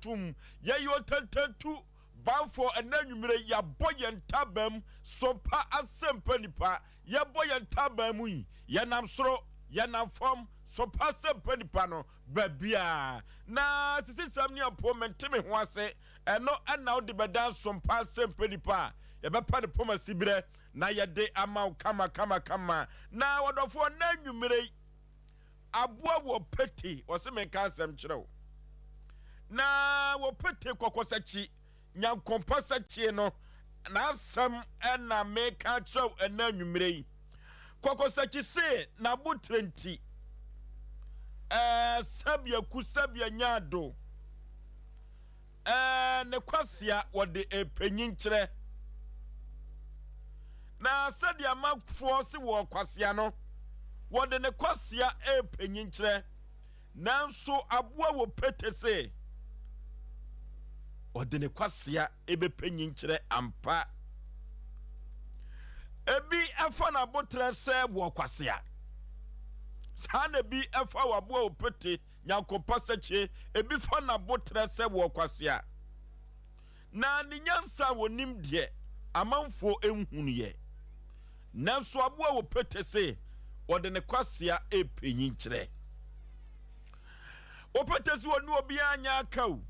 atom. Yɛyɛ ɔtantantu banfoɔ ɛnɛ anwummerɛ yɛabɔ yɛn ntaban Sompa Asɛmpa nipa. Yɛbɔ yɛn ntaban mu yi, yɛnam soro, yɛnam fam, Sompa Asɛmpa nipa no baabiaa. Na sisisɛm ne apo mente me ho ase, ɛno ɛna wode bɛdan Sompa Asɛmpa nipa a yɛbɛpa ne pɔm asiberɛ na yɛde ama wo kama kama kama. Na wɔdɔfoɔ, na anwummerɛ yi aboa wɔ pete wɔse menka asɛm kyerɛ wo na wɔ pete kɔkɔsakyi nyankompa sɛkyie no n'asɛm ɛna meka kyerɛ wo ɛna anwummerɛ yi. Kɔkɔsakyi se n'abotire nti sɛbea ku sɛbea nyaado ne kwasea wɔde epanyin kyerɛ na sɛdeɛ amanfoɔ se wɔ kwasea no wɔde ne kwasea epanyin kyerɛ, nanso aboa wɔ pete se ɔde ne kwasea ebɛpanyin kyerɛ ampa. Ebi ɛfa n'abotrɛ sɛ wɔ kwasea saa na ebi ɛfa wɔ aboa wɔ pete nyankompa sɛkyie, ebi fa n'abotrɛ sɛ wɔ kwasea na ne nyansa a wɔnim deɛ amanfoɔ nhunuyɛ, nanso aboa wɔ pete se ɔde ne kwasea epanyin kyerɛ. Wɔpete sɛ wɔne obiara nyɛ aka o.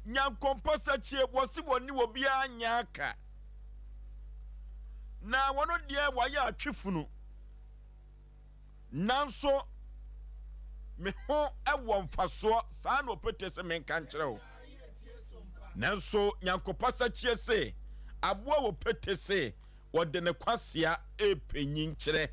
Nyankompa sɛkyie wɔse wɔne obiara nyɛ aka na wɔno deɛ wɔayɛ atwe funu, nanso me ho ɛwɔ mfasoɔ saa na ɔpete sɛ menka nkyerɛ wo. Nanso nyankopa sɛkyie se aboa wɔ pete se wɔde ne kwasea epanyin kyerɛ.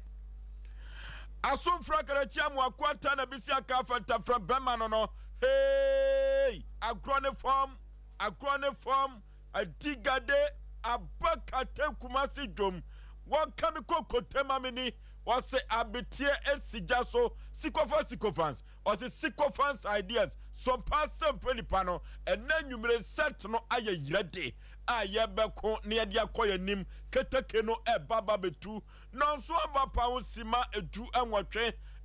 Asomfra karakyi amoako ata na bisi aka afɛntafrɛ bɛma no hey, agorɔ ne fam, agorɔ ne fam adigade aba kate Kumasi dwom wɔka me kokote ma me ni. Wɔse abeteɛ esi gya so sikɔfa sikɔfans ɔse sikɔfans ideas Sompa Asɛmpa nipa no ɛnɛ nwumere set no ayɛ yerɛde a yɛbɛko na yɛde akɔ yɛn anim. Keteke no ɛba ba bɛtu nɔnso aba pa ho sima 18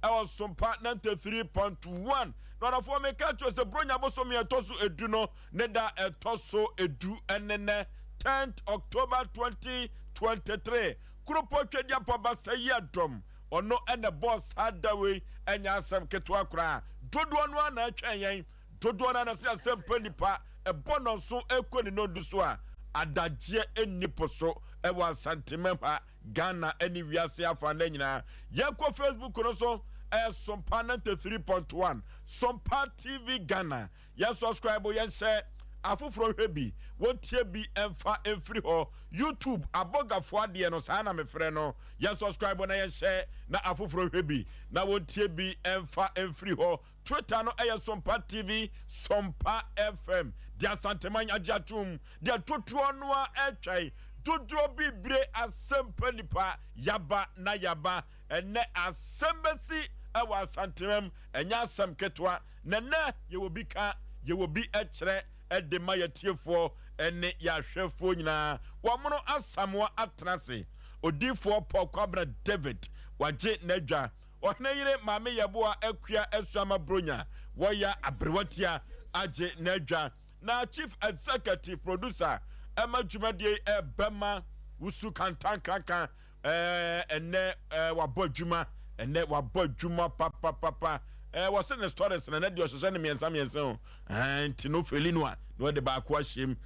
ɛwɔ Sompa 93.1. Na ɔdɔfoɔ, meka kyerɛ sɛ Buronya bosome ɛtɔ so 10 no ne da ɛtɔ so 10 ɛnenɛ 10th October 2023. Kuropɔ Twadiapɔ basa yi adɔm ɔno ɛna bɔɔ saa da wei. Ɛnyɛ asɛm ketewa koraa. Dodoɔ no a na ɛtwɛn yɛn dodoɔ no a na sɛ Asɛmpa nipa ɛbɔ nɔnso ɛkɔ ne nɔdu so a adagyeɛ ɛnni po so ɛwɔ Asantemam ha, Ghana ɛne wiase afa no nyinaa. Yɛnkɔ Facebook no so, ɛyɛ Sompa 93.1, Sompa TV Ghana. Yɛn subscribe, yɛn hyɛ afoforɔ hwɛ bi, wɔntie bi ɛmfa mfiri hɔ. YouTube abɔgafoɔ adeɛ no saa na mefrɛ no. Yɛn subscribe na yɛnhyɛ na afoforɔ hwɛ bi na wɔntie bi ɛmfa mfiri hɔ. Twitter no ɛyɛ Sompa TV, Sompa FM. Deɛ Asanteman agye atom, deɛ totoɔ no a ɛtwɛn dodoɔ bibire, Asɛmpa nipa yaba na yaba. Ɛnɛ asɛm bɛsi ɛwɔ Asantemam, ɛnyɛ asɛm ketewa. Na nɛ yɛwɔ bi ka, yɛwɔ bi ɛkyerɛ ɛde ma yɛtiefoɔ ɛne yɛahwɛfoɔ nyinaa. Wɔmono Asamoa atena ase. Odiifoɔ Paul Kwabena David wagye n'adwa. Ɔhene yere Maame Yɛboa Akua Asuama Bronya wɔyɛ aberewatia agye n'adwa. Na chief executive producer ɛma dwumadie ɛbɛma Wusu Kantankranka. Ɛnɛ wabɔ adwuma, ɛnɛ wabɔ adwuma papapapa. Wɔsɛ ne stories na ɛnɛ deɛ ɔhyehyɛ ne mmiɛnsa mmiɛnsa o. Nti no feli no a na wɔde baako ahyɛm.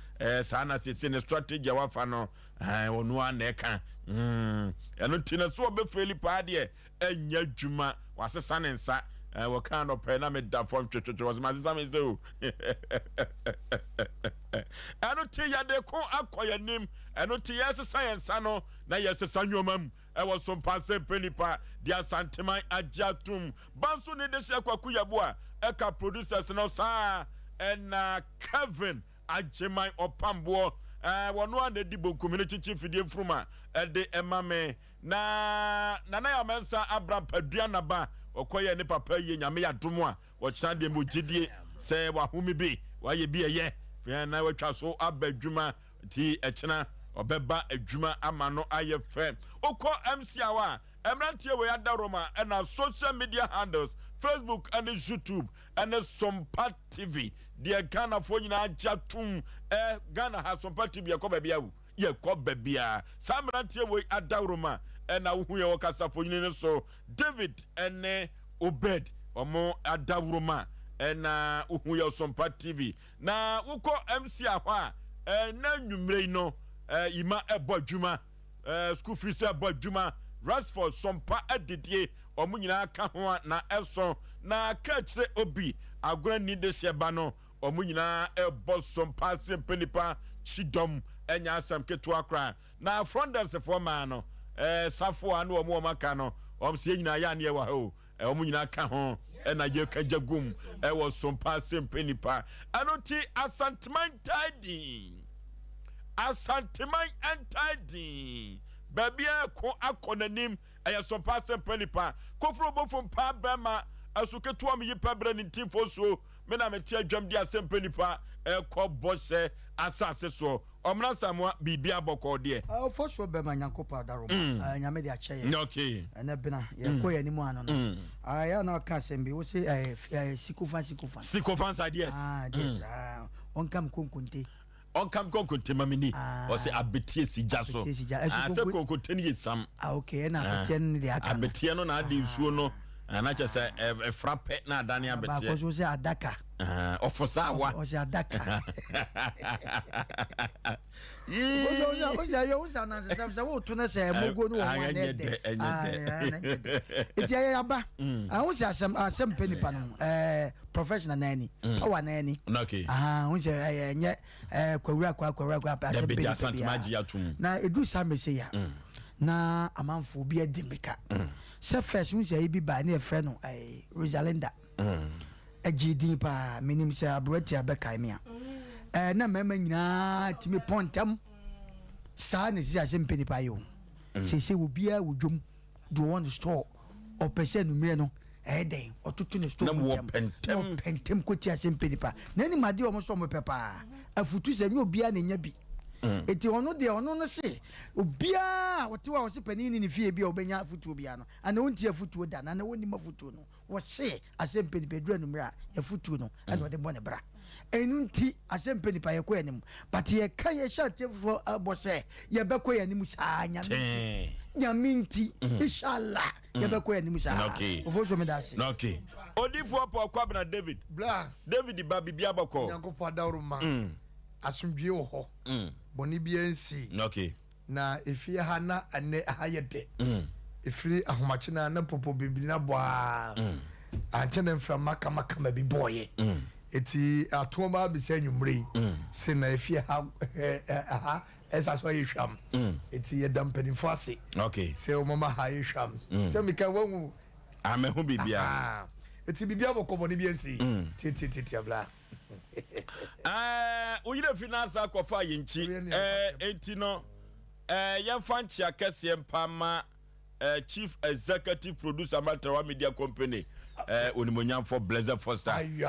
Saa na sese ne strategy a wafa no ɔno a na ɛka ɛno nti na so ɔbɛfeli paa deɛ ɛnyɛ adwuma. Wasesa ne nsa. Wɔka nɔpɛ na meda fam twetwetwe wɔsɛ masesa me nsa o. Ɛno te yɛde ko akɔ yɛn anim. Ɛno te yɛsesa yɛn nsa no na yɛsesa nneɛma mu ɛwɔ so mpa sɛ mpɛ nipa de Asanteman agye atom banso ne de hyɛ Kwaku Yɛbo a ɛka producers no saa. Ɛna Kevin Agyeman ɔpamboɔ wɔno a na ɛdi bonkum ne kyikyi mfidie mfurum a ɛde ɛma me. Na Nana yɛ Ɔmɛnsa Abra Padua Naba ɔkɔyɛ ne papa yie. Nyame yɛ adom a wɔkyena deɛ mo gyidie sɛ wahome bi wayɛ bi ɛyɛ fɛn na watwa so aba adwuma nti ɛkyena ɔbɛba adwuma ama no ayɛ fɛ. Wokɔ MC a mmeranteɛ wei ada Roma. Ɛna social media handles, Facebook ɛne YouTube ɛne Sompa TV. Deɛ Ghanafoɔ nyinaa agye atom ɛ Ghana ha Sompa TV yɛkɔ baabi a o yɛkɔ baabiara. Saa mmeranteɛ wei adaworoma ɛna wohu yɛn wɔ kasafonyini no so. David ɛne Obed wɔn adaworoma ɛna wohu yɛn Sompa TV. Na wokɔ MC a hɔ a ɛna nnwummerɛ yi no Ima ɛbɔ adwuma, school fees ɛbɔ adwuma, Ransford Sompa adidie wɔn nyinaa ka ho a na ɛso. Na Kaakyire Obi agorɔ nni dehyeɛ ba no wɔn nyinaa ɛbɔ Sompa ase mpɛ nipa kyidɔm ɛnyɛ asɛm ketewa koraa. Na Frondɛsfoɔ maa no safoa ne wɔn wɔn aka no wɔn sɛ yɛn nyinaa yɛ aneɛ wɔ ha o. Wɔn nyinaa ka ho na yɛka gya gum wɔ sompa ase mpɛ nipa. Ɛno nti Asanteman ntaa din. Asanteman ntaa din. Baabi a ɛko akɔ n'anim ɛyɛ sompa ase mpɛ nipa. Koforo bofo mpaa bɛrima ɛso ketewa me yi pɛ brɛ ne ntimfo suo. Me na mete adwam di asɛm pɛ nipa ɛkɔ bɔhyɛ asase soɔ. Ɔmena Samoa biribia bɔkɔɔ deɛ. Ɔfɔsuo bɛma Nyankopɔn adaroma Nyame de akyɛ yɛn ɛnɛ bena yɛkɔ yɛn anim ano no yɛ na ɔka asɛm bi wose sikofan sikofan sikofan side yes yes ɔnkam konkonte ɔnkam konkonte ma meni ɔsɛ abetie si gya so sɛ konkonte no yɛ sam okay ɛna abeteɛ no de aka no abeteɛ no na ade nsuo no na kyɛ sɛ ɛfra pɛ na adane abeteɛ baako so sɛ adaka Ɔfo saa wa. Ɔsɛ adaka. Ɔsɛ ayɛ ɔsɛ anansesɛm sɛ woto no sɛ ɛmogo no wɔ ho anɛ dɛ. Ɛnyɛ dɛ. Nti ɛyɛ yaba. Ahu sɛ asɛm asɛm pɛ nipa no ɛɛ professional na ani. Power na ani. Okay. Ahu sɛ ɛyɛ ɛnyɛ ɛɛ kwawura kwa kwawura kwa asɛm pɛ nipa bi. Na edu saa mese ya. Na amanfo bi adi mmirika. Sɛ first hu sɛ ebi ba ne yɛfrɛ no ɛɛ Rosalinda. Ɛgyee din paa. Menim sɛ aberanteɛ bɛkae me a. Ɛɛ na mmarima nyinaa tumi pɔn ntɛm. Saa na ɛsɛ sɛ mpɛ nipa ayɛ o. Seesei obiara wɔ dwom deɛ ɔwɔ ne store. Ɔpɛ sɛ anummerɛ no ɛyɛ dɛn ɔtoto ne store mu ntɛm. Na ɔpɛ ntɛm kɔti ase mpɛ nipa. Na anim adeɛ wɔn nso wɔpɛ paa. Afutu sɛ nyɛ obiara na ɛnya bi. Eti ɔno deɛ ɔno no se obiara a ɔte hɔ a ɔse panin ne ne fie bi a ɔbɛnya afutuo biara no ana ɔntie afutuo da na ana ɔnnim afutuo no. Wɔse asɛm pɛ nipa ɛduru anummerɛ a yɛfotuo no ɛna ɔde bɔ ne bra. Ɛno nti asɛm pɛ nipa yɛkɔ yɛn anim but yɛka yɛhyɛ atiefoɔ bɔ sɛ yɛbɛkɔ yɛn anim saa Nyame nti Nyame nti Inshallah yɛbɛkɔ yɛn anim saa. Ofosuo meda ase. Okay. Odifoɔ Paul Kwabena David. Bla. David ba bibia bɔkɔɔ. Nyankopɔn adaworo ma asomdwie wɔ hɔ. Bɔne biara nsii. Okay. Na efie ha na ɛnɛ ha yɛ dɛ. Efiri ahomakye no ara na popo bibiri no abɔ ara. Ankyɛ na mframa kamakama bi bɔeɛ. Eti atoɔ ba abɛsi anwummerɛ yi se na efie ha ha ɛsa so ayɛ hwam. Eti yɛda mpanimfoɔ ase sɛ wɔma ha ayɛ hwam. Sɛ meka wahu. Ah, mahu biribiara. Eti biribiara bɔkɔ bɔne bi ansi. Tiatiatiatia bla. Ɛɛ, wo yerɛ fi n'asa akɔfa yɛn nkyi. Ɛɛ, enti no, ɛɛ, yɛmfa nkyea kɛseɛ mpa ma ɛɛ, Chief Executive Producer Matrawa Media Company, ɛɛ, Onimonyamfoɔ Blessed Foster. Ɛɛ,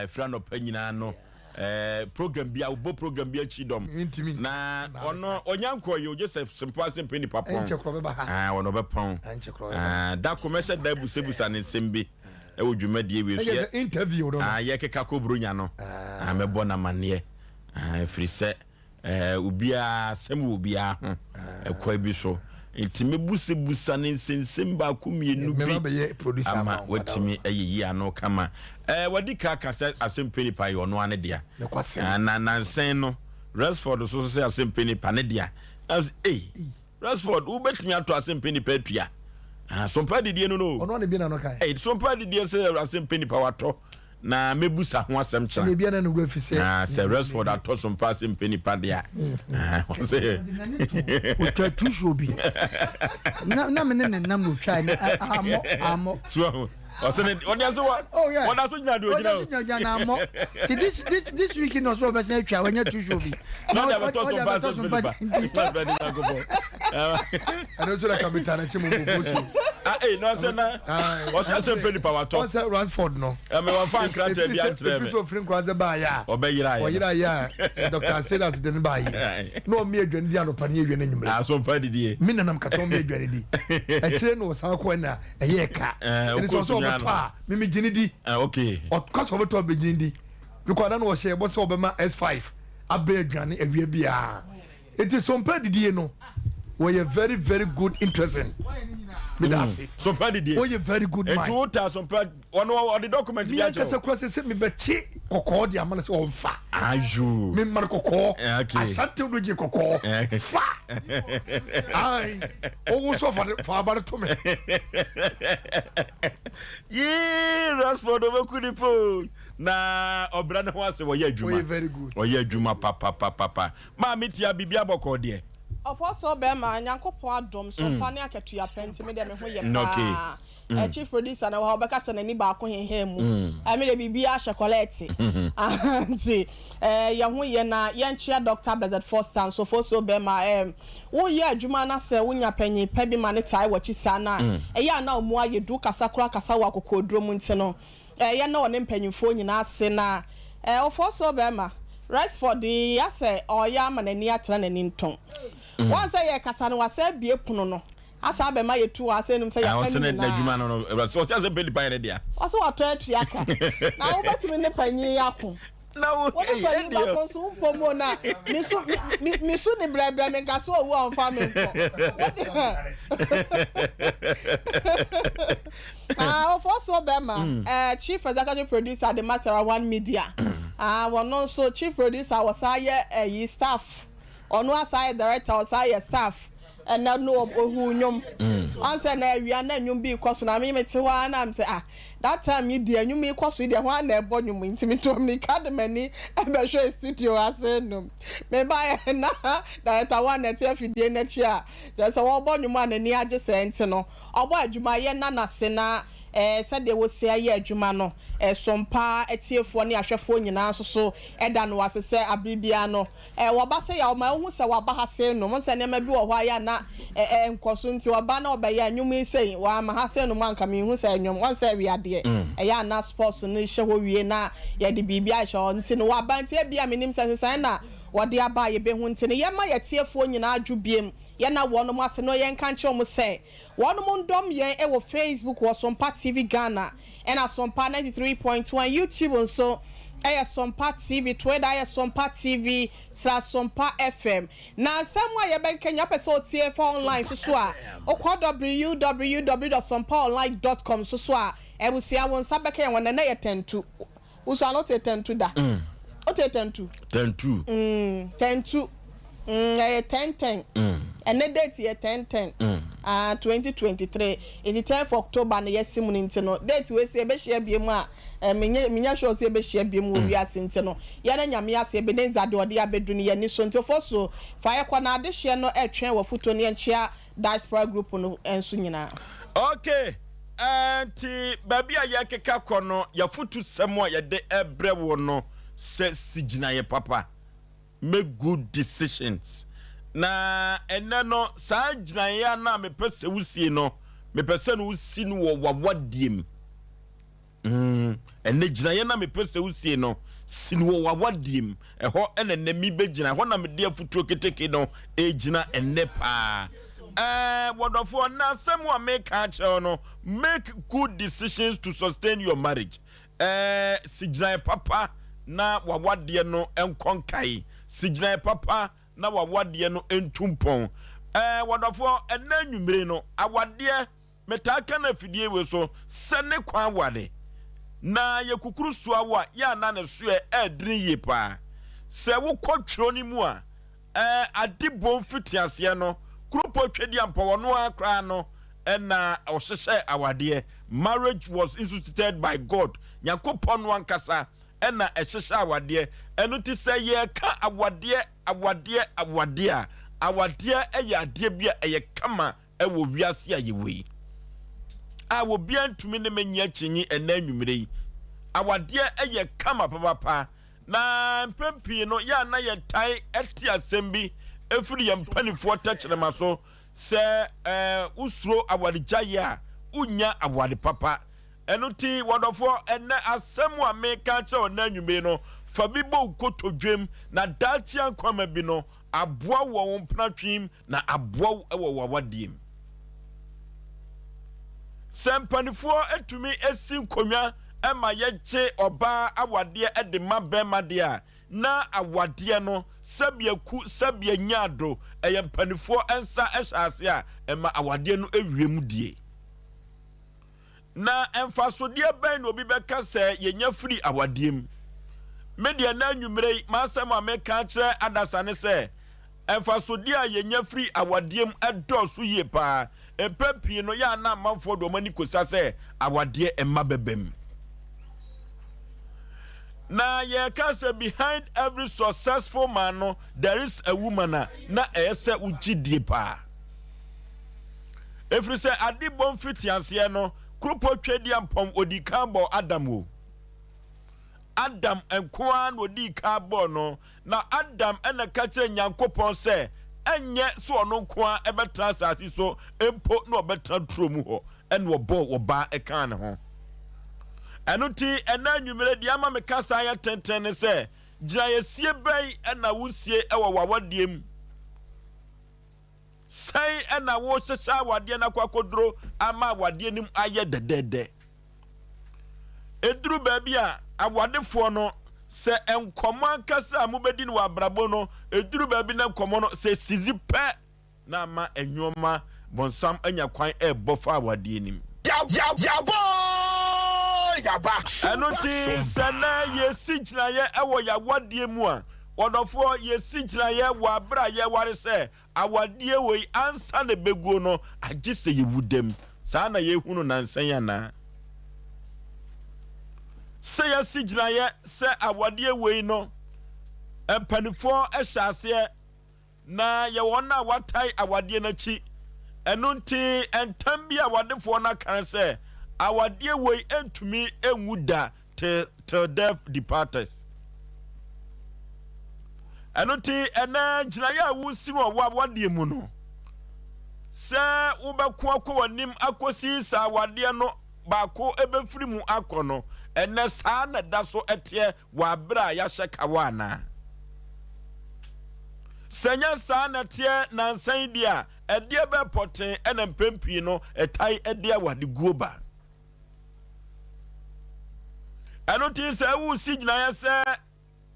ɛfiri anɔpa nyinaa no, ɛɛ, program bi a wobɔ program bi akyi dɔm. Na ɔno, ɔnya nkɔɔ yi, ogye sɛ sempo ase mpɛ nipa pɔn. Ɛɛ, ɔno ɔbɛpɔn. Ɛɛ, da ko mɛhyɛ da busabusa ne nsɛm bi. Ɛwɔ dwumadie wei so yɛ interview no ah, yɛkeka kɔ buronya no ah, mɛbɔ no amanneɛ ah, ɛfiri sɛ eh, obiara asɛm wɔ obiara ho ɛkwan bi so nti mɛbusabusa ne nsɛnsɛm baako mmienu bi ama watumi ayiyi ano kama. Eh, wadi ka ka sɛ asɛm pɛ nipa yɛ ɔno ane dea. Ah, na nansɛn no Rexford so sɛ asɛm pɛ nipa ne dea. Ei, Rexford, wobɛtumi atɔ asɛmpɛ nipa atua. Ah, sompa adidie no no. Ɔno ne bi na no kae. Hey, sompa adidie sɛ asɛmpɛ nipa watɔ na mɛbusa ho asɛm kyena. Ɛna ebia na ne wura fi sɛ. Ah, sɛ Rexford atɔ sompa asɛmpɛ nipa deɛ. Ah, ɔsɛ. Otwa tusuo bi. Na na me ne ne nam na otwa ne amɔ amɔ. So ɔsɛ ne ɔde aso wa. Oh yeah. Ɔda so gyina deɛ ogyina o. Ɔda so gyina gyina na amɔ. Ti this this this week na ɔsɛ ɔbɛsɛn atwa wanya tusuo bi. Na ɔde abɛtɔ so mpa sɛ nipa. Nipa bɛ ne nyankopɔn. Ɛno nso na kabita n'akyi mu nkurɔfoɔ su. Ah ee na ɔsɛ na ɔsɛ asɛ mpɛ nipa watɔ. Ɔsɛ Rashford no. Ɛmɛ wɔn fa nkrataa bi ankyerɛ mi. Efiri so ofiri nkoranza baa yɛ a. Ɔbɛyera yɛ. Ɔyera yɛ a Dr. Silas de ne baa yi. Na ɔmi aduane di anɔpa ne awia ne anwummerɛ. Aso mpa didie. Mi nanam kata ɔmi aduane di. Akyire na ɔsan kɔ ɛna ɛyɛ ka. Ɛne sɛ ɔsɛ ɔbɛtɔ a mimi gye ne di. Okay. Ɔka sɛ ɔbɛtɔ a ɔbɛgye ne di. Mekɔ ada no wɔhyɛ yɛbɔ sɛ wɔbɛma S5 abrɛ aduane awia biara. Eti sompa didie no wɔyɛ very very good interesting. Meda ase. Sompa didie. Wɔyɛ very good man. Nti wota sompa ɔno ɔde document bi Mi akyerɛ ankasa kura sɛ sɛ mebɛkye kɔkɔɔ de ama no sɛ ɔmfa. Ayo. Me ma no kɔkɔɔ. Eh, okay. Asante no gye kɔkɔɔ. Eh. Fa. Ai. Ɔwo nso fa fa aba no to me. Yee Rashford ɔbɛku nipa o. Na ɔbrɛ ne ho ase wɔyɛ adwuma. Ɔyɛ very good. Ɔyɛ adwuma papapapapa. Maame tia biribi abɔkɔ deɛ. Ɔfɔ so bɛrima Nyankopɔn adom so pa ne akatua pɛ nti me deɛ me ho yɛ Okay. paa. Chief producer na wɔ ha ɔbɛka sɛ n'ani baako hehe mu. Me deɛ biribi ahyɛ kɔlɛɛte. Nti yɛn ho yɛ na yɛnkyea Dr. Blessed Foster nso fo so bɛrima woyɛ adwuma na sɛ wonya panyin pɛ bi ma ne tae w'akyi saa na ɛyɛ a na ɔmo ayɛ du kasa kora kasa wɔ akokoduro mu nti no yɛn na ɔne mpanyinfoɔ nyinaa ase na ɔfɔ so bɛrima Rexford yi asɛ ɔyɛ ama n'ani atena n'ani ntɔn. Wɔn sɛ yɛ kasa no wasɛ abie pono no asa abɛma yɛ tu wɔ asɛ enum sɛ yɛaka Ɔsɛ ne ne n'adwuma nyinaa. no ɔsɛ asɛ mpɛ nipa yɛ ne dea. Ɔsɛ watɔ atua ka na wobɛtumi ne panyin ako. Na wo Wɔne panyin baako nso mpɔ mu na misu misu ne brɛbrɛ mi nka so owu a ɔnfa mi nkɔ. Ah, ɔfɔ so bɛrima chief executive producer de Matera One Media. Ah, wɔn nso chief producer wɔsan yɛ ɛyi staff. Ɔno asa yɛ director, ɔsan yɛ staff. Ɛnɛ no ohu nnwom. Ɔnsɛ na awia na nnwom bi kɔ so na mi te hɔ ara na mi sɛ, ah, that time yi deɛ nnwom yi kɔ so yi deɛ hɔ ara na ɛbɔ nnwom yi nti mi to mirika de m'ani ɛbɛhwɛ studio ase num. Me ba yɛ na director One na ɛte afidie n'akyi a kyerɛ sɛ wɔbɔ nnwom a n'ani agye sɛ nti no ɔbɔ adwuma yɛ na n'ase na sɛdeɛ wɔsi ayɛ adwuma no ɛsompa atiefoɔ ne ahwɛfoɔ nyinaa nso so ɛda no ase sɛ abere biara no wɔba sɛ yɛ ɔma ehu sɛ waba ha se no mo sɛ nneɛma bi wɔ hɔ a yɛ na nkɔ so nti ɔba na ɔbɛyɛ nnwom yi sɛ wɔama ha se no mo anka mi hu sɛ nnwom wɔn sɛ awiadeɛ ɛyɛ ana sports no hyɛ hɔ wie na yɛde biribi ahyɛ hɔ nti no waba nti ebi a menim sɛ sesan na wɔde aba a yɛbɛhu nti no yɛma yɛtiefoɔ nyinaa adwo biem yɛna wɔnom ase no yɛnka nkyerɛ wɔn sɛ wɔnom ndɔm yɛn ɛwɔ Facebook wɔ Sompa TV Ghana ɛna Sompa 93.1, YouTube nso ɛyɛ Sompa TV, Twitter ɛyɛ Sompa TV sra Sompa FM. Na nsɛm a yɛbɛka nya pɛ sɛ otie fa online so so a wokɔ www.sompaonline.com so so a abusua wo nsa bɛka yɛn wɔ nɛnɛ yɛ 10-2. Wosua no wote 10-2 da? Wote 10-2? 10-2. 10-2. Ɛyɛ 10-10. Ɛnɛ date yɛ 10-10 ah 2023 nti 10 October na yɛsi mu no nti no date wei si yɛbɛhyia bie mu a menyɛ sure sɛ yɛbɛhyia bie mu wɔ wiase nti no yɛne Nyame ase Ebenezer de ɔde abɛdu no yɛni so nti fo so fa yɛkɔ na adehyeɛ no ɛtwɛn wɔ foto ne yɛnkyea diaspora group no nso nyinaa. Okay. Nti baabi a yɛkeka kɔ no yɛfoto sɛm a yɛde ɛbrɛ wo no sɛ si gyinaeɛ papa, make good decisions. Na ɛnɛ no saa gyinaeɛ a na mepɛ sɛ wosie no mepɛ sɛ no wosi no wɔ wawadeɛ mu. Ɛnɛ gyinaeɛ na mepɛ sɛ wosie no si no wɔ wawadeɛ mu. Ɛhɔ ɛna ɛnɛ mi bɛgyina ɛhɔ na mede afotuo keteke no ɛgyina ɛnɛ paa. Wɔdɔfoɔ na asɛm a meka akyerɛ wo no, make good decisions to sustain your marriage. Si gyinaeɛ papa na wawadeɛ no nkɔ nkae. Si gyinaeɛ papa na wawadeɛ no ntu mpɔn. Wɔdɔfoɔ ɛnɛ anwummere no awadeɛ metaa ka no afidie wei so sɛ ne kwan ware na yɛkukuru soa wo a yɛ ana ne soɛ ɛɛdene yie paa. Sɛ wokɔ twerɛ no mu a ade bom fitiaseɛ no kuropɔ twɛdi ampɔ wɔno ara koraa no ɛna ɔhyehyɛ awadeɛ. Marriage was instituted by God. Nyankopɔn no ankasa ɛna ɛhyehyɛ awadeɛ. Ɛno ti sɛ yɛka awadeɛ awadeɛ awadeɛ a awadeɛ ɛyɛ adeɛ bi a ɛyɛ kama ɛwɔ wiase a yɛwɔ yi a obiara ntumi ne me nyɛ kyinyi. Ɛnɛ anwummerɛ yi awadeɛ ɛyɛ kama papapa na mpɛn pii no yɛ a na yɛtae ɛte asɛm bi ɛfiri yɛn mpanimfoɔ tɛkyerɛma so sɛ wosuro awaregyaeɛ a wonya aware papa. Ɛno ti wɔdɔfoɔ ɛnɛ asɛm a meka kyerɛ ɔnɛ anwummerɛ no fa bi bɔ wo kotodwem na daakye nkwama bi no aboa wɔ wo mpenatwem na aboa wo wɔ w'awadeɛ mu. Sɛ mpanimfoɔ atumi asi nkonnwa ma yɛgye ɔbaa awadeɛ de ma bɛrima deɛ a, na awadeɛ no sɛbea ku sɛbea nyaado, ɛyɛ mpanifoɔ nsa hyɛ ase a, ɛma awadeɛ no wie mu die. Na mfasodeɛ bɛn na obi bɛka sɛ yɛnya firi awadeɛ mu? Me deɛ na anwummerɛ yi, m'asɛm a meka akyerɛ adasa ne sɛ, mfasodeɛ a yɛnya firi awadeɛ mu dɔɔso yie paa. Mpɛn pii no, yɛ a na amanfoɔ de wɔn ani kɔsa sɛ awadeɛ mma bɛba mu. Na yɛka sɛ behind every successful man no, there is a woman a, na ɛyɛ sɛ wogye die paa. Ɛfiri sɛ adebɔ mfitiaseɛ no, Kuropɔ Tweaduampɔn ɔdii kan bɔɔ Adam o. Adam nko ara na ɔdii kan bɔɔ no, na Adam na ɛka kyerɛɛ Nyankopɔn sɛ ɛnyɛ sɛ ɔno nko ara bɛtena asase so mpo na ɔbɛtena turo mu hɔ, ɛna ɔbɔɔ ɔbaa kaa ne ho. Ɛno nti, ɛnɛ anwummerɛ deɛ ama me kasa ayɛ tenten ne sɛ, gyinaeɛsie bɛn na wosie wɔ w'awadeɛ mu? Sɛn na wohyehyɛ awadeɛ no akɔ akɔduro ama awadeɛ no mu ayɛ dɛdɛɛdɛ? Ɛduru baabi a, awadefoɔ no, sɛ nkɔmmɔ ankasa a mobɛdi no wɔ abrabɔ no, ɛduru baabi na nkɔmmɔ no, sɛ sizi pɛ na ama nneɛma bɔnsam anya kwan ɛrebɔ fa awadeɛ no mu. Ɛno nti, sɛ nɛ yɛsi gyinaeɛ wɔ yɛawadeɛ mu a, ɔdɔfoɔ, yɛsi gyinaeɛ wɔ aberɛ a yɛware sɛ Awadeɛ wei ansa na ɛbɛguo no agye sɛ yɛwu dam. Saa na yɛhunu nansa yi anaa? Sɛ yɛasi gyinaeɛ sɛ awadeɛ wei no mpanifoɔ hyɛ aseɛ na yɛwɔ wɔn a wɔatae awadeɛ no akyi. Ɛno nti ntam bi a awadefoɔ no aka ne sɛ awadeɛ wei ntumi nwu da till, till death depart us. Ɛno nti ɛnɛ gyinaeɛ a wosi wɔ w'awadeɛ mu no, sɛ wobɛko akɔ w'anim akɔsi sɛ awadeɛ no baako bɛfiri mu akɔ no, ɛnɛ saa na ɛda so ɛteɛ wɔ aberɛ a yɛahyɛ kawa anaa? Sɛ nyɛ saa na ɛteɛ nansa yi deɛ a, ɛdeɛ bɛɛ pɔtee ɛna mpɛn pii no ɛtae ɛde awadeguo ba. Ɛno nti sɛ woresi gyinaeɛ sɛ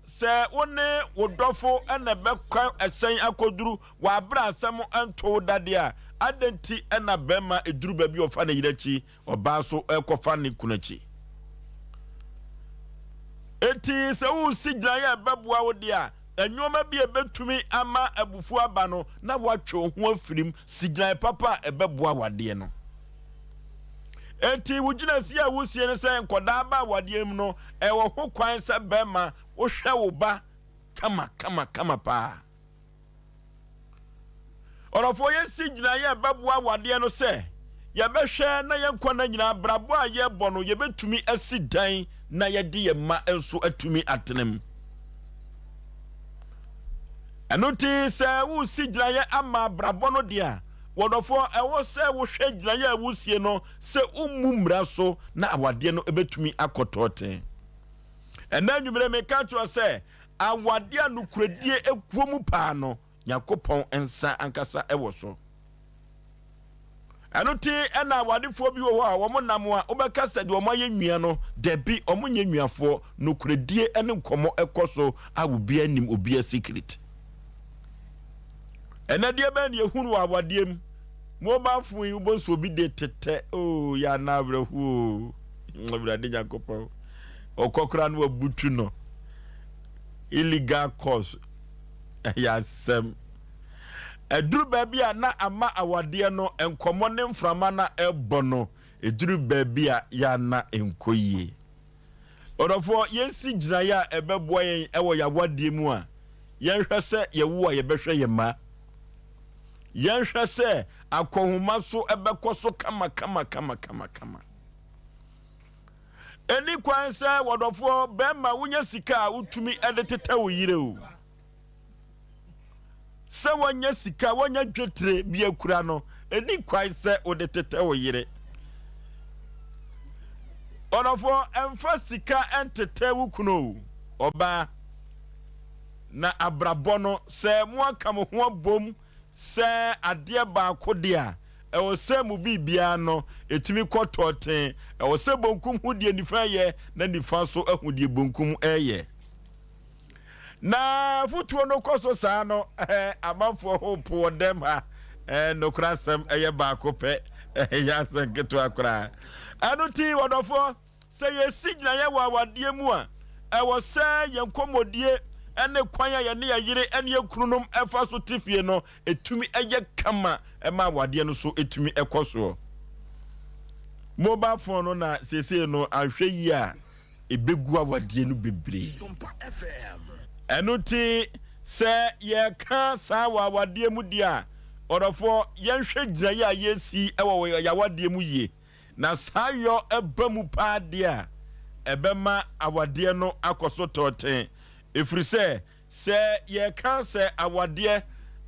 sɛ wo ne wo dɔfo na ɛbɛkɔ ɛhyɛn akɔduru wɔ abere asɛm nto wo dadeɛ a, adɛn nti na bɛrima ɛduru baabi ɔfa ne yere akyi, ɔbaa so ɛkɔfa ne kunu akyi? Enti sɛ woresi gyinaeɛ a ɛbɛboa wo deɛ a, nneɛma bi a ɛbɛtumi ama abufuo aba no na woatwe wo ho afirim. Si gyinaeɛ papa a ɛbɛboa w'adeɛ no. Enti wo gyinasie a wosie ne sɛ nkɔdaa ba awadeɛ mu no, ɛwɔ ho kwan sɛ bɛrima wohwɛ wo ba kama kama kama paa. Ɔdɔfoɔ, yɛnsi gyinaeɛ a ɛbɛboa awadeɛ no sɛ yɛbɛhwɛ na yɛn nkwa nna nyinaa abrabɔ a yɛrebɔ no yɛbɛtumi asi dan na yɛde yɛn mma nso atumi atena mu. Ɛno nti sɛ woresi gyinaeɛ ama abrabɔ no deɛ a, Wɔdɔfoɔ, ɛwɔ sɛ wohwɛ gyinaeɛ a wosie no sɛ wommu mmara so na awadeɛ no bɛtumi akɔ tɔɔten. Ɛnnɛ anwummerɛ meka kyerɛ sɛ awadeɛ a nokorɛdie ɛkuo mu paa no, Nyankopɔn nsa ankasa wɔ so. Ɛno nti ɛna awadefoɔ bi wɔ hɔ a wɔn nam a wobɛka sɛ deɛ wɔn ayɛ nwia no, dabi, wɔn nyɛ nwiafoɔ. Nokorɛdie ne nkɔmmɔ ɛkɔ so a obiara nim obiara secret. Ɛnɛ deɛ bɛn na yɛhunu wɔ awadeɛ mu? Mobile phone yi wobɔ nso obi de tetɛ oo yɛ ana awerɛho oo Awurade Nyankopɔn ɔkɔ koraa no wabutu no illegal course ɛyɛ asɛm ɛduru baabi a na ama awadeɛ no nkɔmmɔ ne mframa na ɛbɔ no ɛduru baabi a yɛ ana nkɔ yie. Ɔdɔfoɔ, yɛnsi gyinaeɛ a ɛbɛboa yɛn wɔ yɛn awadeɛ mu a, yɛnhwɛ sɛ yɛwo a yɛbɛhwɛ yɛn mma. Yɛnhwɛ sɛ akɔnhoma so bɛkɔ so kama kama kama kama kama. Ɛni kwan sɛ wɔdɔfoɔ bɛrima wonya sika a wotumi de tetɛ wo yere o. Sɛ woanya sika, woanya dwetire bi akura no, ɛni kwan sɛ wode tetɛ wo yere. Ɔdɔfoɔ, ɛmfa sika ntetɛ wo kunu o, ɔbaa. Na abrabɔ no, sɛ moaka mo ho abom sɛ adeɛ baako deɛ a, Ɛwɔ sɛ mo biribiara no, ɛtumi kɔ tɔɔten. Ɛwɔ sɛ bonkum hu deɛ nifa reyɛ, na nifa nso ahu deɛ bonkum reyɛ. Na afotuo no kɔ so saa no, amanfoɔ ho po wɔ dɛm ha. Nokorɛ asɛm ɛyɛ baako pɛ, ɛyɛ asɛm ketewa koraa. Ɛno nti, wɔdɔfoɔ, Sɛ yɛresi gyinaeɛ wɔ awadeɛ mu a, ɛwɔ sɛ yɛn nkɔmmɔdie ne kwan a yɛne yɛn yere ne yɛn kununom fa so te fie no tumi yɛ kama ma awadeɛ no so tumi kɔ soɔ. Mobile phone no na seesei no ahwɛ yie a ɛbɛgu awadeɛ no bebree. Ɛno nti sɛ yɛreka saa wɔ awadeɛ mu deɛ a, ɔdɔfoɔ yɛnhwɛ gyinaeɛ a yɛresi wɔ yɛn awadeɛ mu yie. Na saa yɔ ba mu paa deɛ a, ɛbɛma awadeɛ no akɔ so tɔɔten. Ɛfiri sɛ, sɛ yɛreka sɛ awadeɛ,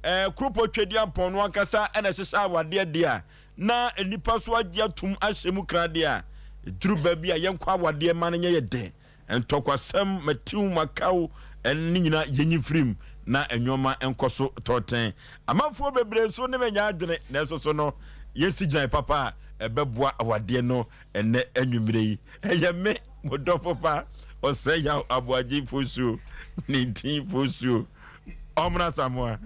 eh, Kuropɔ Twedeampɔn no ankasa na ɛhyehyɛ awadeɛ deɛ a, na nnipa nso agye atum ahyɛ mu kra deɛ a, ɛduru baabi a yɛnkɔ awadeɛ ma no nyɛ yɛ den. Ntɔkwasɛm, matiw, makaw, ne nyinaa yɛnyi mfiri mu na nneɛma nkɔ so tɔɔten. Amanfoɔ bebree nso ne me nyɛ adwene, nanso so no yɛnsi gyinae papa a ɛbɛboa awadeɛ no ɛnnɛ anwummerɛ yi. Ɛyɛ me, mo dɔfo pa, Ɔsɛe Yaw Aboagye Fosuo, ne din Fosuo. Ɔmmra Samoa.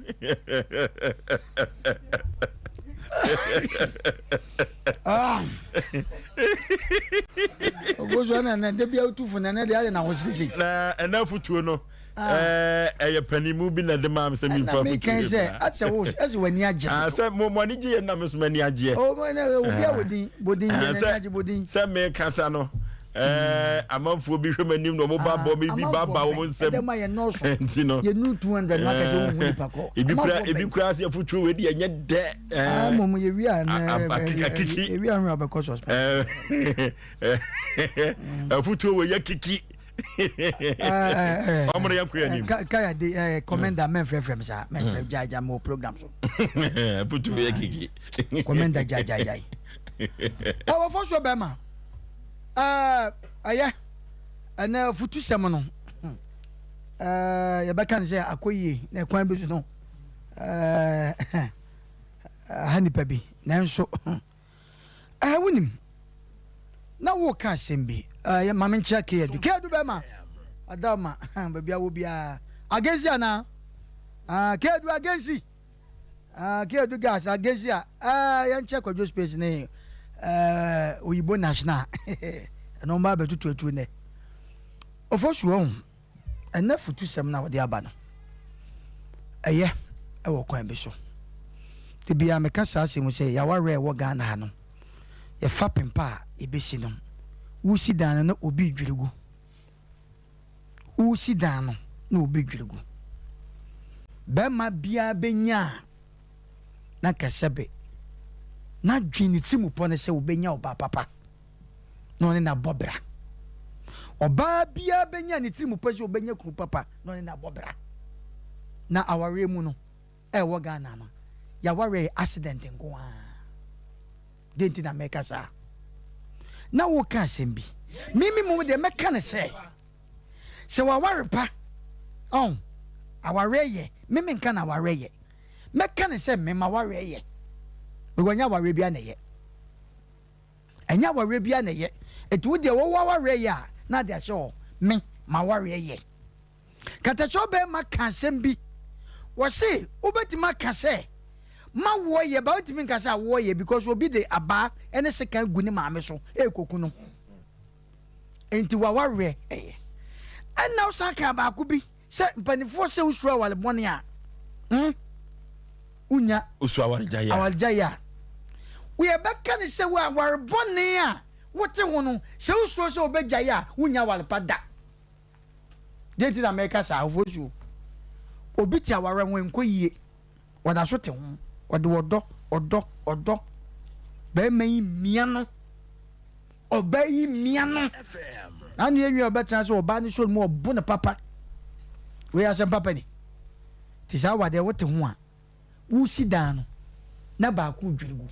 Ogosu ɛna ɛnɛ de bia otu fo na ɛnɛ de ayɛ na ahosiri sei. Na ɛnɛ afutuo no ɛyɛ panimu bi na ɛde maa mi sɛ mi nfa afutuo yɛ sɛ asɛ wo ɛsɛ w'ani agye. Sɛ mo mo ani gye yɛ na mi nso m'ani agyeɛ. O mo ɛnɛ obi a wodin bodin yɛ n'ani agye bodin. Sɛ mi kasa no. Ɛɛ amanfoɔ bi hwɛ m'anim na wɔn ba bɔ mi bi ba ba wɔn nsam. Ɛdɛm ayɛ nɔɔso. Nti no. Yɛ nu 200 na akɛse wɔn hu nipa kɔ. Ebi kura ebi kura ase afutuo wei deɛ ɛnyɛ dɛ. Ɛɛ mɔmu yɛ wia nɛ akiki yɛ wia nwa bɛkɔ suspend. Afutuo wei yɛ kiki. Ɔmo yɛ nkoya nim. Kaya de ɛɛ kɔmɛnda mɛnfrɛfrɛ mi saa mɛnfrɛ gyaagyaa mo program so. Afutuo yɛ kiki. Kɔmɛnda gyaagyaa. Ɛwɔ fɔ so bɛrima. Ɛɛ, ɛyɛ. Ɛnɛ afutusɛm no, hmm, ɛɛ, yɛbɛka no sɛ akɔ yie na ɛkwan bi so no, ɛɛ, aha nipa bi. Nanso, hmm, ɛɛ, wonim, na woka asɛm bi. Ɛɛ, ma menkyerɛ Keadu. Keadu bɛma, adama, baabi a wɔ biara. Agensi anaa? Ah, Keadu agensi. Ah, ke edu gas agesi a, eh, yɛn kyɛ kwadwo space ne eh, oyibo national. Ɛno mba abɛtutu atuo nɛ. Ofo su ɔho, ɛnɛ futusɛm na wɔde aba no. Ɛyɛ ɛwɔ kwan bi so. De bia meka saa asɛm sɛ yawareɛ ɛwɔ Ghana ha no, yɛfa pempa a yɛbɛsi no. Wosi dan no na obi dwiri gu. Woresi dan no na wobedwiri gu. Barima biara benya a, na anka sɛbe n'adwene ne tirimupɔ ne sɛ obenya ɔbaa papa na ɔne no abɔ bra. Ɔbaa biara benya ne tirimupɔ sɛ obenya kunu papa na ɔne no abɔ bra. Na awareɛ mu no, ɛwɔ Ghana no, yɛawareɛ yɛ accident nko ara. Dɛn nti na meka saa? Na woreka asɛm bi. Me me mmom deɛ mɛka ne sɛ, sɛ waware pa, ɔn, awareɛ yɛ, me menka na awareɛ yɛ. Mɛka ne sɛ me mawareɛ yɛ. Because ɛnyɛ awareɛ biara na ɛyɛ. Ɛnyɛ awareɛ biara na ɛyɛ. Eti wo deɛ wɔwɔ awareɛ yɛ a, na ade ahyɛ hɔ. Me mawareɛ yɛ. Katakyɛw bɛrima ka asɛm bi. Wɔse wobɛtumi aka sɛ mawoɔ yɛ but wontumi nka sɛ awoɔ yɛ because obi de abaa ne sekan gu ne maame so ɛrekɔku no. Enti wawareɛ ɛyɛ. Ɛna wosan kaa baako bi sɛ mpanimfoɔ sɛ wosuro aware bɔne a hmm, wonya Osu awaregyaeɛ a. awaregyaeɛ a woyɛbɛka ne sɛ wo aware bɔne a wote ho no sɛ wosuro sɛ wobɛgyae a wonnya aware pa da. Deɛ nti na mɛka saa, Ofosuo, obi te awareɛ ho ɛnkɔ yie, ɔda so te ho, ɔde ɔdɔ, ɔdɔ, ɔdɔ, bɛrima yi mia no, ɔbaa yi mia no, na ne enwi a ɔbɛtena sɛ ɔbaa no so mu ɔbo no papa, wei asɛm papa ni, te saa wadeɛ wote ho a, wosi dan no na baako dwiri gu.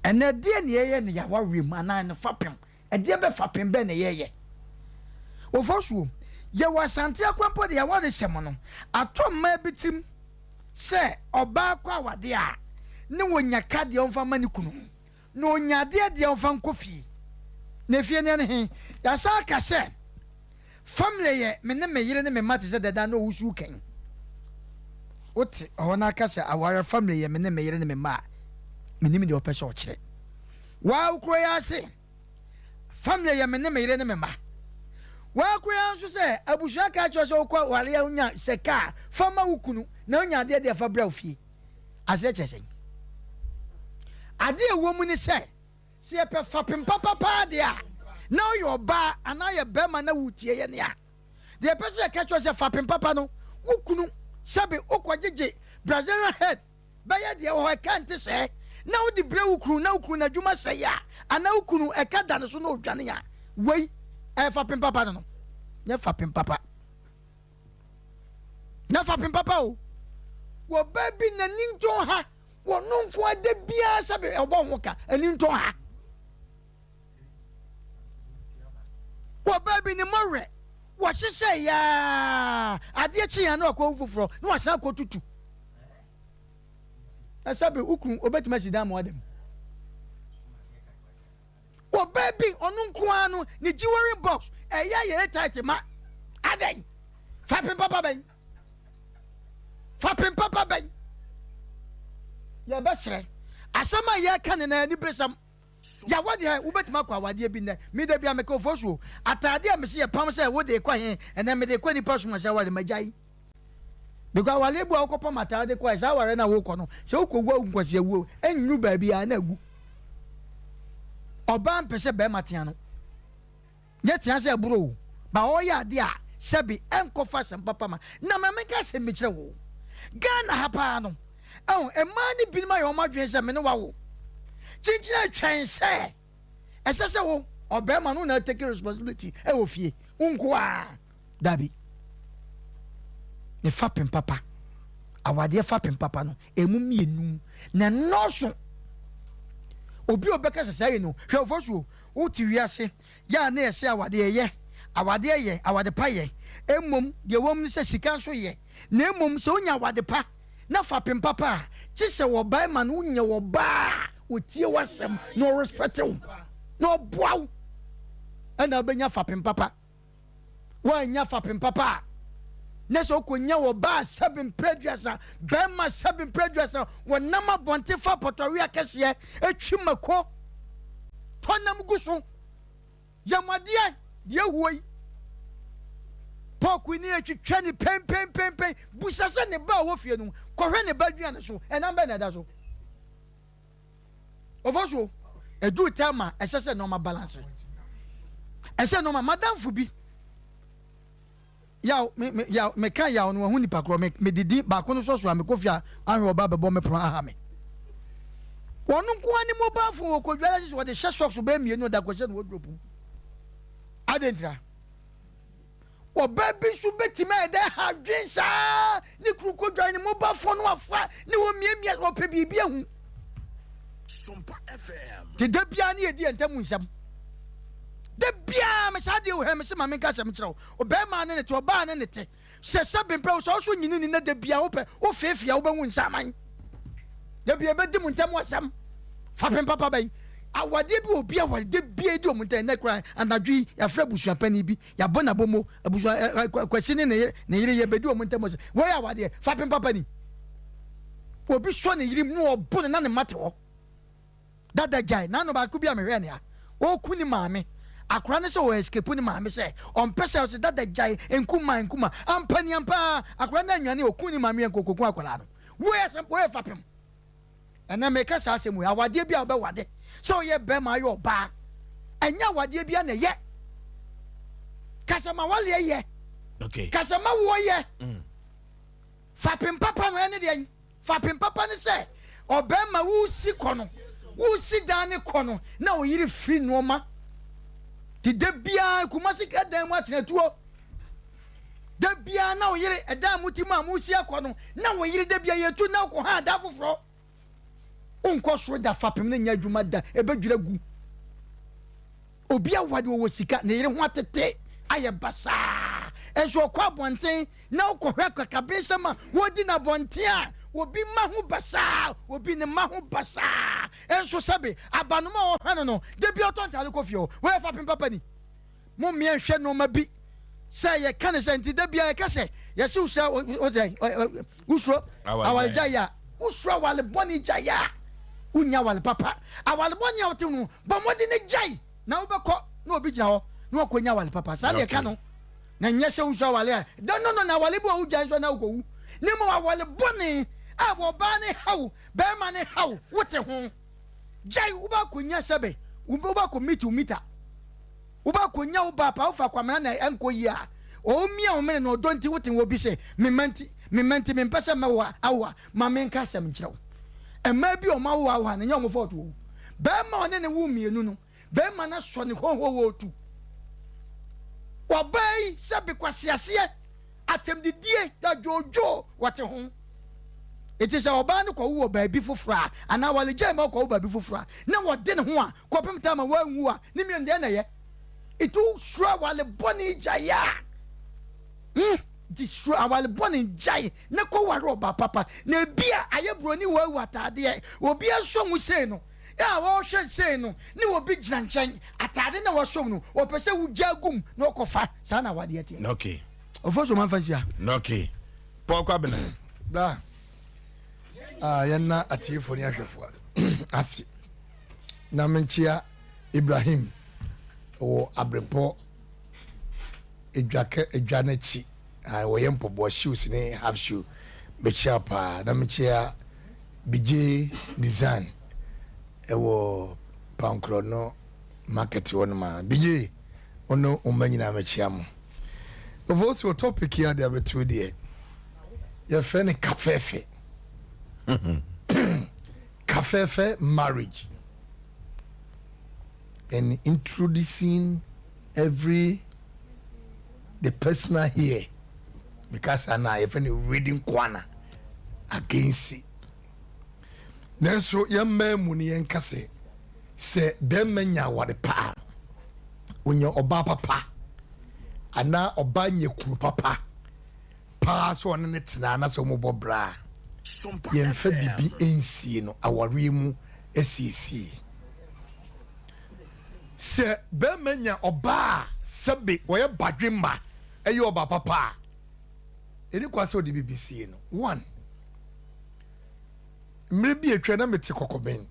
Ɛnɛ deɛ ne yɛyɛ no yɛawareɛ mu anaa ne fapem Ɛdeɛ bɛ fapem bɛn na yɛyɛ? Ofosuo, Yɛwɔ Asante akwan mpo de y'awaresɛm no atɔ mmaa bi tirim sɛ ɔbaa kɔ awadeɛ a, ne wɔnya ka deɛ ɔmfa ma ne kunu na ɔnya adeɛ deɛ ɔmfa nkɔ fie na efie no ne he. Yɛasan aka sɛ family yɛ me ne me yere ne me mma te sɛ dada na ɔwusu kɛn. Wote hɔ na aka sɛ aware family yɛ me ne me yere ne me mma a, menim deɛ ɔpɛ sɛ ɔkyerɛ. Waa wo kuro yi ase family yɛ me ne me yere ne me mma. Waa kuro yi nso sɛ abusua ka kyerɛ sɛ wokɔ aware a wonya sɛ kaa fa ma wo kunu na wonya adeɛ deɛ fa brɛ wo fie. Aseɛ kyerɛ sɛn? Adeɛ ɛwɔ mu ne sɛ, sɛ yɛpɛ fapem papa paa deɛ a, na woyɛ ɔbaa anaa yɛ bɛrima na wotie yɛ ne a, deɛ yɛpɛ sɛ yɛka kyerɛ sɛ fapem papa no, wo kunu sɛbe wokɔgyegye Brazilian head bɛyɛ deɛ wɔ hɔ ɛka nte sɛɛ na wode brɛ wo kunu na wo kunu n'adwuma sɛe a, anaa wo kunu ɛka da ne so na ɔdwane a, wei ɛyɛ fapem papa no no, nyɛ fapem papa. Nyɛ fapem papa o. Wɔ baa bi n'ani ntɔn ha, wɔno nko ada biara sɛbe ɛbɔ ho ka, ani ntɔn ha. Wɔ baa bi ne mmɔwerɛ, wɔhyehyɛ yaa, adeɛ kye ya na wakɔ foforɔ na wasan akɔ tutu. Na sɛbe wo kunu obetumi asi dan ma wada mu. Ɔbaa bi ɔno nko ara no ne jewelry box ɛyɛ ayɛ tight ma adɛn fapem papa bɛn fapem papa bɛn yɛbɛsrɛ asɛm a yɛka ne na aniberesɛm yɛwɔ deɛ wobɛtumi akɔ awadeɛ bi nnɛ meda bi a meka ofo so ataadeɛ a mese yɛpam sɛ wode kɔ he ɛnɛ mede kɔ nipa som sɛ wade magyae. Because awareɛ bi a wokɔpam ataade kɔɛ saa awareɛ no a wokɔ no sɛ wokɔwu a nkwasi awuo ɛnnuru baabi a na agu. Ɔbaa mpɛ sɛ bɛrima tea no nyɛ tea sɛ ɛboro o ba ɔyɛ adeɛ a sɛbi ɛnkɔfa asɛm papa ma na ma menka asɛm bi kyerɛ wo. Ghana ha paa no ɛho mmaa no binom ayɛ wɔn adwene sɛ me ne wawo kyinkyin atwɛn sɛ ɛsɛ sɛ wo ɔbɛrima no na take responsibility ɛwɔ fie wo nko a. Dabi. Ne fapem papa, awadeɛ fapem papa no, ɛmu mmienu na ɛnnɔɔso. Obi a ɔbɛka sɛ saa yi no, hwɛ ofosuo, wote wiase, yɛ a na yɛsɛ awadeɛ yɛ, awadeɛ yɛ, awade pa yɛ. Mmom, deɛ ɛwɔ mu ne sɛ sika nso yɛ. Na mmom, sɛ wonya awade pa na fapem papa a, gye sɛ wɔbae ma no wonya ɔbaa a ɔtie w'asɛm na ɔrespɛte wo na ɔboa wo, ɛna wobɛnya fapem papa. Woannya fapem papa a, na sɛ wokɔnya ɔbaa sɛbe mprɛ aduasa, bɛrima sɛbe mprɛ aduasa, wɔnam abɔnten fa pɔtɔwe akɛseɛ, ɛtwi mako, tɔ nam gu so, yɛmɔdeɛ, deɛ ɛhuo yi, pɔɔko ni ɛtwitwa ne pɛnpɛnpɛnpɛn, busa sɛ ne ba a ɔwɔ fie no, kɔhwɛ ne ba aduane so, ɛnam bɛn na ɛda so? Ɔfɔ so ɛduru time a ɛsɛ sɛ nneɛma balance. Ɛsɛ nneɛma madamfo bi yaw me me yaw meka yaw no wahu nipa korɔ me me didi baako no sɔso a mekɔ fie a ahwɛ ɔba bɛbɔ me pono aha me. Wɔn nko ara ne mobile phone wɔ kɔdwa sɛ wɔde hyɛ socks bɛyɛ mmienu ɔda kɔhyɛ no wardrobe mu. Adɛn ntira? Ɔbaa bi nso bɛtumi ayɛ dɛ ha adwene saa ne kunu kɔdwan ne mobile phone no afa ne wɔmiamia ɔpɛ biribi ahu. Te da biara ne yɛdi yɛn ntam nsɛm. Da biara me saa deɛ ohɛ me se ma menka asɛm kyerɛ wo. Ɔbarima ne ne te, ɔbaa ne ne te. Sɛ sɛ bempɛ wo sɛ ɔso nyini ni na da biara wopɛ wofeefee a wobɛhu nsaman. Da biara ɛbɛdi mo ntam asɛm. Fapem papa bɛn? Awadeɛ bi wɔ obi aware da biara di wɔn ntam. Ɛnɛ koraa anadwo yi yɛafrɛ abusuapanin bi yɛabɔ n'abomo abusua ɛ ɛ Kwasi ne ne yere ne yere yɛbɛdi wɔn ntam asɛm. Wei awadeɛ fapem papa ni. Obi sɔ ne yere mu na ɔbo no na ne mma te hɔ. Dada gyae n'ano baako bi a mehwɛɛ nea ɔreku ne maame. Akora no sɛ ɔ escape ne maame sɛ ɔmpɛ sɛ ɔsɛ dada gyae nku ma nku ma. Ampa ni ampa ara akora no anwane ɔku ne maame yɛ nka ɔkɔku akwadaa no. Wei asɛm wei yɛ fapem. Ɛnɛ meka saa asɛm wei awadeɛ bi a wobɛwade sɛ ɔyɛ bɛrima ayɛ ɔbaa ɛnyɛ awadeɛ bi a na ɛyɛ. Kasɛ ma waleɛ yɛ. Okay. Kasɛ ma woɔ yɛ. Fapem papa no ɛne deɛ Fapem papa ne sɛ ɔbarima woresi kɔ no, woresi dan no kɔ no na wo yere firi nnoɔma te da biara Kumasi dan mu atenatuo. Da biara na wo yere ɛdan mo ti mu a moresi akɔ no na wo yere da biara yɛtu na wokɔ ha dan foforɔ. Wonkɔ soro da fapem no nyɛ adwuma da ɛbɛdwira gu. Obi aware ɔwɔ sika, ne yere ho atete ayɛ basaa, nso ɔkɔ abɔnten na ɔkɔhwɛ akakabensɛm a wɔredi no abɔnten a, Obi mma ho basaa, obi ne mma ho basaa. Nso sɛbe abanoma a ɔhwɛ no no, da biara ɔtɔ ntaade kɔ fie hɔ. Wei yɛ fapem papa ni. Mommea nhwɛ nneɛma bi sɛ yɛka ne sɛ nti da biara yɛka sɛ yɛse wo sɛ wo sɛ wosuro aware gyae a wosuro aware bɔne gyae a wonya aware papa. Aware bɔne a wote no bɔ mmɔden ne gyae na wobɛkɔ na obi gyina hɔ na wakɔnya aware papa. Saa na yɛka no. Na nyɛ sɛ wosuro aware a da no no na aware bi wɔ wogyae nso na wokɔwu. Ne mmom aware bɔne a ɔbaa ne haw bɛrima ne haw wote ho. Gyae wobɛkɔnya sɛbe wobɛkɔ meet wo mita. Wobɛkɔnya wo ba pa wofa kwamena na ɛnkɔ yie a ɔmia wo mene na ɔdɔ nti wote wɔ bi sɛ me mma nti me mma nti mempɛ sɛ mɛwo awo a ma menka asɛm nkyerɛ wo. Mmaa bi a wɔn awo awo a na ɛnyɛ wɔn fault o. Bɛrima a ɔne ne wo mmienu no bɛrima no asɔ ne hɔhoɔ wɔ otu. Ɔbaa yi sɛ bekwaseaseɛ atɛmdidie dwoodwoo wɔte ho. Enti sɛ ɔbaa no kɔwo wɔ baabi foforɔ a, anaa waregyae ma ɔkɔwo baabi foforɔ a, na wɔde ne ho a, kɔpem tam a wanwu a, ne mmienu deɛ na ɛyɛ. Enti wosuro aware bɔne gyae a, hmm, nti suro aware bɔne gyae na kɔware ɔbaa papa. Na ebi a ayɛ buroni wawu ataadeɛ, obi asɔ mu sei no, a ɔrehwɛ sei no, ne obi gyina nkyɛn, ataade na wasɔ mu no, ɔpɛ sɛ wogya gum na ɔkɔfa. Saa na awadeɛ teɛ. Okay. Ɔfo so manfa nsia. Okay. Paul Kwabena. Bra a yɛnna atiefoɔ ne ahwɛfoɔ ase na menkyea Ibrahim wɔ Abrepɔ edwakɛ edwa n'akyi a wɔyɛ mpɔboa shoes ne half shoe mekyea paa na mekyea Bigye design ɛwɔ Pankorɔ no market hɔ nom a Bigye ɔno ɔma nyinaa mekyea mo. Ofosuo topic yi a de abɛto deɛ yɛfrɛ no kafɛɛfɛ kafɛɛfɛ marriage and introducing every the personal here meka saa na yɛfrɛ no reading kwana against nanso yɛn mmaa mu no yɛnka sɛ sɛ bɛrima nya aware pa a onya ɔbaa papa anaa ɔbaa nya kunu papa paa sɛ ɔne ne tena na sɛ wɔbɔ bra a yɛmfa biribi nsie no awareɛ mu asiesie sɛ bɛrima nya ɔbaa a sɛbe ɔyɛ badwemma ɛyɛ ɔbaa papa a ɛni kwa sɛ ɔde biribi sie no one mmerɛ bi atwa na mete kɔkɔbɛn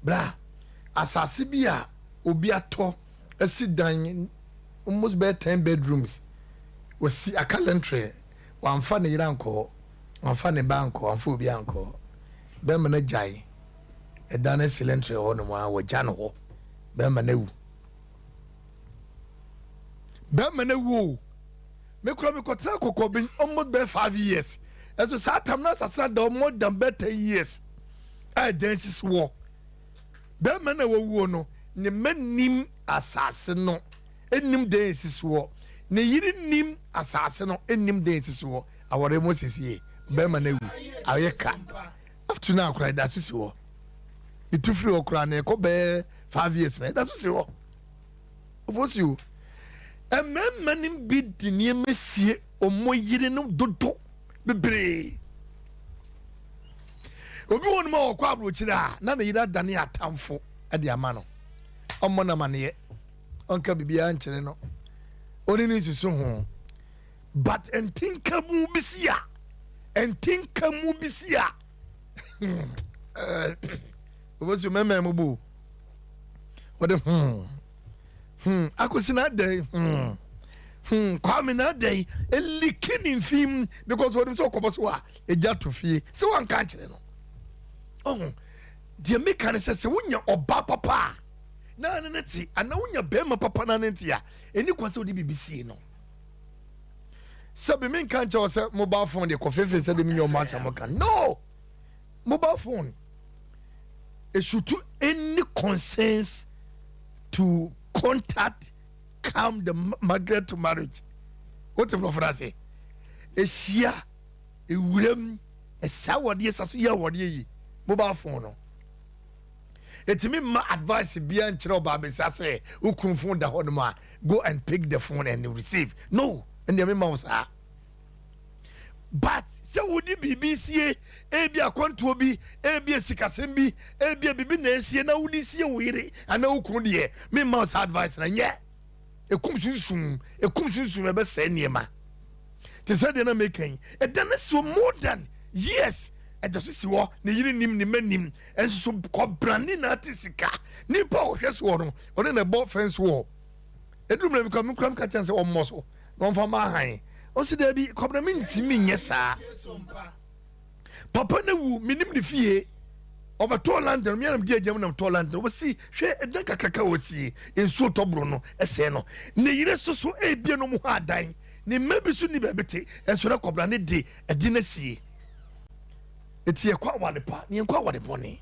bra asase bi a obi atɔ asi dan almost bɛyɛ 10 bedrooms wɔsi aka lintel wamfa ne yere ankɔ hɔ wamfa ne ba ankɔ wamfa obi ankɔ hɔ bɛrima no gyae ɛdan no asi lintel hɔ nom a wɔgya no hɔ bɛrima no awu bɛrima no awu o mekura mekɔtena kɔkɔbɛn almost bɛyɛ 5 years ɛso saa tam no asase no ada more than bɛyɛ 10 years a ɛdan si so wɔ bɛrima no a wawuo no ne mma nim asase no nim dan esi soɔ ne yere nim asase no nim dan esi soɔ awɔre mu sisi yie bɛrima no awu ayɛ ka up to now koraa ɛda so si hɔ metu firi hɔ koraa na ɛkɔ bɛyɛ 5 years na ɛda so si hɔ ofosi o mmarima no bi de nneɛma sie wɔn yere no dodo bebree obi wɔ nom a ɔkɔ aburokyire a na ne yere adane atamfo de ama no ɔmmɔ no amaneɛ ɔnka biribiara nkyerɛ no ɔne ne nsusu ho but ntinka mu bi si a ntinka mu bi si a obosi mɛmɛ mu bo wɔde akosi na adɛn kwame na adɛn eliki ne nfim because wɔde sɛ ɔkɔbɔ so a egya to fie sɛ wɔnka nkyerɛ no ɔho deɛ meka ne sɛ sɛ wonya ɔbaa papa a na ne ne te anaa wonya bɛrima papa na ne te a ɛni kwan sɛ wode biribi sie no sɛbi menka nkyɛ wɔ sɛ mobile phone deɛ kɔfefe sɛ de menyɛ ɔmo asɛm ka no mobile phone esutu any concerns to contact come the migrate to marriage wote borɔfo no ase ehyia ewuram ɛsa wɔdeɛ sa so yɛ wɔdeɛ yi mobile phone no etimi mma advice bia nkyerɛ ɔbaa bɛsa sɛ wokunu phone da hɔ nom a go and pick the phone and receive no ɛndeɛ mema wo saa but sɛ wode biribi sie, ebi akwantuo bi, ebi sikasɛm bi, ebi biribi na esie na wode sie wo yere anaa wo kunu deɛ, memma wo saa advice na nyɛ. Ekum sunsum, ekum sunsum ɛbɛsɛe nneɛma. Te sɛ deɛ na meka yi, ɛda no si hɔ more than years, ɛda so si hɔ, ne yere nim, ne mma nim, ɛnso so kɔbrane na ate sika. Nipa a ɔhwɛ soɔ no, ɔne na ɛbɔ fɛnse wɔ. Ɛduru mmerɛ bi kora, me kora meka kyerɛ sɛ ɔmmɔ so na ɔmfa ma ahan. Ɔsi daabi, kɔbra mentumi nyɛ saa. Papa no wu, menim ne fie. Ɔbɛtɔɔ London, me anam di agya mu nam tɔɔ London. Wɔsi hwɛ ɛdan kakraka a wɔsie, nsuo tɔ boro no, ɛsɛe no. Ne yere soso ebie no mu hɔ adan. Ne mma bi so ni baabi te, ɛnso na kɔbra ne de ɛde no asie. Eti yɛkɔ aware pa, ne yɛnkɔ aware bɔne.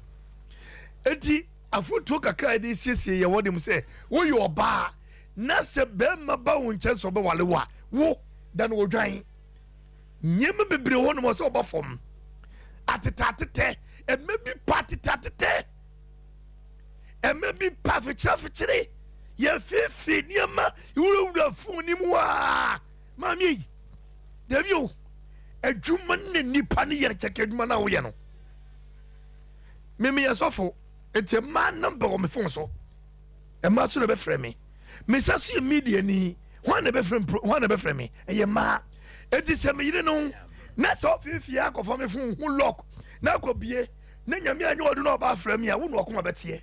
Eti afotuo kakra a yɛde siesie yɛ wɔ de mu sɛ woyɛ ɔbaa na sɛ bɛrima ba wo nkyɛn sɛ ɔbɛwale wo a, wo da no odwan. Nneɛma bebree hɔ nom ɔsɛ ɔba fam. Atetɛ atetɛ, ɛmɛ bi pa atetɛ atetɛ, ɛmɛ bi pa afekyere afekyere, yɛfeefee nneɛma wurawura fon ne mu a maame yi dabi o, adwuma ne nipa ne yɛrɛ kyɛkɛ adwuma no a woyɛ no. Meme yɛ sɔfo, nti mmaa number wɔ me phone so, mmaa so na ɛbɛfrɛ me. Mesa so yɛ media ni, hwan na ɛbɛfrɛ me? Hwan na ɛbɛfrɛ me? Ɛyɛ mmaa. Eti sɛ meyere no na sɛ ɔfiefie akɔfa me phone ho lock na akɔ bie na Nyame anyɛ ɔdo na ɔba afrɛ me a, wo na ɔkoma bɛteɛ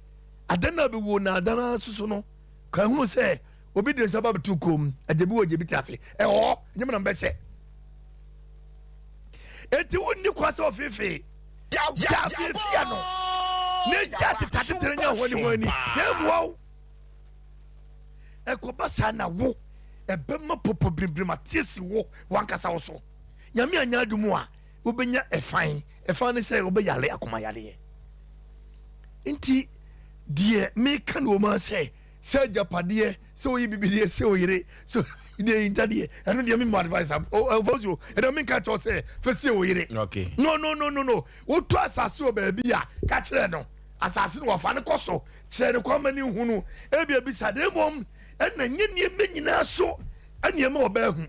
adan na bɛwuo na adan no soso no kan hunu sɛ obi de nsa ba bɛto kom agya bi wɔ agya bi te ase ɛhɔ nyɛ me na mbɛhyɛ. Eti wonni kwa sɛ ɔfiefie gya fiefie no ne gya tetatete nya ho ne ho ani na emua wo. Ɛkɔba saa na wo ɛbɛma popo biribiri ateɛ si wo wankasa wo so. Nyame anya adum a wobɛnya ɛfan ɛfan ne sɛ wobɛyare akoma yareɛ. Nti deɛ meka no wɔ mu sɛ sɛ agyapadeɛ sɛ oyi bibideɛ sɛ oyere sɛ deɛ yi ntadeɛ, ɛno deɛ memmɔ advice ɔfɔsuo ɛdɛ menka kyɛw sɛ fɛsie oyere. No, no, no, no, no. Wotɔ asase wɔ baabi a, ka kyerɛ no asase no wɔfa no kɔ so, kyerɛ no kwan ma ne hu no ebi ebisa de mmom ɛna nye nneɛma nyinaa so nneɛma ɔbaa hu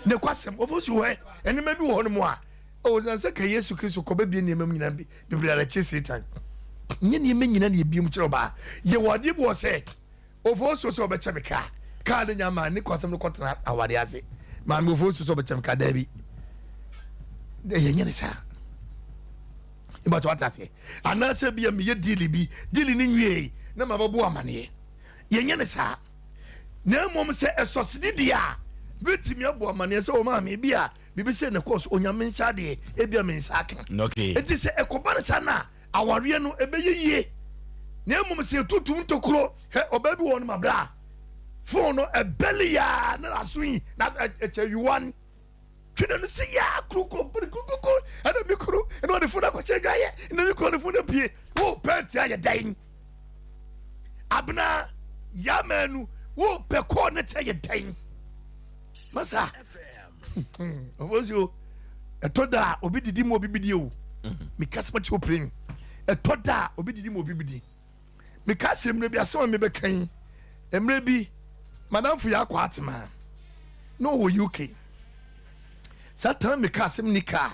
ne kwasɛm ɔfɔsuo hɛ nneɛma bi wɔ hɔ no mu a ɔwɔ sɛ ka Yesu Kristo kɔ bɛbie nneɛma mu nyinaa bi bebree ara kyerɛ Satan. Nye nneɛma nyinaa na ebiem kyerɛ ɔbaa. Yɛ wɔ adeɛ bi wɔ sɛ ɔfɔsuo sɛ ɔbɛkyɛ me kaa kaa ne nya maa ne kwasɛm no kɔtena awadeɛ ase. Maame ɔfɔsuo sɛ ɔbɛkyɛ me kaa, daabi, ɛyɛ nyɛ ne saa ìbàtɔ ate aseɛ. Anaasɛ bi a meyɛ diili bi, diili ne nwie na ma bɛbɔ amaneɛ, yɛnyɛ ne saa. Na mmom sɛ ɛsɔsidi deɛ a, bɛtumi abɔ amaneɛ sɛ o maame bi a biribi sɛ ne kɔɔ so, Onyame nhyɛ adeɛ ebi a me nsa aka. Nti sɛ ɛkɔba no saa na awareɛ no ɛbɛyɛ yie. Na mmom sɛ yɛtutum ntokuro hɛ ɔbaa bi wɔ no ma bra phone no ɛbɛli yaa na aso yi na ɛkyɛ yuwan twene no sɛ yaa kurokuro bere kurokuro ɛna mi kuro ɛna ɔde phone akɔhyɛ adwaeɛ ɛna mi kuro ɔde phone apue wo pɛ ti ayɛ dɛn abena yaa mɛnu wo pɛ kɔɔ ne kyɛ yɛ dɛn masa ɔfɔsi o. Ɛtɔ da a obi didi mu obi bi di o. Meka sɛ makyɛ opirin ɛtɔ da a obi didi mu obi bi di. Meka sɛ mmerɛ bi asɛm a mebɛka yi, mmerɛ bi madamfo yɛ akɔ atema na ɔwɔ UK. Saa time meka asɛm ni kaa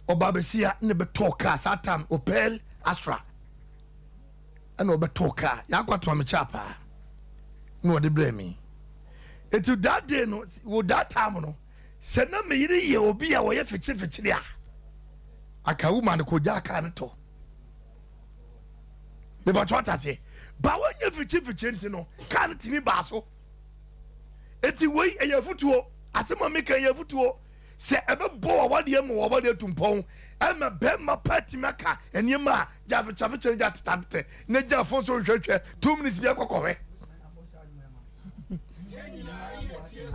ɔba bɛsia na bɛtɔɔ kaa saa time Opel Astra ɛna ɔbɛtɔɔ kaa yɛ akɔ atema mekyɛ paa na ɔde brɛ me. Eti that day no wɔ that time no sɛ na me yere yɛ obi a wɔyɛ fikyirifikyiri a aka wo ma no kɔgya kaa no tɔ mebatɔ ataseɛ ba wɔnyɛ fikyirifikyiri nti no kaa no tumi baa so. Eti wei ɛyɛ afutuo asɛm a meka ɛyɛ afutuo sɛ ɛbɛbɔ wawadeɛ ma wawadeɛ atu mpɔn ɛma bɛrima pa atumi aka nneɛma a gya fikyirifikyiri gya tetatete na gya fon so hwehwɛ 2 minutes bi akɔkɔhwɛ.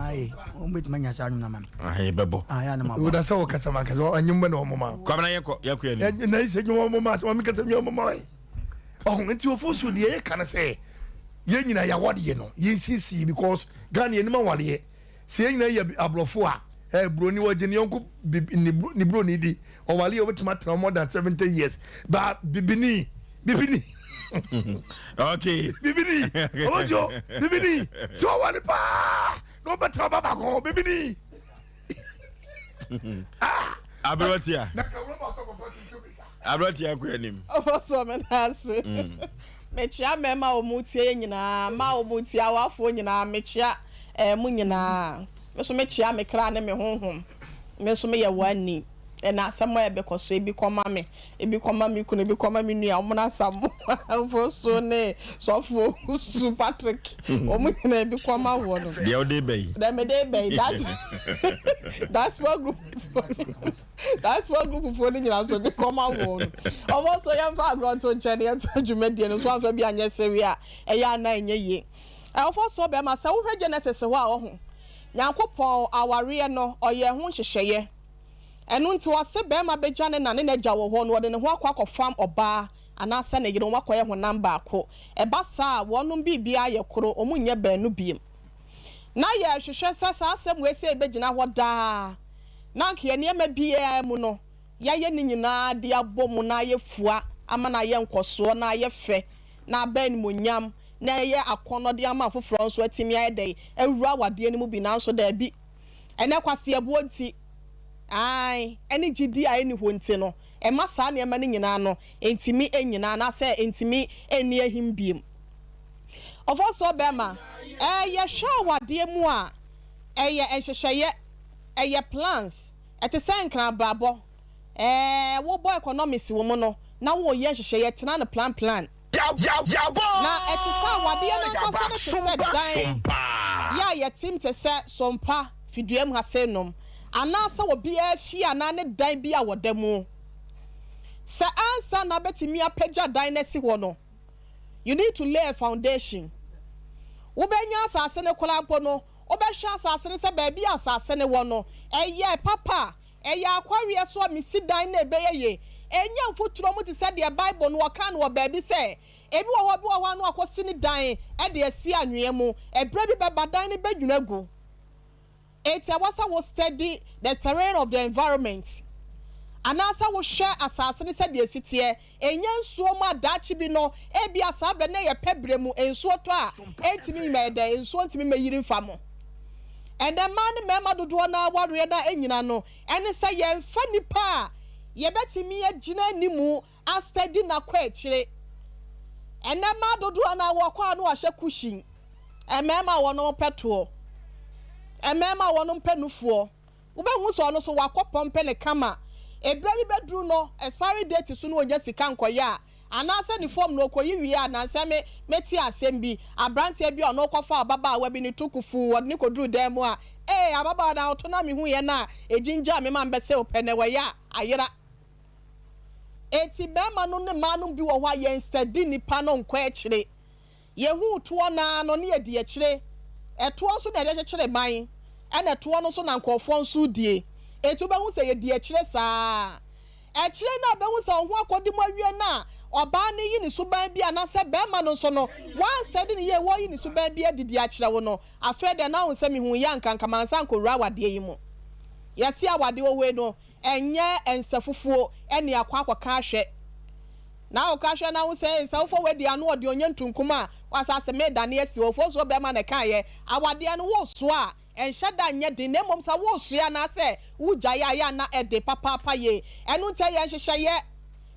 Aye, wɔn bɛtumi anya saa nnwom no ama me. Aye, bɛbɔ. Ah, yɛ anam aba. Wona sɛ wɔkasa ma nkasa ɛnwom bɛ na wɔn ma. Kwamina yɛnkɔ yɛnkɔ yɛn anim. Na sɛ nnwom wɔn ma wɔn kasa nnwom wɔn ma yi. Ɔho nti ofo so deɛ yɛka no sɛ yɛn nyinaa yɛawadeɛ no yɛn siesie because Ghana yɛn nim awadeɛ sɛ yɛn nyinaa yɛ aborɔfo a ɛɛ buroni wɔgye ne yɔnko bibi ne ne buroni di ɔwale yɛ wɔbɛtumi atena more than 70 years ba bibini bibini. Bibini ɔwɔsio bibini sɛ ɔwale paa na ɔbɛtena ɔba baako ho bibini ah. Aberewatia. Na ka wura ma sɔfo pa tutu mirika. Aberewatia kɔ anim. Ɔfɔ so me nan ase. Mekyea mmarima a wɔn tie yɛ nyinaa, mmaa a wɔn tie, awafoɔ nyinaa, mekyea ɛɛ mo nyinaa. Me nso mekyea me kra ne me honhom. Me nso meyɛ wɔn ani. Ɛna asɛm a ɛbɛkɔ so, ebi kɔma me, ebi kɔma me kunu, ebi kɔma me nua, wɔn asamoafo so ne sɔfo su Patrick, wɔn nyinaa ebi kɔma wɔn. Deɛ wode ba yi. Deɛ mede ba yi, that's diaspora group diaspora group foɔ no nyinaa nso ebi kɔma wɔn. Wɔn nso yɛmfa agorɔ nto nkyɛn na yɛnto dwumadie no so amfa bi anyɛ sereɛ a ɛyɛ a na ɛnyɛ yie. Ɛwɔfo so bɛrima sɛ wohwɛ Genesis hɔ a ɔho Nyankopɔn awareɛ no ɔyɛɛ ho nhyehyɛeɛ. Ɛno nti ɔse bɛrima bɛgya ne na ne n'agya wɔ hɔ na ɔde ne ho akɔ akɔfam ɔbaa anaasɛ ne yere wɔn akɔyɛ honam baako. Ɛba saa a wɔnom biribiara yɛ koro, wɔn nyɛ baanu biem. Na yɛhwehwɛ sɛ saa asɛm wei sei bɛgyina hɔ daa na anka yɛn nneɛma biara mu no yɛayɛ ne nyinaa de abɔ mu na ayɛ fua ama no ayɛ nkɔsoɔ na ayɛ fɛ na aba animuonyam na ɛyɛ akɔnnɔ de ama afoforɔ nso atumi ayɛ dɛn awura awadeɛ no mu bi nanso daabi. Ɛnnɛ kwaseɛboɔ nti, aane, ɛne gyidie a ɛnni hɔ nti no, ɛma saa nneɛma no nyinaa no ntumi nnyina anaasɛ ɛntumi nni ahim bio. Ɔfɔsoɔ bɛrima, ɛɛ yɛhwɛ awadeɛ mu a, ɛyɛ nhyehyɛeɛ, ɛyɛ plans, ɛte sɛ nkrabrabɔ, ɛɛ wobɔ economics wɔ mu no na woreyɛ nhyehyɛeɛ, tena no plan plan. Na ɛte sɛ awadeɛ no ankasa no te sɛ dan yɛ a yɛtem te sɛ sompa fiduam ha sei nom, anaasɛ obiara fie anaa ne dan bi a wɔda mu. Sɛ ansa na wobɛtumi apagya dan no asi hɔ no, you need to lay a foundation. Wobɛnya asase no koraa mpo no, wobɛhwɛ asase no sɛ baabi a asase no wɔ no, ɛyɛ papa a, ɛyɛ akwaweɛ so a mesi dan no a ɛbɛyɛ yie. Ɛnyɛ mfuturo mu te sɛ deɛ Bible no wɔka no wɔ baabi sɛ, ebi wɔ hɔ, obi wɔ hɔ a na wakɔsi ne dan de asi anwea mu. Ɛberɛ bi bɛba, dan no bɛdwiri agu. Enti ɛwɔ sɛ wo study the terrain of the environment anaasɛ wohwɛ asase no sɛdeɛ ɛsi teɛ. Ɛnyɛ nsuo mu a daakye bi no, ebia saa berɛ no na ɛyɛ pɛ berɛ mu, nsuo tɔ a, ɛntumi mmɛyɛ dɛn, nsuo ntumi mmɛyiri mfa mo. Ɛnnɛ mmaa ne mmarima dodoɔ no ara awareɛ no a ɛnyina no, ɛne sɛ yɛmfa nnipa a yɛbɛtumi agyina animu astadi no akɔ akyire. Ɛnnɛ mmaa dodoɔ no ara wɔkɔ a na wɔahyɛ cushion, mmarima a wɔnom pɛ toɔ, mmarima a wɔnom pɛ nufoɔ. Wobɛhu sɛ ɔno nso wakɔ pɔmpe no kama. Ɛberɛ bi bɛduru no, expiry date so na ɔnya sika nkɔyɛ a, anaasɛ ne fam no ɔkɔyi wie a, nansɛ me metee asɛm bi, abranteɛ bi a ɔno kɔfaa ababaawa bi ne to kufuu, ɔde no kɔduruu dan mu a, ee, ababaawa no ahoto no a mehuiɛ no a, ɛgyingyaa me ma mebɛsɛ ɔpɛ no, ɛwɔ yɛ a, ayera. Enti mmarima nom ne mmaa nom bi wɔ hɔ a yɛn study nnipa no nkɔ akyire. Yɛhuu toɔ no ara no ne yɛdi akyire. Ɛtoɔ nso na yɛde kyekyere man, ɛna ɛtoɔ no nso na nkurɔfoɔ nso redie. Enti wobɛhu sɛ yɛdi akyire saa ara. Akyire no a wobɛhu sɛ wo ho akɔdi mu awie no a, ɔbaa no yi ne suban bi anaasɛ barima no nso no, wansɛde no yie, wɔreyi ne suban bi adi de akyerɛ wo no, afei deɛ na wohu sɛ mehuu yɛ anka anka mansan ankɔwura awadeɛ yi mu. Yɛse awadeɛ wɔ hɔ yi no, Ɛnyɛ nsafufuo ne akɔ akɔka ahwɛ. Na akɔka ahwɛ na ahu sɛ nsafufuo wei deɛ ano ɔden ɔnyɛ ntunkum a w'asase medane asi hɔ. Ofosuo bɛrima na ɛkaeɛ. Awadeɛ no wosoa a ɛnhyɛ da nyɛ den na mmom sɛ wosoa anaasɛ wogyae a ɛyɛ a na ɛden papaapa yie. Ɛno nti ɛyɛ nhyehyɛeɛ.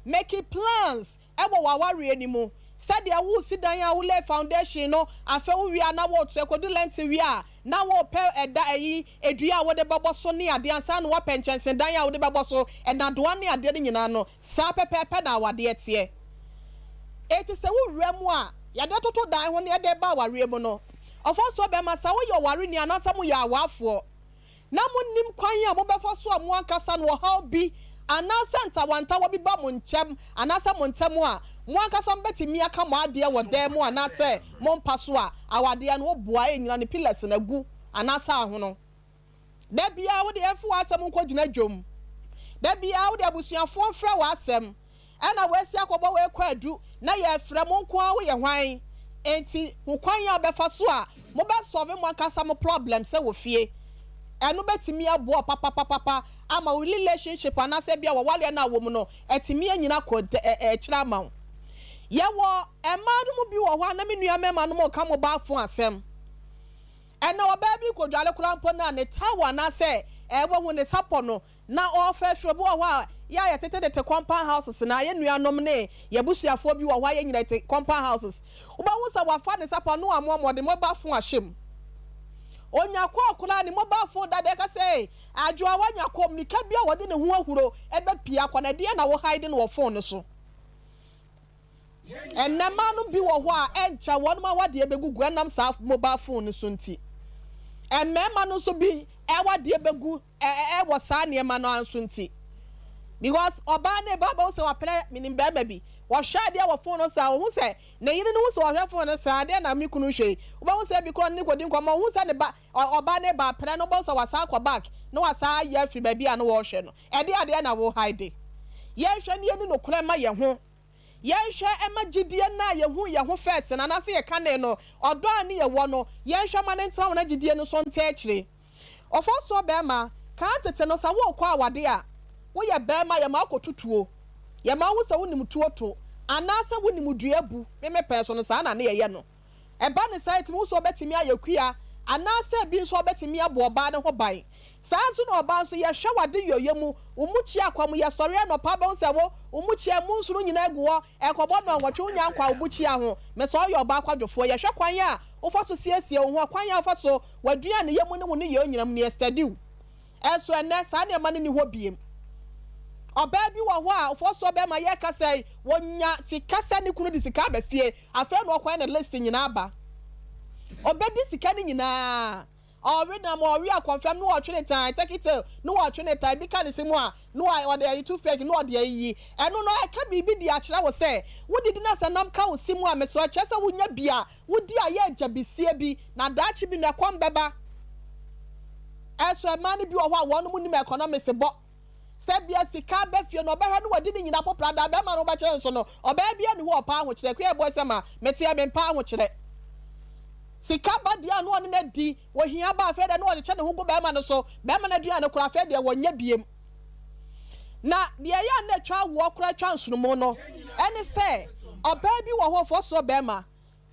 Make plans wɔ w'awareɛ no mu. Sɛdeɛ woresi dan a wo lay foundation no, afei wo wie a na woreto, ɛkɔdu lɛnte wie a na worepɛ ɛda ɛyi, dua a wode bɛbɔ so ne adeɛ ansa na woapɛ nkyɛnsedan a wode bɛbɔ so, nnadewa ne adeɛ no nyinaa no, saa pɛpɛɛpɛ na awadeɛ teɛ. Enti sɛ wowura mu a, yɛde toto dan ho na yɛde ba awareɛ mu no, ɔfɔnsoɔ bɛrima, sɛ woyɛ ɔwareni anaasɛ moyɛ awaafoɔ, na monnim kwan a mobɛfa so a mo ankasa no ɔhaw bi anaasɛ ntawantawa bi ba mo nkyɛm anaasɛ mo ntam a, mo ankasa mobɛtumi aka mo adeɛ wɔ dan mu anaasɛ mo mpa so a, awadeɛ no woboa ɛnyina ne pillars no agu anaasɛ ahono. Da biara wode ɛmfa w'asɛm nkɔgyina dwom. Da biara wode abusuafoɔ mfrɛ w'asɛm. Ɛna woasi akɔbɔ wei kwaadu na yɛfrɛ mo nko ara woyɛ hwan? Enti hu kwan a wobɛfa so a mobɛ solve mo ankasa mo problems wɔ fie. Ɛno bɛtumi aboa wo papapapapa ama wo relationship anaasɛ ebia w'awareɛ no a wɔ mu no atumi anyini akɔ akyire ama wo. Yɛwɔ mmaa no mu bi wɔ hɔ a na me nua mmarima nom reka mobile phone asɛm. Ɛnna ɔbaa bi rekɔdware koraa mpo no a, ne towel anaasɛ ɛɛ wahu ne sapɔ no na ɔrefa afiri. Obi wɔ hɔ a, yɛ a yɛtetetete compound houses na yɛn nuanom ne yɛn abusuafoɔ bi wɔ hɔ a yɛn nyinaa te compound houses. Wobɛhu sɛ wafa ne sapɔ no amoamoa ɔde mobile phone ahyɛ mu. Onya kɔɔ koraa ne mobile phone dada ɛka sɛ adwoa wanya kɔɔ mmirika bi a wɔde ne ho ahuro ɛbɛpia akɔ na ɛdeɛ na wo hide no wɔ phone no so. Ɛnnɛ mmaa no bi wɔ hɔ a ɛnkyɛ wɔn awadeɛ bɛgugu ɛnam saa mobile phone no so nti. Mmarima no nso bi awadeɛ bɛgu ɛwɔ saa nneɛma no ara nso nti. Because ɔbaa no ba bɛhu sɛ wapɛ menim barima bi wɔhwɛ adeɛ wɔ phone no saa ɔhu sɛ ne yere no hu sɛ ɔhwɛ phone no saa adeɛ na me kunu hwɛ yi wobɛhu sɛ bi koraa ne kɔdi nkɔmmɔ ɔhu sɛ ne ba ɔbaa no ba apɛ no wobɛhu sɛ wasan akɔ back na wasan ayɛ afiri baabi a na wɔrehwɛ no ɛde adeɛ na wo hide yɛnhwɛ ne yɛni nokorɛ ma yɛn ho. Yɛnhwɛ mma gyidie no a yɛhuu yɛn ho first no anaasɛ yɛkanee no, ɔdɔ a ne yɛwɔ no, yɛnhwɛ ma no ntena hɔ na gyidie no nso ntaa akyire. Ɔfɔsoɔ barima, kan tete no sɛ worekɔ awadeɛ a, woyɛ barima a yɛma wokɔto tuo, yɛma wohu sɛ wonim tuo to, anaasɛ wonim dua bu, me me pɛn so no saa na ne yɛyɛ no. Ɛba no saa a, etumi hu sɛ ɔbɛtumi ayɛ kua anaasɛ ebi nso ɔbɛtumi abɔ ɔbaa no ho ban. Saa ara nso na ɔbaa nso, yɛhwɛ w'adeyɔyɛ mu, wo mukyia kwa mu, yɛsɔre anɔpa abɛhu sɛ wo, wo mukyia mu nsono nyinaa gu hɔ, ɛrekɔbɔ nnɔnwɔtwe, wonnya nkwa wo bukyia ho. Mesɛ ɔyɛ ɔbaa kwadwofoɔ. Yɛhwɛ kwan a wofa so siesie wo ho, ɔkwan a wofa so, w'aduaneyɛ mu ne wo nneyɔɛ nyinaa mu no, yɛstudy wo. Nso ɛnnɛ, saa nneɛma no nni hɔ bio. Ɔbaa bi wɔ hɔ a, ɔfɔɔsoɔ bɛrima, yɛrekasa yi, ɔnya sika sɛ ne kunu de sika aba fie. Afei na ɔkɔyɛ ne list nyinaa aba. Ɔbɛdi sika no nyinaa. Ɔwe nam, ɔwe akɔnfɛm, na ɔtwe ne tan, turkey tail, na ɔtwe ne tan. Ebi ka ne se mu a, na ɔde ayi toothpick na ɔde ayiyi. Ɛno no, ɛka biribi de akyerɛ wo sɛ, wodidi na sɛ nam ka wo se mu a, mesrɛ wo, kyerɛ sɛ wonya bi a wodi a ɛyɛ agyabisie bi, na daakye bi no ɛkɔm bɛba. Ɛso mmaa no bi wɔ hɔ a wɔnom nnim economics bɔ. Sɛ bia sika ba fie no ɔbɛhwɛ na wadi ne nyina popradaa bɛrima no wobɛkyerɛ no so no ɔbaa bia nni hɔ a ɔpɛ ahokyerɛ kua ɛboɛ sɛ ma meteɛ mempɛ ahokyerɛ sika ba deɛ a na ɔne no adi ohia ba afei deɛ na ɔkyekyɛ ne ho gu bɛrima no so bɛrima no aduane koraa afei deɛ wɔnyɛ biem na deɛ ɛyɛ a na atwa awoɔ koraa atwa nsonomu no ɛne sɛ ɔbaa bi wɔ hɔ ɔfɔsoɔ bɛrima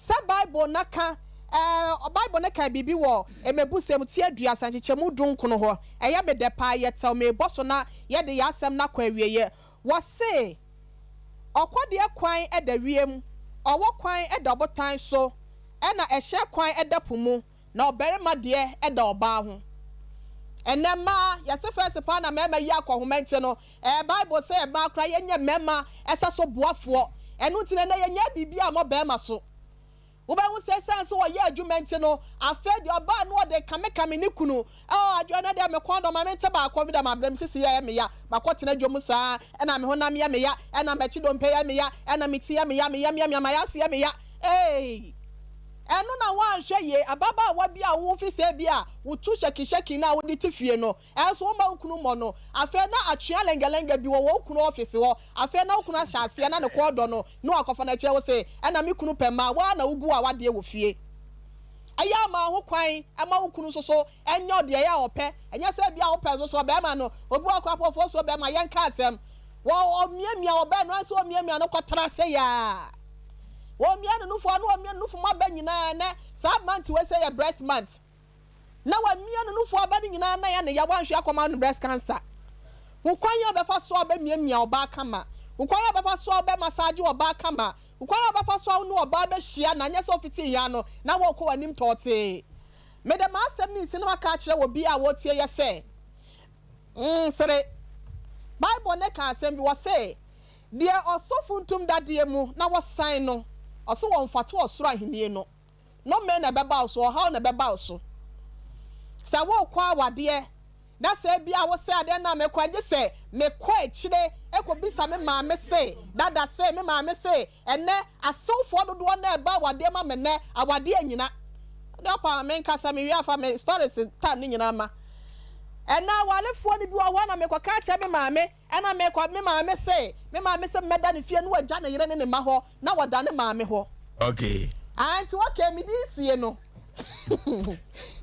Sɛ Bible no ka, ɛɛ, Bible no ka biribi wɔ Mmebusɛm ti aduasa nkyekyɛmu dunkron hɔ. Ɛyɛ me dɛ paa. Yɛtɛw merebɔ so na yɛde yɛn asɛm no akɔ awieeɛ. Wɔse, Ɔkɔdeɛ kwan da wiem, ɔwɔ kwan da ɔbotan so, ɛna ɛhyɛn kwan da po mu. Na ɔbarima deɛ da ɔbaa ho. Ɛnnɛ mmaa, yɛse fɛs paa na mmarima yi akɔhoma nti no, ɛɛ Bible sɛ mmaa koraa yɛnyɛ mmarima ɛsɛ so boafoɔ. Ɛno nti no ɛnnɛ yɛnyɛɛ biribiara mmɔ barima so. Wobɛhu sɛ ɛsiane sɛ ɔyɛ adwuma nti no, afei deɛ ɔbaa no ɔde kamekame ne kunu. Oh Adwoa ɛnnɛ deɛ me kɔn dɔ ma mente baako bi da mabrɛ me sisi yɛ me ya, makɔtena dwom saa ɛna me honam yɛ me ya, ɛna m'akyi dompe yɛ me ya, ɛna me ti yɛ me ya, me yam yɛ me ya, m'ayase yɛ me ya. Eei! Ɛno na woanhwɛ yie. Ababaawa bi a wofi sɛ bi a wotu hyɛkihyɛki no a wode te fie no, ɛnso womma wo kunu mmɔ no. Afei na atwea lɛngɛlɛngɛ bi wɔ wo kunu ɔfese hɔ. Afei na wo kunu ahyɛ aseɛ na ne kɔn dɔ no na wakɔfa no akyire. Wo se, ɛna me kunu pɛ mmaa, wo ara na wogu w'awadeɛ wɔ fie. Ɛyɛ a ma ho kwan ma wo kunu nso so nyɛ wo deɛ ɛyɛ a ɔpɛ. Ɛnyɛ sɛ bi a wopɛ nso so ɔbarima no, obi wɔ hɔ koraa mpo ɔfoɔ so barima, yɛnka asɛm. Wɔ ɔmiamia ɔbaa no ara sɛ ɔmiamia no kɔtra ase yaa. Wɔmia ne nufu ano, wɔmia ne nufu mu aba nyinaa nɛ saa month wei sɛ yɛ breast month na wamia ne nufu aba no nyinaa na yɛ ne ya wanhwɛ akɔma no breast cancer. Wo kwan a wobɛfa so a wobɛmiamia ɔbaa kama, wo kwan a wobɛfa so a wobɛ massage ɔbaa kama, wo kwan a wobɛfa so a wo ne ɔbaa bɛhyia na nyɛ sɛ wofitii yɛ ano na wɔrekɔ w'anim tɔɔtee. Mede m'asɛm no resi na maka akyerɛ obi a wɔretie yɛ sɛ, Nsere. Bible no ka asɛm bi, wɔse, Deɛ ɔsɔ funtum dadeɛ mu na wɔsan no, ɔse wɔmfata ɔsoro ahennie no. Nnome na ɛbɛba wo so, ɔhaw na ɛbɛba wo so. Sɛ worekɔ awadeɛ na sɛ ebia wo sɛ adeɛ no a mekɔ a gye sɛ mekɔ akyire kɔbisa me maame se, dada se, me maame se, Ɛnnɛ, asewfoɔ dodoɔ no a ɛba awadeɛ ma me nnɛ, awadeɛ anyina. Wode ɔpa ma menkasa, mewie a fa me stories time no nyinaa ma. Ɛnnɛ awarefoɔ no bi wɔ hɔ a na mekɔka akyerɛ me maame, ɛna mekɔ, me maame se, me maame se mmɛda ne fie na wagya ne yere ne ne mma hɔ na wɔda ne maame hɔ. Okay. Ah, nti okay, mede resie no.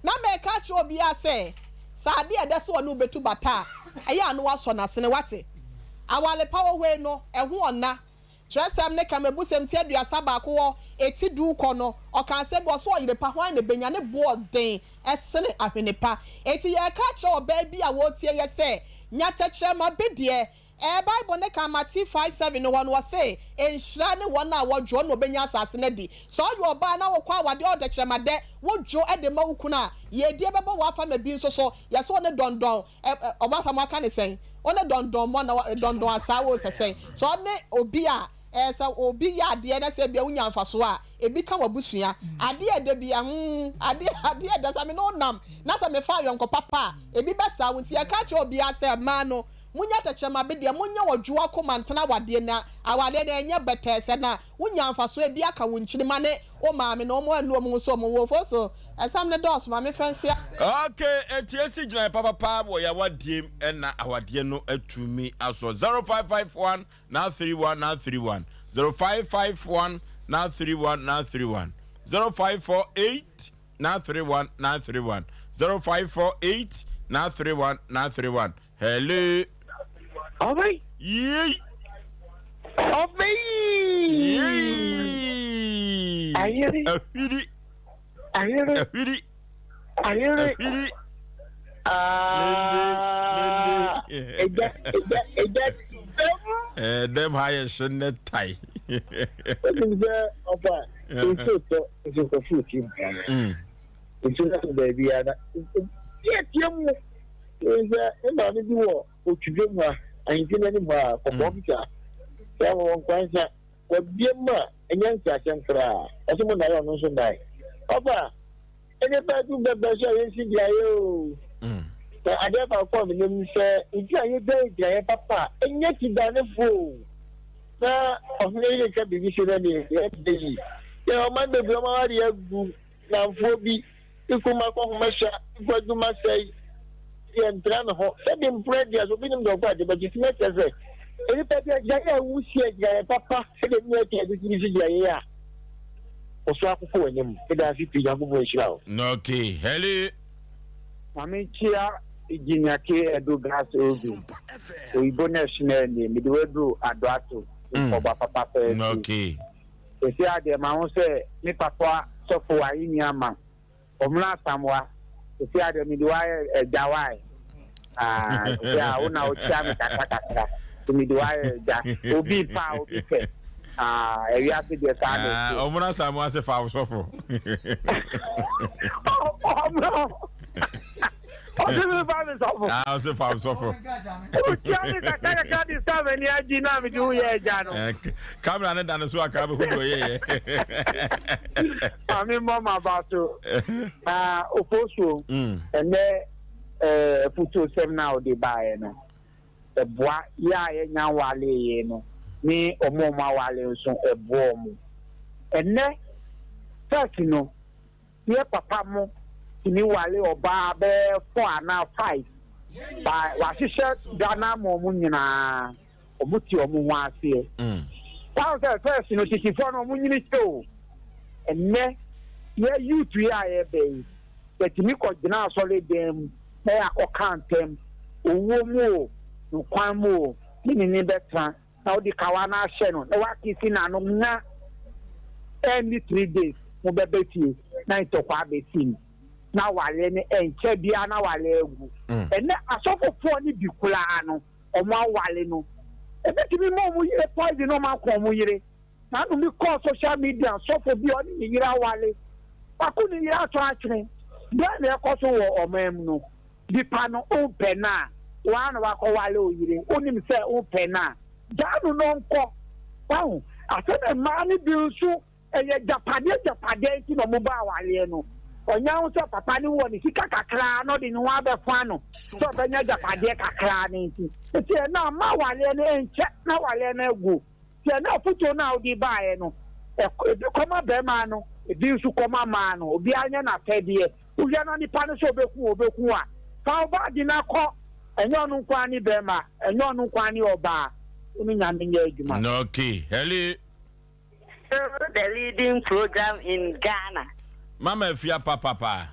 Na meka akyerɛ obiara sɛ, sɛ adeɛ a ɛdɛ sɛ ɔne wo bɛtu bata a, ɛyɛ a na wasɔ n'asene, wate? Aware pa wɔ hɔ yi no, ɛho ɔnna. Kyerɛwsɛm no ka Mmebusɛm ti 31 wɔ eti du kɔ no, ɔka asɛm bi, ɔse ɔyere pa hwan na ebenya, ne bo ɔden. sene ahwene pa. Enti yɛreka akyerɛ ɔbaa bi a ɔretie yɛ sɛ, Nya tɛkyerɛma bedeɛ. Ɛɛ, Bible no ka Matthew 5, 7 no hɔ no, ɔse, Nhyira ne wɔn a wɔdwoɔ na wɔbɛnya asase no adi. Sɛ ɔyɛ ɔbaa na wokɔ awadeɛ a ɔtɛkyerɛma dɛ, wodwo de ma wo kunu a, yiedie bɛbɔ w'afa ma bi nso so. Yɛse wo ne dɔndɔn, ɛ, ɛ, ɔbaa moaka ne sɛn? Wo ne dɔndɔn mmɔ na dɔndɔn asaa wo sɛ sɛn? Sɛ ɔne obi a, ɛɛ, sɛ obi yɛ adeɛ na sɛ ebia wonya mfasoɔ a, ebi ka w'abusua. Adeɛ a ɛdɛ bia, hmm, adeɛ, adeɛ a ɛdɛ, sɛ me ne wo nam na sɛ mefa ayɔnko papa a, ebi bɛsaa wo. Nti yɛka kyerɛ obiara sɛ, mmaa no, Monyɛ tɛkyerɛma bedeɛ, monyɛ ɔdwoɔ akoma ntena awadeɛ na awadeɛ no ɛnyɛ bɛtɛɛ sɛ na wonya mfasoɔ ebi aka wo nkyirimma ne wo maame na wɔn annu wɔn ho sɛ wɔn wɔ foso ɛsɛm no dɔɔso ma me fɛ nse ase. Ok enti esi gyinae papapa wɔ yawadiem ɛna awadeɛ no atumi asɔ 0551 931 931 0551 931 931 0548 931 931 0548 931 931 Hello. Ɔbɛyi. Yei. Ɔbɛyi. Yei. Ayere. Ahwiri. Ayere. Ahwiri. Ayere. Ahwiri. Ah. Ẹja ẹja ẹja dẹm. Ẹ dẹm ha yɛ hyɛ ne tae. O nim sɛ ɔfa nsuo tɔ nso kɔfo ti mu. Nsuo tɔ baabi a na yɛ tie mu. Wohu sɛ me maame bi wɔ otwidwa mu ha, ahemfie no anim hɔ a, kɔkɔɔ bi saa. Sɛ wɔwɔ nkwansa, wabue mu a, ɛnyɛ nkrasɛm koraa. Ɔse mo nnae, ɔno nso nnae. Ɔfa, nnipa adu bɛbɛ so a yɛnsi gyinaeɛ o. Na adeɛ baako a menim ne sɛ, wogyinaeɛ biara yɛ gyinaeɛ papa a, ɛnyɛ tidanefoɔ o. Na ɔhene yere ka biribi sei na deɛ ɛbɛ yi. Yɛ ɔman bebree ɔma awareɛ agu. Nnamfoɔ bi, me kum akɔ nhoma sua, me kɔ adwuma sɛe, deɛ ntra me ho, sɛde mprɛ deɛ so obi nim deɛ ɔkɔ ade bɛkye tumi akyerɛ sɛ nnipa bi agyinaeɛ a wosi agyinaeɛ papa sɛdeɛ ne yɛte ade tumi si gyinaeɛ a ɔso akokɔ w'anim. Meda ase pii, Nyankopɔn nhyira wo. Okay, hello. Maame nkyia Engineer K. Edu Gas Obi, Oyibo nurse na ɛnie, mede waduru Adoato, nkɔba papa pɛɛ ti. Okay. Sesei ara deɛ mahu sɛ me papa sɔfo ahenni ama Ɔmono Asamoah, sesei ara deɛ mede wo ayɛ agya wae Ah, sesei ara wo na wokyia me kakra kakra nti mede wo ayɛ agya Obi pa a obi pɛ Ah, ɛwiase deɛ saa na ɛteɛ. Ɔmono Asamoah se fa wo sɔfo. Ɔmono. Ɔse me fa me sɔfo. Ah, ɔse fa wo sɔfo. Wotia me kakra kakra de sa m'ani agye na mede wo yɛ agya no. Eh, kamera ne da no so aka bɛhu deɛ ɔyɛyɛ. Maame mmɔ m'aba so. Na ofosuo, ɛnɛ afutuosɛm no a wode baeɛ no, ɛboa yɛ a yɛnya nwaleeɛ no ne ɔmo a ɔmo awale nso ɛboa ɔmo. Ɛnɛ first no, Yɛ papa mo tumi ware ɔbaa bɛyɛ four anaa five but wahyehyɛ da no ama ɔmo nyinaa ɔmo te ɔmo ho aseɛ. Wahu sɛ first no titifoɔ no ɔmo nyini kyɛ o ɛnɛ yɛ youth yi a yɛbɛ yi yɛtumi kɔ gyina asɔre dan mu na yɛakɔ ka ntam owuo mu o nkwa mu o ne ne ni bɛtena na wode kawa no ahyɛ no na woakisi n'ano nga ɛnni 3 days mobɛba fie na ntɔkwa abɛsi mu na awareɛ no ɛnkyɛ biara na awareɛ agu. Ɛnɛ asɔfofoɔ no bi koraa no ɔmo aware no ebitumi ma ɔmo yere poison na ɔmo ako ɔmo yere. Na ano mi kɔɔ social media, sɔfo bi a ɔne ne yere aware wako ne yere ato atwene. Deɛ na ɛkɔ so wɔ ɔman mu no, nipa no wompɛ no a waa na wakɔware oyere, wonim sɛ wompɛ no a gyaa no no nkɔ. Wahu asɛ na mmaa no bi nso ɛyɛ gyapadeɛ gyapadeɛ nti na ɔmo ba awareɛ no. Ɔnya ho sɛ papa no wɔ ne sika kakraa na ɔde ne ho abɛfa no sɛ ɔbɛnya gyapadeɛ kakraa no nti nti ɛna ama awareɛ no ɛnkyɛ na awareɛ no agu. Nti ɛna afotuo no a wode baeɛ no, ebi kɔma bɛrima no, ebi nso kɔma maa no. Obiara nyɛ n'apɛdeɛ. Wohwɛ na nipa no sɛ ɔbɛku ɔbɛku a, fa wo ba de no akɔ. Ɛnyɛ ɔno nko ara ne bɛrima, ɛnyɛ ɔno nko ara ne ɔbaa. Wo ne Nyame nyɛ adwuma. Okay, hello. The leading program in Ghana. Mama Afia papapa.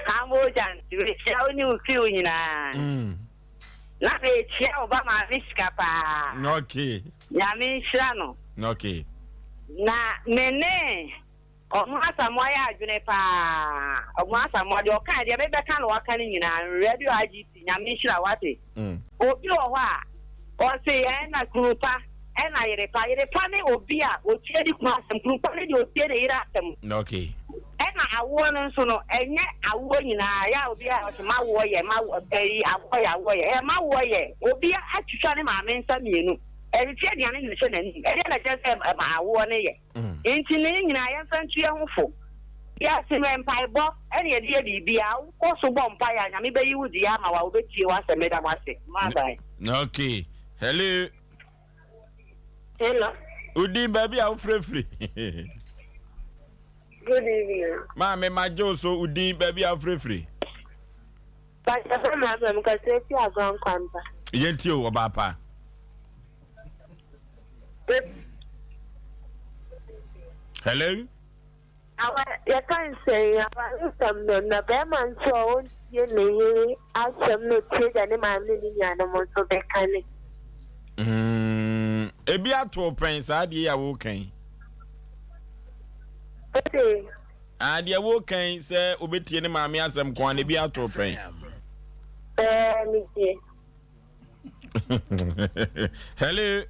Humble Giant, mekyia wo ne wo crew nyinaa. Na mekyia wo ba maame sika paa. Nyame nhyira no. Na me ne Ɔmo Asamoah yɛ adwene paa. Ɔmo Asamoah deɛ ɔkae deɛ mebɛka na waka no nyinaa radio IGT Nyame nhyira wo wate. Obi wɔ hɔ a ɔse ɛna kunu pa ɛna yere pa yere pa ne obi a otie ne kunu asɛm kunu pa ne deɛ otie ne yere asɛm. Okay. Ɛna awoɔ no nso no ɛnyɛ awoɔ nyinaa yɛ a obi a ɔse mawoɔ yɛ ma ɛyi awoɔ yɛ awoɔ yɛ ɛ mawoɔ yɛ obi atwitwa ne maame nsa mmienu ɛretwe aduane na ɛhyɛ n'anim ɛdeɛ na ɛkyerɛ sɛ awoɔ no yɛ. Enti no yɛn nyinaa yɛmfa ntu yɛn ho fo. Wiase no mpaebɔ na yɛde yɛ biribiara, wokɔ so bɔ mpaeɛ a Nyame bɛyi wo deɛ ama wo a wobɛtie w'asɛm meda mo ase. Bye bye. Okay. Hello. Hello. Udin baabi a wofrɛfiri. Good evening. Maame magye wo so udin baabi a wofrɛfiri. Pastor Fama mekasa fi Agorɔ Nkwanta. Yɛntie o ɔbaa pa. Hello. Awa yɛka nsɛn awaresɛm no na bɛrima nso a ɔntie ne yere asɛm no tie deɛ ne maame ne ne nuanom nso bɛka ne. Mm, ebi ato pɛn saa deɛ yi a wokan. Ose. Ah, deɛ wokan sɛ obetie ne maame asɛm ko a na ebi ato pɛn. Ɛɛ, metie. Hello.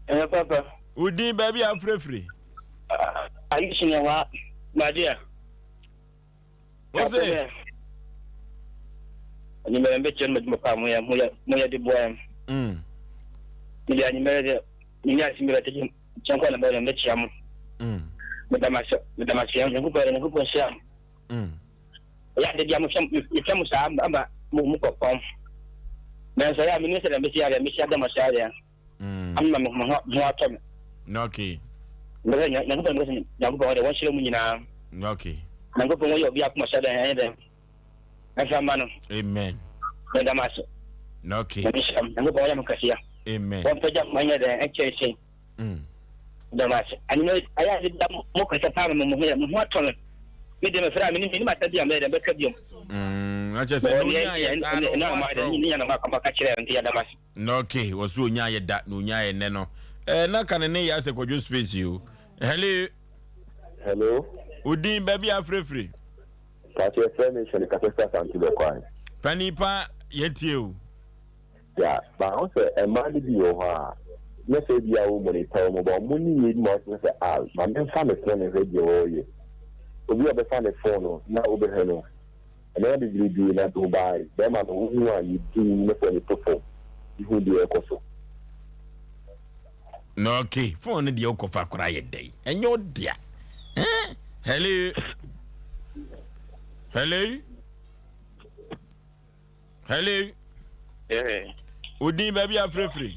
Eh, papa. Udin baabi a afirafiri. Ayi sini wa baadi a. Wose. Anyimɛrɛ mbɛ kyɛn mɛdwuma paa mo yɛ mo yɛ mo yɛ de boa yɛn. Mm. Mi de anyimɛrɛ deɛ mi nya asi mɛrɛ tɛgye kyɛn kɔ na mɛrɛ mbɛ kyia mo. Mm. Mɛ dama sɛ mɛ dama sɛ yɛn nyankopɔn yɛn nyankopɔn hyia mo. Mm. Ɛyɛ ade bia mehwɛ mehwɛ mo saa ama mo mo kɔ fam. Nanso ɛyɛ a menim sɛ deɛ mesi adeɛ mesi ada mo ase adeɛ. Mm. Ama me ho ho atɔ me. Okay. Mbɛsɛ Nyankopɔn mbɛsɛ Nyankopɔn wɔde wɔnhyerɛ mu nyinaa. Okay. Nyankopɔn wɔyɛ obi akoma hyɛ dɛn ɛnyɛ dɛn. Ɛmfa mma no. Amen. Meda mo ase. Okay. Nyame nhyira mo. Nyankopɔn wɔyɛ mo kɛseɛ. Amen. Wɔmpagya mo ɛnyɛ dɛn ɛnkyɛnkyɛn. Mm. Dɔm ase. Anwummerɛ ayɛ ade da mo kasa paa ma mo ho yɛ mo ho atɔ me. Me deɛ mefrɛ a menim menim asɛm bi a mɛyɛ dɛ mɛka biom. Mm, akyɛ sɛ na onya yɛ saa no ho atɔ. Ne nya na maka kyerɛ nti yɛda mo ase. Na okay, wɔ so onya yɛ da na onya yɛ nnɛ no. Eh, na ka ne ne yɛ asɛ kwadwo space yi o. Hello. Hello. Odin baabi afrɛfrɛ. Pàṣẹ fẹ́ mi sẹ́ni kásẹ́sẹ́ àtàntí bẹ̀ kwan. Panipa yɛn tie o. Yeah, but ahu sɛ mmaa no bi wɔ hɔ a, nyɛ sɛ ebia wo monitor wɔn, but wɔn nneyɛe bi ma wɔte sɛ ah, ma memfa me phone nhwɛ deɛ wɔreyɛ. Obi a ɔbɛfa ne phone no na wobɛhwɛ no, nneɛma bebrebe na do by bɛrima no wohu a ne din ne phone to fam, yehu deɛ ɛrekɔ so. Na okay, phone no deɛ wokɔfa koraa yɛ dɛn? Ɛnyɛ wo dea. Eh? Hello? Hello? Hello. Yeah. Odin baabi afirafiri.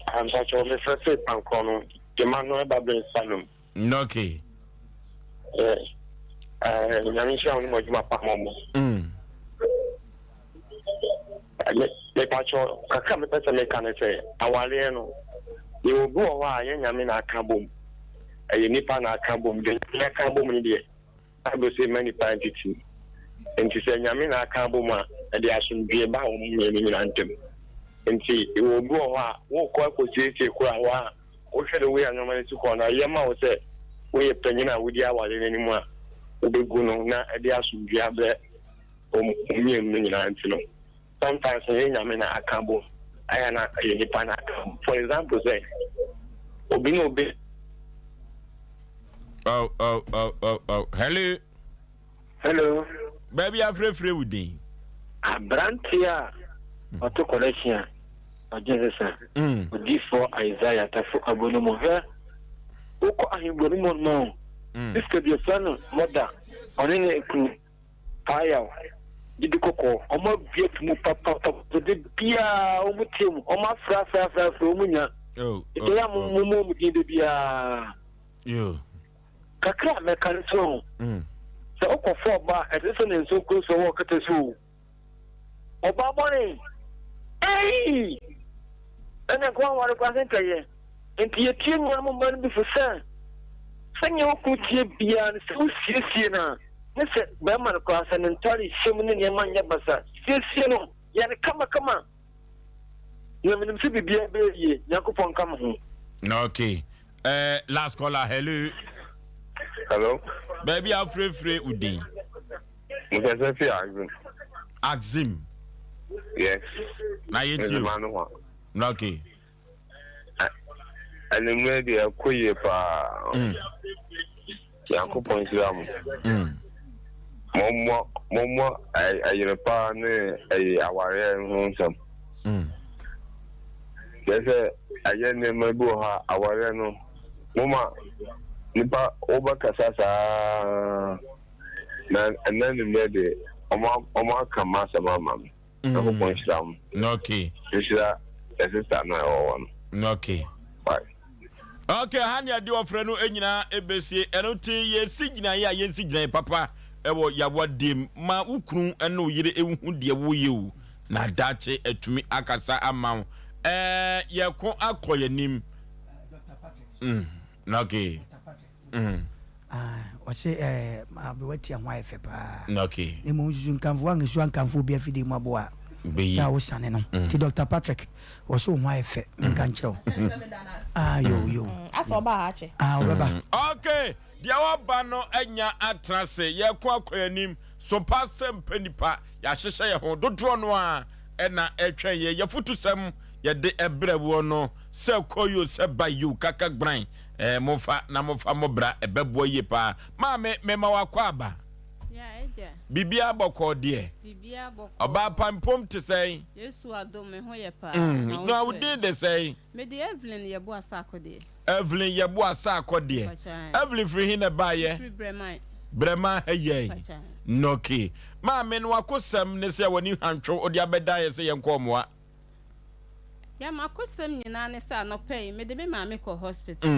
Ampakyɛw mefrɛ firi pankɔ no Emmanuel Babin Salom. Okay. Yeah. Uh, nyame nhyira wo ne mo adwuma pa mɔ mo. Mm. Mepakyɛw kakra mepɛ sɛ meka ne sɛ awareɛ no yɛwɔ bi wɔ hɔ a yɛ nyame na aka bom ɛyɛ nipa na aka bom deɛ nyame aka bom no deɛ Bible se mma nnipa ntete. Enti sɛ Nyame na aka abom a, ɛde asomdwoeɛ ba wɔn mmienu nyinaa ntam. Enti wɔ obi wɔ hɔ a, worekɔ akɔsiesie koro a, wo a wohwɛ the way a nneɛma no si kɔ no, ɛyɛ ma wo sɛ woyɛ panyin a wodi awareɛ no anim a, wobɛgu no na ɛde asomdwoeɛ abrɛ wɔn mmienu no nyinaa nti no, sometimes ɛnyɛ Nyame na aka abom, ɛyɛ a na ɛyɛ nipa na aka abom. For example sɛ, obi ne obi. Oh, oh, oh, oh, oh. Hello. Hello. Baabi afrɛfrɛ wo din. Aberanteɛ a ɔto kɔlɛkye a ɔgye sesa. Mm. Odiifoɔ Isaiah Tafo abo no mu. Hwɛ, wokɔ ahengua no mu no o. Mm. Sista bi yɛfrɛ no Mɔda, ɔne ne kunu Paayaw, didi kɔkɔɔ. Wɔn abue to mu papapapa. Da biara wɔn tie mu. Wɔn afrɛ afrɛ afrɛ afrɛ wɔn nya. Oh, Nti ɛyɛ a oh, mo mo mo din da biara. Yo. Kakra a mɛka no so. Mm. Sɛ wokɔfa ɔba a, ɛte sɛ ne nso kuro so wɔ kɛtɛ so o. Ɔba bɔne. Ei! Ɛna nka wanware koraa sɛ nkɛyɛ. Nti yɛtie nuanom mma no bi fo sɛ, sɛnea wo kunu tie biara no, sɛ wosiesie no a, ne sɛ bɛrima no koraa sɛ ne ntade hyɛ mu ne nneɛma nyɛ basa, siesie no, yɛ no kamakama. Na menim sɛ biribiara bɛyɛ yie. Nyankopɔn nka mo ho. Okay. Uh, last caller, hello. Hello. Baabi a wofrɛfrɛ wo din. Mekasa fi Axim. Axim. Yes. Na yɛntie o. Na okay. Anwummerɛ deɛ ɛkɔ yie paa. Mm. Nyankopɔn nhyira mo. Mm. Mommɔ mommɔ ɛyere paa ne ɛyɛ awareɛ ho nsɛm. Mm. Kyerɛ sɛ ɛyɛ nneɛma bi wɔ hɔ a awareɛ no moma nipa wobɛkasa saa na ɛnɛ anwummerɛ deɛ ɔmo aka m'asɛm ama me. Nyankopɔn nhyira mo. Okay. Nhyira yɛ sister no a ɛwɔ hɔ no. Okay. Bye. Okay, ha ne ɛde ɔfrɛ no nyinaa ɛbɛsie. Ɛno nti yɛsi gyinaeɛ a yɛnsi gyinaeɛ papa ɛwɔ yawadeɛ ma wo kunu ne wo yere ɛhu deɛ woyɛ o na daakye atumi akasa ama wo. Ɛɛ yɛko akɔ yɛnim. Okay. Mm. Ah, ɔse eh, abewa tia ho ayɛ fɛ paa. Okay. Ne mu nsusu nkamfo wangesu ankamfo obi afidie mu aboa. Beyi. Na wosane no. Mm. Ti Dr. Patrick, wɔse wo ho ayɛ fɛ, menka nkyerɛ wo. Ah, yo, yo. Mm, asɛ ɔba ha akyɛ. Ah, ɔbɛba. Mm. Okay, deɛ waba no anya atena ase, yɛko akɔ anim, so pa sɛ mpɛ nipa, yɛahyehyɛ yɛ ho dodoɔ no a ɛna ɛtwɛn yɛ, yɛfotusɛm yɛde ɛbrɛ woɔ no, sɛ kɔ yo sɛ ba yo kaka gbran. Eh, momfa na momfa mo bra, ɛbɛboa yie paa. Maame, mema wakɔ aba. Ya, agya. Biribiara bɔkɔɔ deɛ? Biribiara bɔkɔɔ. Ɔbaa pa mpom te sɛn? Yesu adom, me ho yɛ paa. Mm, Na wo na wo nso ɛ? din de sɛn? Me de Evelyn Yeboah Sarko deɛ. Evelyn Yeboah Sarko deɛ. Mpakyɛw. Evelyn firi he na ɛbaeɛ? Mefiri Brɛman. Brɛman ha yɛn. Mpakyɛw. Nɔke. Maame no wakosɛm ne sɛ w'ani hwantwo wode abɛdan yɛ sɛ yɛnkɔ mmoa. Deɛ m'akosɛm nyinaa ne sɛ anɔpa yi mede me maame kɔɔ hospital.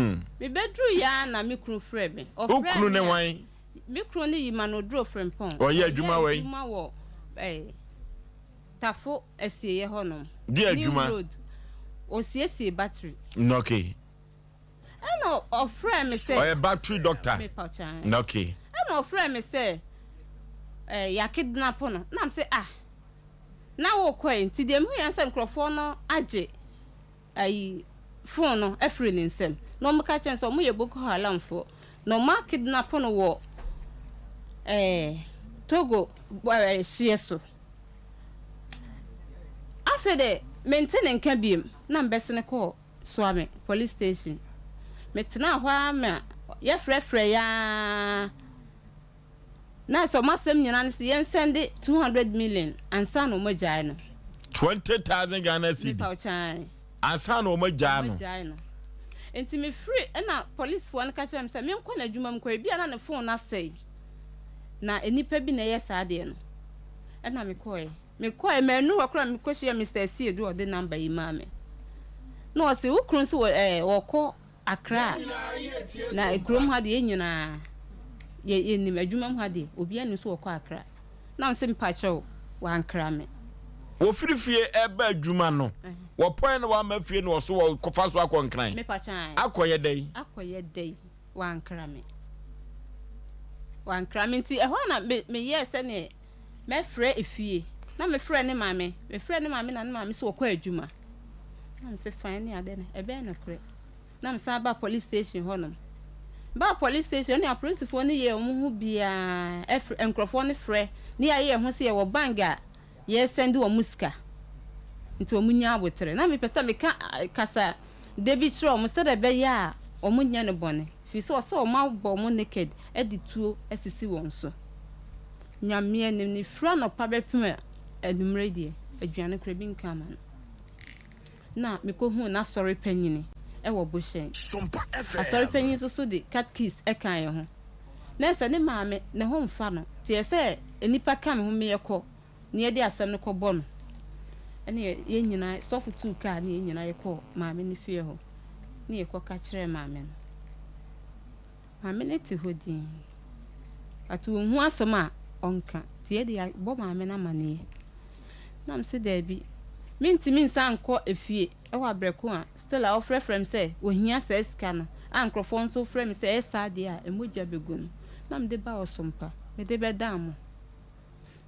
Mebɛduruiɛ ara na me kunu frɛɛ me. Wo Ɔfrɛɛ kunu me ne a, hwan? me kunu ne Yimano Oduro Frimpong. Ɔyɛ adwuma wɔ he? Ɔyɛ adwuma wɔ eh, Tafo asieeɛ hɔnom. Deɛ New adwuma? Road. Ɔsiesie battery. Okay. Ɛna ɔfrɛɛ me sɛ. Ɔyɛ battery doctor. Mepa kyɛw. Okay. Ɛna ɔfrɛɛ me sɛ eh, yɛakidnap no. Na mese ah. Na wokɔe nti deɛ mehuiɛ ne sɛ nkurɔfoɔ no agye ayi phone no afiri ne nsam na wɔka kyerɛ no sɛ wɔyɛ Boko Haramfoɔ na wɔn akidnapo no wɔ ɛɛ Togo ɛɛ hyeɛ so. Afei de mente ne nka biem na mebɛsene kɔɔ Suame police station. Metenaa hɔ ara ma yɛfrɛfrɛeɛ ara. Na sɛ ɔmo asɛm nyinaa ne sɛ yɛn sɛnde 200 million ansa na ɔmo agyae no. 20,000 Ghana cedi. Mepa wo kyan. Ansa na ɔmo agyae no. Ɔmo agyae no. Nti me firi ɛna police foɔ no ka kyerɛ me sɛ me nkɔ n'adwuma mu kɔ ebia na ne phone no asɛe na nnipa bi na ɛyɛ saa adeɛ no. Ɛna me kɔɛ. Me kɔɛ mannu hɔ koraa me kɔ hyia Mister Asiedu ɔde number yi maa me. Na ɔse wo kunu nso wɔ ɛɛ ɔkɔ Accra, na kurom ha deɛ yɛn nyinaa yɛ yɛnim adwuma mu ha deɛ obiara nim sɛ wɔkɔ Accra. Na mese mepakyɛw wankra me. Wɔfiri fie reba adwuma no, wɔpɔe na wamma fie na ɔso wɔfa so akɔ Nkran. Mepakyɛw ae. Akɔyɛ dɛn? Akɔyɛ dɛn? Wankra me. Wankra me nti ɛhɔ na me meyɛɛ sɛdeɛ mɛfrɛ efie. Na mefrɛ ne maame, mefrɛ ne maame na ne maame sɛ ɔkɔ adwuma. Na mese fine ne ade no ɛbɛyɛ nokorɛ. Na mesan baa police station hɔ nom. Mebaa police station ɛne apolisifoɔ no yɛɛ wɔn ho biaa ɛfrɛ nkorɔfoɔ no frɛ ne yɛayɛ yɛn ho sɛ yɛwɔ bank a yɛresɛnde wɔn sika nti wɔn nya aboterɛ. Na mepɛ sɛ meka kasa dɛ bi kyerɛ wɔn sɛdeɛ ɛbɛyɛ a wɔn nyɛ no bɔne firi sɛ ɔsɛ wɔn abɔ wɔn naked de tuo asisi wɔn so. Nyame anim no firi anɔpa bɛpem anwummerɛ deɛ aduane koraa bi nka ama no. na mekɔhuu n'asɔre panyini wɔ Bohyɛn. Asɔre panyin nso so de katkis kaa yɛn ho. Na ɛsɛ ne maame ne ho mfa no, nti ɛsɛ sɛ nnipa ka me ho ma yɛkɔ na yɛde asɛm no kɔbɔ no. Ɛne yɛn nyinaa, sɔfo tuu kaa ne yɛn nyinaa yɛkɔɔ maame no fie hɔ ne yɛkɔka kyerɛɛ maame no. Maame no te hɔ dinn, but ɔnhu asɛm a ɔnka. Nti yɛde yɛabɔ maame no amaneɛ. Na mese daabi, mentumi nsan nkɔ efie wɔ abrɛ ko a still a ɔfrɛfrɛ me sɛ ɔhia saa sika no a nkorɔfoɔ nso frɛ me sɛ ɛyɛ saa deɛ a mogya bɛgu no. Na mede ba ɔsompa, mede bɛdan mo.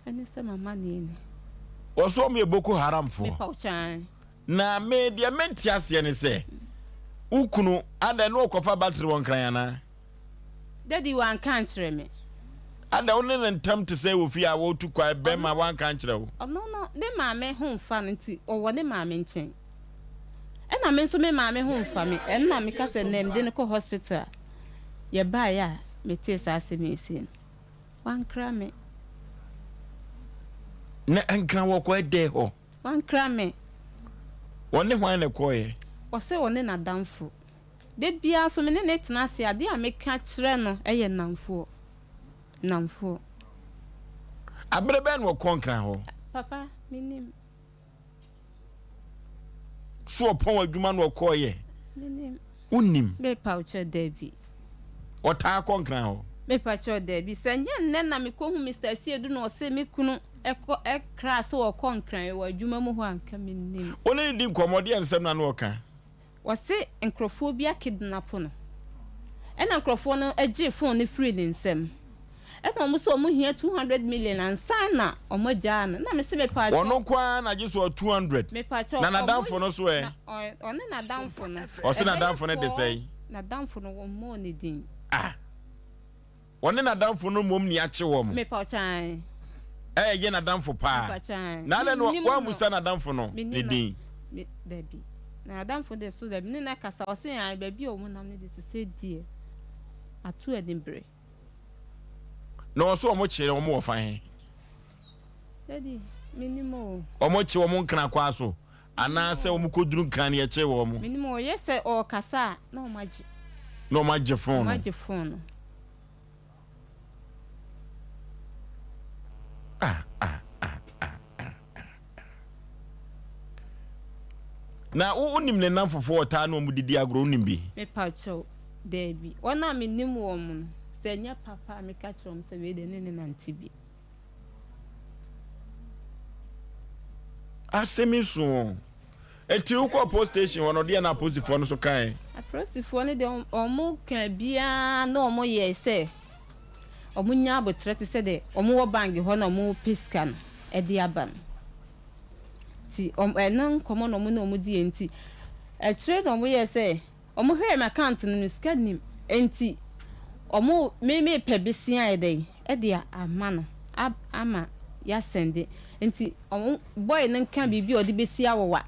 Ɛne sɛ m'amaneɛ ni. Wɔse wɔn yɛ Boko Haram foɔ. Mepa wo kyan. Na me deɛ mente aseɛ ne sɛ, wo kunu adɛn na ɔkɔfa battery wɔ Nkran anaa? Daddy wanka ankyerɛ me. Ada wo ne no ntam te sɛ wɔ fie a wɔretu kwan bɛrima wanka ankyerɛ wo? Ɔno no ne maame ho mfa no nti ɔwɔ ne maame nkyɛn. Ɛna me nso me maame ho mfa me. Ɛno na meka sɛ nnɛ mede no kɔ hospital a yɛbaeɛ a metee saa asɛm yi sei no. Wankra me. Na nkra wɔkɔ ɛdɛɛ hɔ? Wankra me. Ɔne hwan na ɛkɔeɛ? Ɔse ɔne n'adamfo. Da biara nso me ne no tena ase a, adeɛ a meka kyerɛ no yɛ nnamfoɔ. Nnamfoɔ. Abere bɛn na ɔkɔɔ Nkran hɔ? Papa, mennim. So ɔpɔn adwuma na ɔkɔeɛ? Mennim. Wonnim? Mepa wo kyɛw, dabi. Ɔtaa kɔ Nkran hɔ? Mepa wo kyɛw, dabi. Sɛ nyɛ nnɛ na mekɔhu Mister Asiedu na ɔse me kunu kɔ kraa sɛ ɔkɔ Nkran wɔ adwuma mu hɔ a, anka mennim. Wo ne no di nkɔmmɔ, deɛn nsɛm na na ɔka? Wɔse nkorɔfoɔ bi akidnapo no ɛna nkorɔfoɔ no gyee phone no firii ne nsam ɛna wɔn se wɔn hia 200 million ansa na wɔn agyaa no na mese mepaakyɛw. Ɔno nko ara na gye so 200 Mepaakyɛw na wɔn n'adamfo no so ɛ? na ɔne n'adamfo no Ɔse ɛbɛyɛ n'adamfo no de four sɛn? n'adamfo no wɔmmɔɔ ne din. Ah Ɔne n'adamfo no mmom nea akye wɔn. Mepakyɛ ae. Ɛyɛ n'adamfo paa. Mepakyɛ ae. Na adɛn na Mennim no. woammusa n'adamfo no ne Menni no. din? Me, dabi. Na n'adamfo de so dabi. Me ne no akasa. Ɔse ae, baabi a wɔnam no de sesei deɛ, ato anibere. Na ɔse wɔn kyere wɔn wɔ fa he? Daddy, mennim o. Wɔn kye wɔn nkra kwaa so anaasɛ wɔn kɔduru nkran ne yɛkye wɔn? Mennim o. Ɔyɛ sɛ ɔɔkasa a, na wɔn agye. Na wɔn agye phone no. Wɔn agye phone no. Ah, ah, ah, ah, ah, ah. Na wo wonim ne nnamfofoɔ ɔtaa ne wɔn didi agorɔ wonim bi? Mepa kyɛw, daabi. Wɔn a menim wɔn no, sɛ ɛnyɛ papa a meka kyerɛ wɔn sɛ wei deɛ ne ne nante bi. Asɛm yi so o. Eti wokɔɔ post station hɔ no deɛ na apolisifoɔ no so kae? Apolisifoɔ no deɛ wɔn kaa biara na wɔn yɛɛ sɛ wɔn nya aboterɛ te sɛ deɛ wɔn wɔ bank hɔ na wɔn pɛ sika no ɛde aba no. Nti wɔn ɛno nkɔmɔ na wɔn ne wɔn diiɛ nti akyire na wɔn yɛɛ sɛ Ɔmo hwɛɛ me account no no sika nnim nti ɔmo me me pɛ besia ayɛ dɛn ɛde ama no ama ya sɛnde nti ɔmo boy no nka biribi a ɔde besi awowa.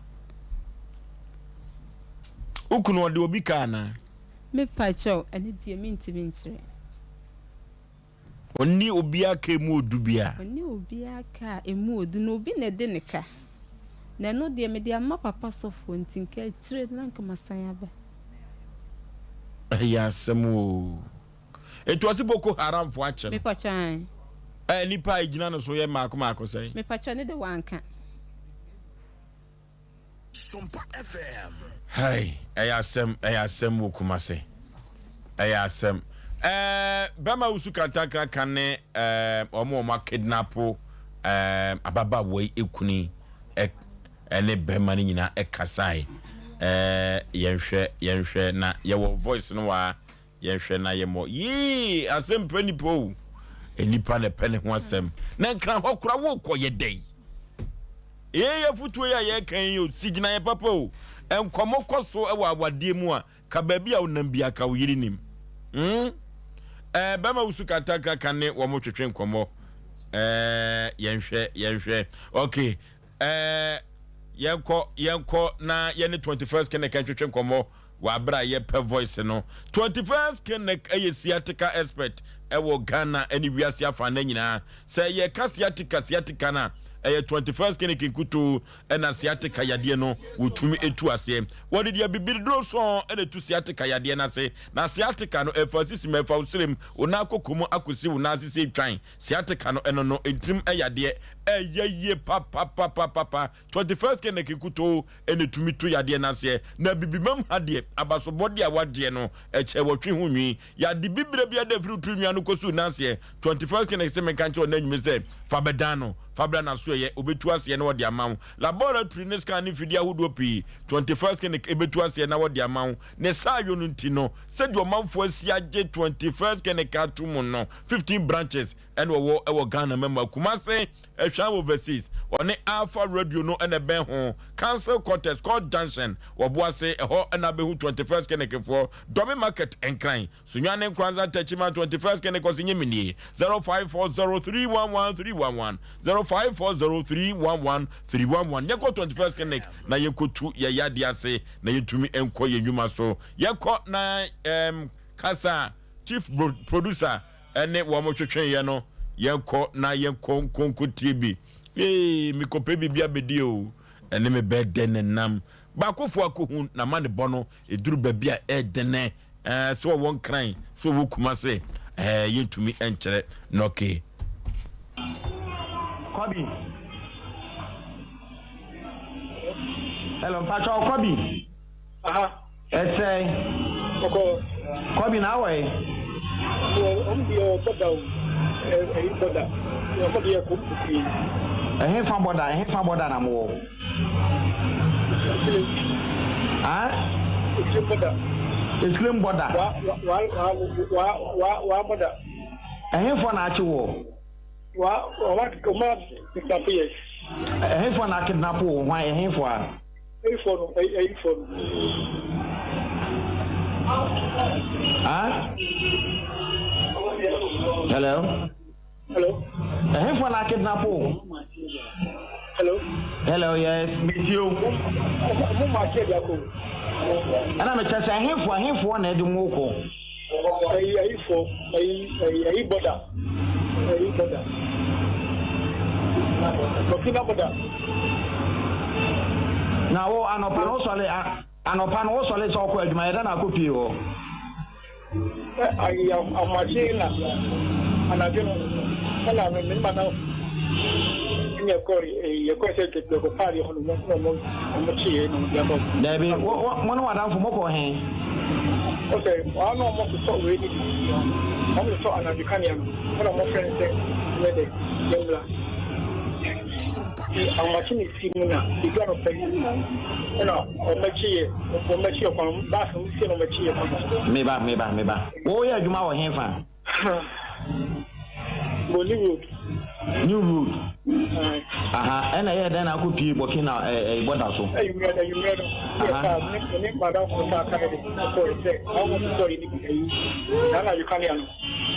Wo kunu ɔde obi ka anaa? Me pa kyɛw ɛno deɛ me ntumi nkyerɛ. Ɔnni obiara ka emu odu biara. Ɔnni obiara ka a emu odu, na obi na ɛde ne ka. Na ɛno deɛ mede ama papa sɔfoɔ nti nka akyire no na nka masan aba. Ɛyɛ asɛm oo. Enti ɔse Boko Haram foɔ akye no. Mepakyɛ ae. Ɛɛ nipa a egyina no so yɛ mmaako mmaako sɛn? Mepakyɛ ne de wanka. Sompa FM. Hey, ɛyɛ asɛm, ɛyɛ asɛm wɔ Kumase. Ɛyɛ asɛm. Ɛɛ, bɛrima wusu kantankran kan ne ɛɛ wɔn wɔn akidnapo ɛɛ ababaawa yi ekuni ɛ ɛne bɛrima no nyinaa ɛkasae. Ɛɛ, yɛnhwɛ, yɛnhwɛ na yɛwɔ voice no wɔ ha. Yɛnhwɛ na yɛmmɔ. Yii, asɛm pɛ nipa o. Nipa na ɛpɛ ne ho asɛm. Na nkran hɔ kora wokɔ yɛ dɛn? Ee, afotuo yi a yɛreka yi o, si gyinaeɛ papa o. Nkɔmmɔ kɔ so wɔ awadeɛ mu a, ka baabi a wonam biara ka wo yere nim. Hmm? Ɛɛ, bɛrima wusu kantankra ka ne wɔn twetwe nkɔmmɔ. Ɛɛ, yɛnhwɛ, yɛnhwɛ. Okay. Ɛɛ, yɛnkɔ, yɛnkɔ na yɛne 21st Clinic ntwetwe nkɔmmɔ wɔ abere a yɛpɛ voice no. 21st Clinic yɛ sciatica expert ɛwɔ Ghana ne wiase afanan nyinaa. Sɛ yɛka sciatica, sciatica no a, ɛyɛ 21st Clinic nkutoo ɛna sciatica yadeɛ no wɔtumi etu aseɛ. Wɔde deɛ bibiduro sɔn ɛna etu sciatica yadeɛ no ase. Na sciatica no ɛfa sisi ma ɛfa wo serem, wo nan koko mu akɔsi wo nan ase sɛ twan. Sciatica no ɛno no ntirim yadeɛ ɛyɛ yie papapapapa. 21st Clinic nkutoo ɛna ɛtumi to yadeɛ no aseɛ. Na abibimam ha deɛ abasobɔdeɛ a wagyeɛ no ɛkyɛ wɔtwe ho nwi. Yade bibire biara da firi wo tiri nwi ano kɔsi wo nan aseɛ. 21st Clinic se menka nkyerɛ wo nnɛ anwummere sɛ fa bɛdan no, fa bra n'asoɛeɛ, ɔbɛtu aseɛ na ɔde ama wo. Laboratory ne scan ne mfidie ahodoɔ pii 21st Clinic ɛbɛtu aseɛ na wɔde ama wo. Ne saayɔ no nti no, sɛdeɛ ɔmanfoɔ asi agye 21st Clinic ato mu no, 15 branches ɛna ɔwɔ ɛwɔ Ghana mɛma Kumase ɛhwɛ. Hwɛ Overseas, ɔne Alpha Radio no na ɛbɛn ho, Council Quarters, Court Junction, wɔ Boase, ɛhɔ na abɛhu 21st Clinic foɔ, Dɔme Market, Nkran, Sunyani Nkoranza Techiman 21st Clinic ɔse nye me nie, 0540311311, 0540311311, yɛnkɔ 21st Clinic na yɛnkɔtu yɛ yadeɛ ase na yɛntumi nkɔ yɛn nnwuma so, yɛkɔ na um, kasa Chief Producer ɛne wɔn twetweeɛ no yɛnkɔ na yɛnkɔ nkonko tie bi ee mekɔpɛ biribi abɛdi o ɛne me bɛɛ dɛ ne nam baakofoɔ akɔhu na ma ne bɔ no ɛduru baabi a ɛɛdɛnɛ ɛɛ sɛ wɔwɔ nkran sɛ wɔwɔ kuma se ɛɛ yɛntumi nkyerɛ nɔke. Kɔbi. Hello, mpakyɛ ɔkɔbi. Aha. Ɛsɛe. Ɔkɔ. Kɔbi na awɔ yi. Wɔ ɔmo deɛ wɔ bɔda o. Ɛyi bɔda. Ɔmo deɛ kɔ fie. Ɛhe fa bɔda ɛhe fa bɔda na mo wɔ. Esilim. Ah? Esilim bɔda. Esilim bɔda. Wa wa wa wa wa wa bɔda. Ɛhe fɔ na akye wɔ. Wa wa wa kidnap yɛ. Ɛhe fɔ na kidnap wɔ hwan ɛhe fɔ a. Ɛyifoɔ no, ɛyifoɔ no. Ah? Hello? Hello? Ɛhefoɔ na akidnap o? Hello? Hello, yes, metie o. Mo ma akyɛ bi akɔ. Ɛna mekyɛ sɛ ɛhefoɔ ɛhefoɔ na ɛde mo kɔ? Ɛyi ɛyifoɔ ɛyi ɛyi ɛyi bɔda ɛyi bɔda Burkina bɔda. Na wo anɔpa no wosɔre anɔpa no wosɔre sɛ ɔkɔ adwuma yɛda na akɔ pie hɔ. Ayi amakye na anadwo no ɛna me me ma na ɛna ɛkɔ yɛkɔ sɛ yɛkɔ paadi hɔ no na ɔmo ɔmo kye yɛ na ɔmo de aba. Dabi wo wo mo ne w'adamfo mo kɔ he? Ɔsɛ wɔn na ɔmo sosɔ wei ne bi ɔmo sosɔ anadwo kanea no ɛna ɔmo frɛ no sɛ ɛnyɛ dɛ yɛmmra. Nti ahomakye ne si mu na edu anɔpa yi ɛna ɔmo akyi yɛ ɔmo akyi yɛ kwan baasi ɔmo si na ɔmo akyi yɛ kwan. Meba meba meba woyɛ adwuma wɔ he fa? Bɔ New Road. New Road. Aha, ɛna ɛyɛ dɛn na akɔ pie Burkina ɛɛ eh, bɔda so. Ɛyumrɛ no ɛyumrɛ no. Yɛ kaa ne ne madam ko saa kaa de kɔ sɛ ɔmo sɔ yi ne bi ɛyi. Na anadwo kanea no.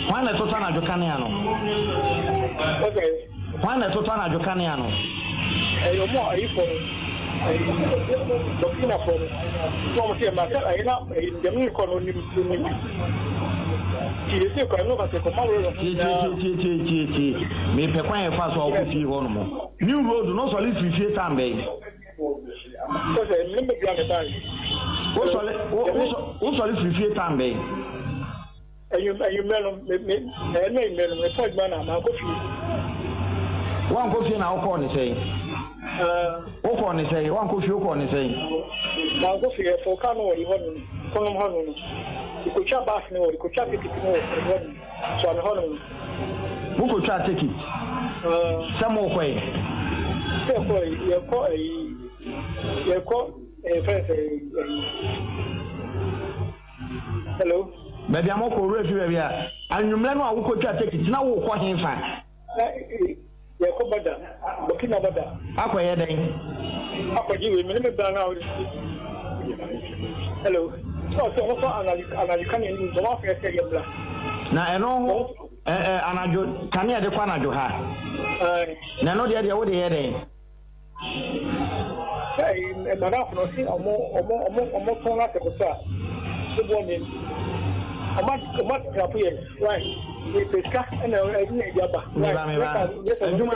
Hwan na ɛtotɔ anadwo kanea no? Okay. Hwan na ɛtotɔ anadwo kanea no? Ɛyɛ ɔmo a ayifo no, Burkinafo no, na ɔmo sɛ masa ɛyɛ na dɛm ne kɔ no nim nim bi. Ti yɛ sɛ kɔ ɛno kasa kɔ ma wura Tie tie tie tie tie tie mepɛ kwan yɛ fa so a wokɔ fie hɔ nom. New road no sɔle firi fie tan bɛn? Sɛ ne mɛ dua ne ban. Wosɔle wosɔle firi fie tan bɛn? Anwummerɛ no, me, me, ɛno anwummerɛ no, mekɔ adwuma na mankɔ fie. Woankɔ fie na wokɔɔ ne sɛn? Wokɔɔ ne sɛn? Woankɔ fie wokɔɔ ne sɛn? Mankɔ fie, ɛfɔw kaa no wɔ hɔ no, kɔnom hɔ no no. Mekɔtwa bus no wɔ, mekɔtwa tikiti no wɔ hɔ no, soa me hɔ no. Wokɔtwa tikiti? Sɛ mokɔ yi? Sɛ yɛkɔ, yɛkɔ ɛyi, yɛkɔ ɛyɛ fɛn sɛ ɛyi. Hello. Baabi a mokɔ owura fi baabi a anwummerɛ no a wokɔtwa tekiti na wokɔ hefa? Yɛkɔ bɔda, Burkina bɔda. Akɔyɛ dɛn? Akɔgye wei, me ne me bra no a. Hello. Sɛ ɔsɛ ɔmo sɔ anadwo anadwo kanea no mu nti ɔmo afrɛ sɛ yɛmmra. Na ɛno ho ɛ anadwo kanea de kɔ anadwo ha. Na ɛno deɛ deɛ wode yɛ dɛn? Sɛ madamfo no ɔse ɔmo ɔmo ɔmo ɔmo tɔn no asɛkɔtɔ a ne boɔ nyɛ nti ɔmo ɔmo atrapo yɛ why yɛpɛ sika ɛna ɛde na ɛde aba why yɛsɛ adwuma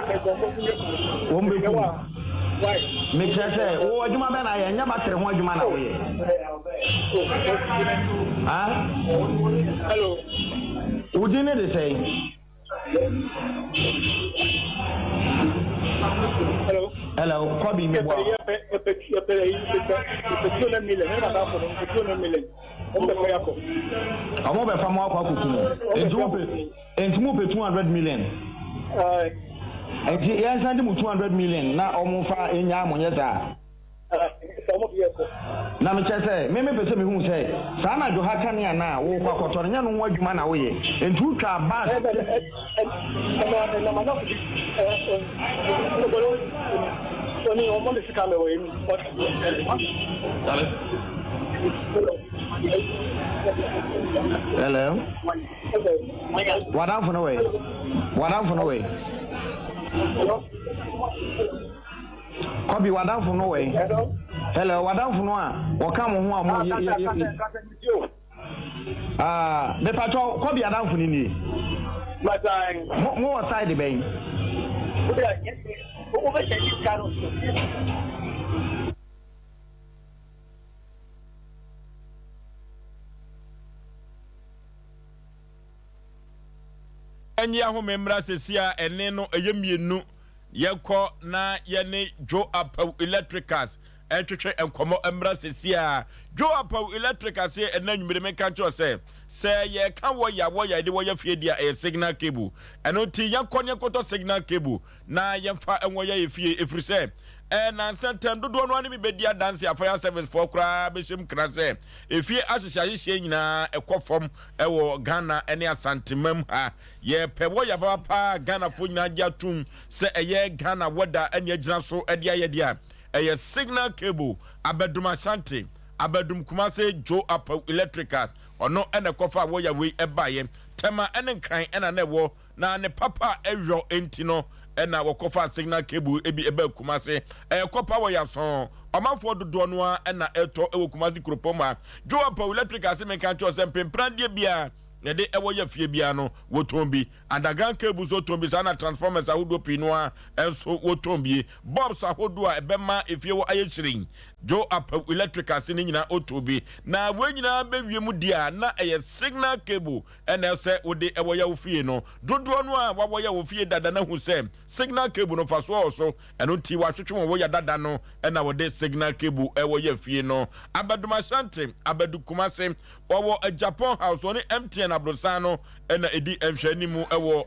wɔn bɛ kum why mekyerɛ sɛ wo adwuma bɛ na yɛ nyɛ batere ho adwuma na woyɛ ah hello wo din ne de sɛn Hello. Hello, Kobe mi bɔ. Ɔmo bɛ fa mo akɔ akɔku mo. Nti mo pɛ nti mo pɛ 200 million. Nti yɛn san di mo 200 million na ɔmo fa enya mo nyɛ saa. Na mekyerɛ sɛ, me mepɛ sɛ mehu sɛ, saa anadwo ha kanea no a worekɔ akɔtɔ no, nyɛ no ho adwuma na woyɛ. Enti wotwaa bus. Hello? W'adamfo no wɔ he? W'adamfo no wɔ he? Kɔbi, w'adamfo no wɔ he? Hello, w'adamfo no a wɔka mo ho a mo yɛ yɛ yɛ. Ah, mepatɔ Kɔbi adamfo no nie. Mo mo wɔ side bɛn? Ɛnye ahome mmra sɛsi a ɛne no ɛyɛ mmienu yɛnkɔ na yɛne Joe Apawu Electricals ɛntwetwe nkɔmmɔ mmra sɛsi a Joe Apawu Electricals sɛ ɛna anwummere menka nkyerɛ sɛ sɛ yɛka wɔya wɔya yɛde wɔya fie deɛ ɛyɛ signal cable ɛno nti yɛnkɔ ne yɛnkɔtɔ signal cable na yɛmfa nwɔya yɛ fie ɛfiri sɛ Nnansa ntam, dodoɔ no ara ne me bɛdi adanse a fire service foɔ koraa bɛhyɛ mu kena sɛ efie ahyehye ahyehyeɛ nyinaa ɛkɔ fam wɔ Ghana ne Asantemam ha. Yɛpɛ wɔya papa a Ghanafoɔ nyinaa gye atom sɛ ɛyɛ Ghana wɔda ne agyina so de ayɛ deɛ a ɛyɛ signal cable Abɛdom Ashanti, Abɛdom Kumase Joe Apawu Electricals ɔno na ɛkɔfaa wɔya wei baeɛ. Tema ne Nkran na na ɛwɔ Na ne papa a ɛyɔ nti no na wɔkɔfaa signal cable bi baa Kumase. Ɛyɛ kɔpa wɔ Yason. Ɔmanfoɔ dodoɔ no ara na ɛtɔ wɔ Kumase kuropɔn mu ha. Joe Apawu Electric ase menka nkyerɛ wo sɛ mpempena adeɛ biara yɛde ɛwɔ yɛ fie biara no wɔtɔn bi. Underground cable nso wɔtɔn bi saa na transformers ahodoɔ pii no ara nso wɔtɔn bi. Bulbs ahodoɔ a ɛbɛma efie hɔ ayɛ hyerɛnn Joe Apawu Electric ase ne nyinaa ɔtɔn bi. Na wei nyinaa bɛwie mu deɛ a na ɛyɛ signal cable Ɛna ɛsɛ wode wɔyɛ wo fie no. Dodoɔ no a wɔawɔyɛ wo fie dada no ahu sɛ signal cable no mfasoɔ wɔ so. Ɛno nti wɔatwetwe wɔn wɔya dada no na wɔde signal cable wɔyɛ fie no. Abɛdom Ashanti, Abɛdu Kumasi, wɔwɔ Agyapong House, wɔne MTN aborosan no na ɛdi nhwɛanimu wɔ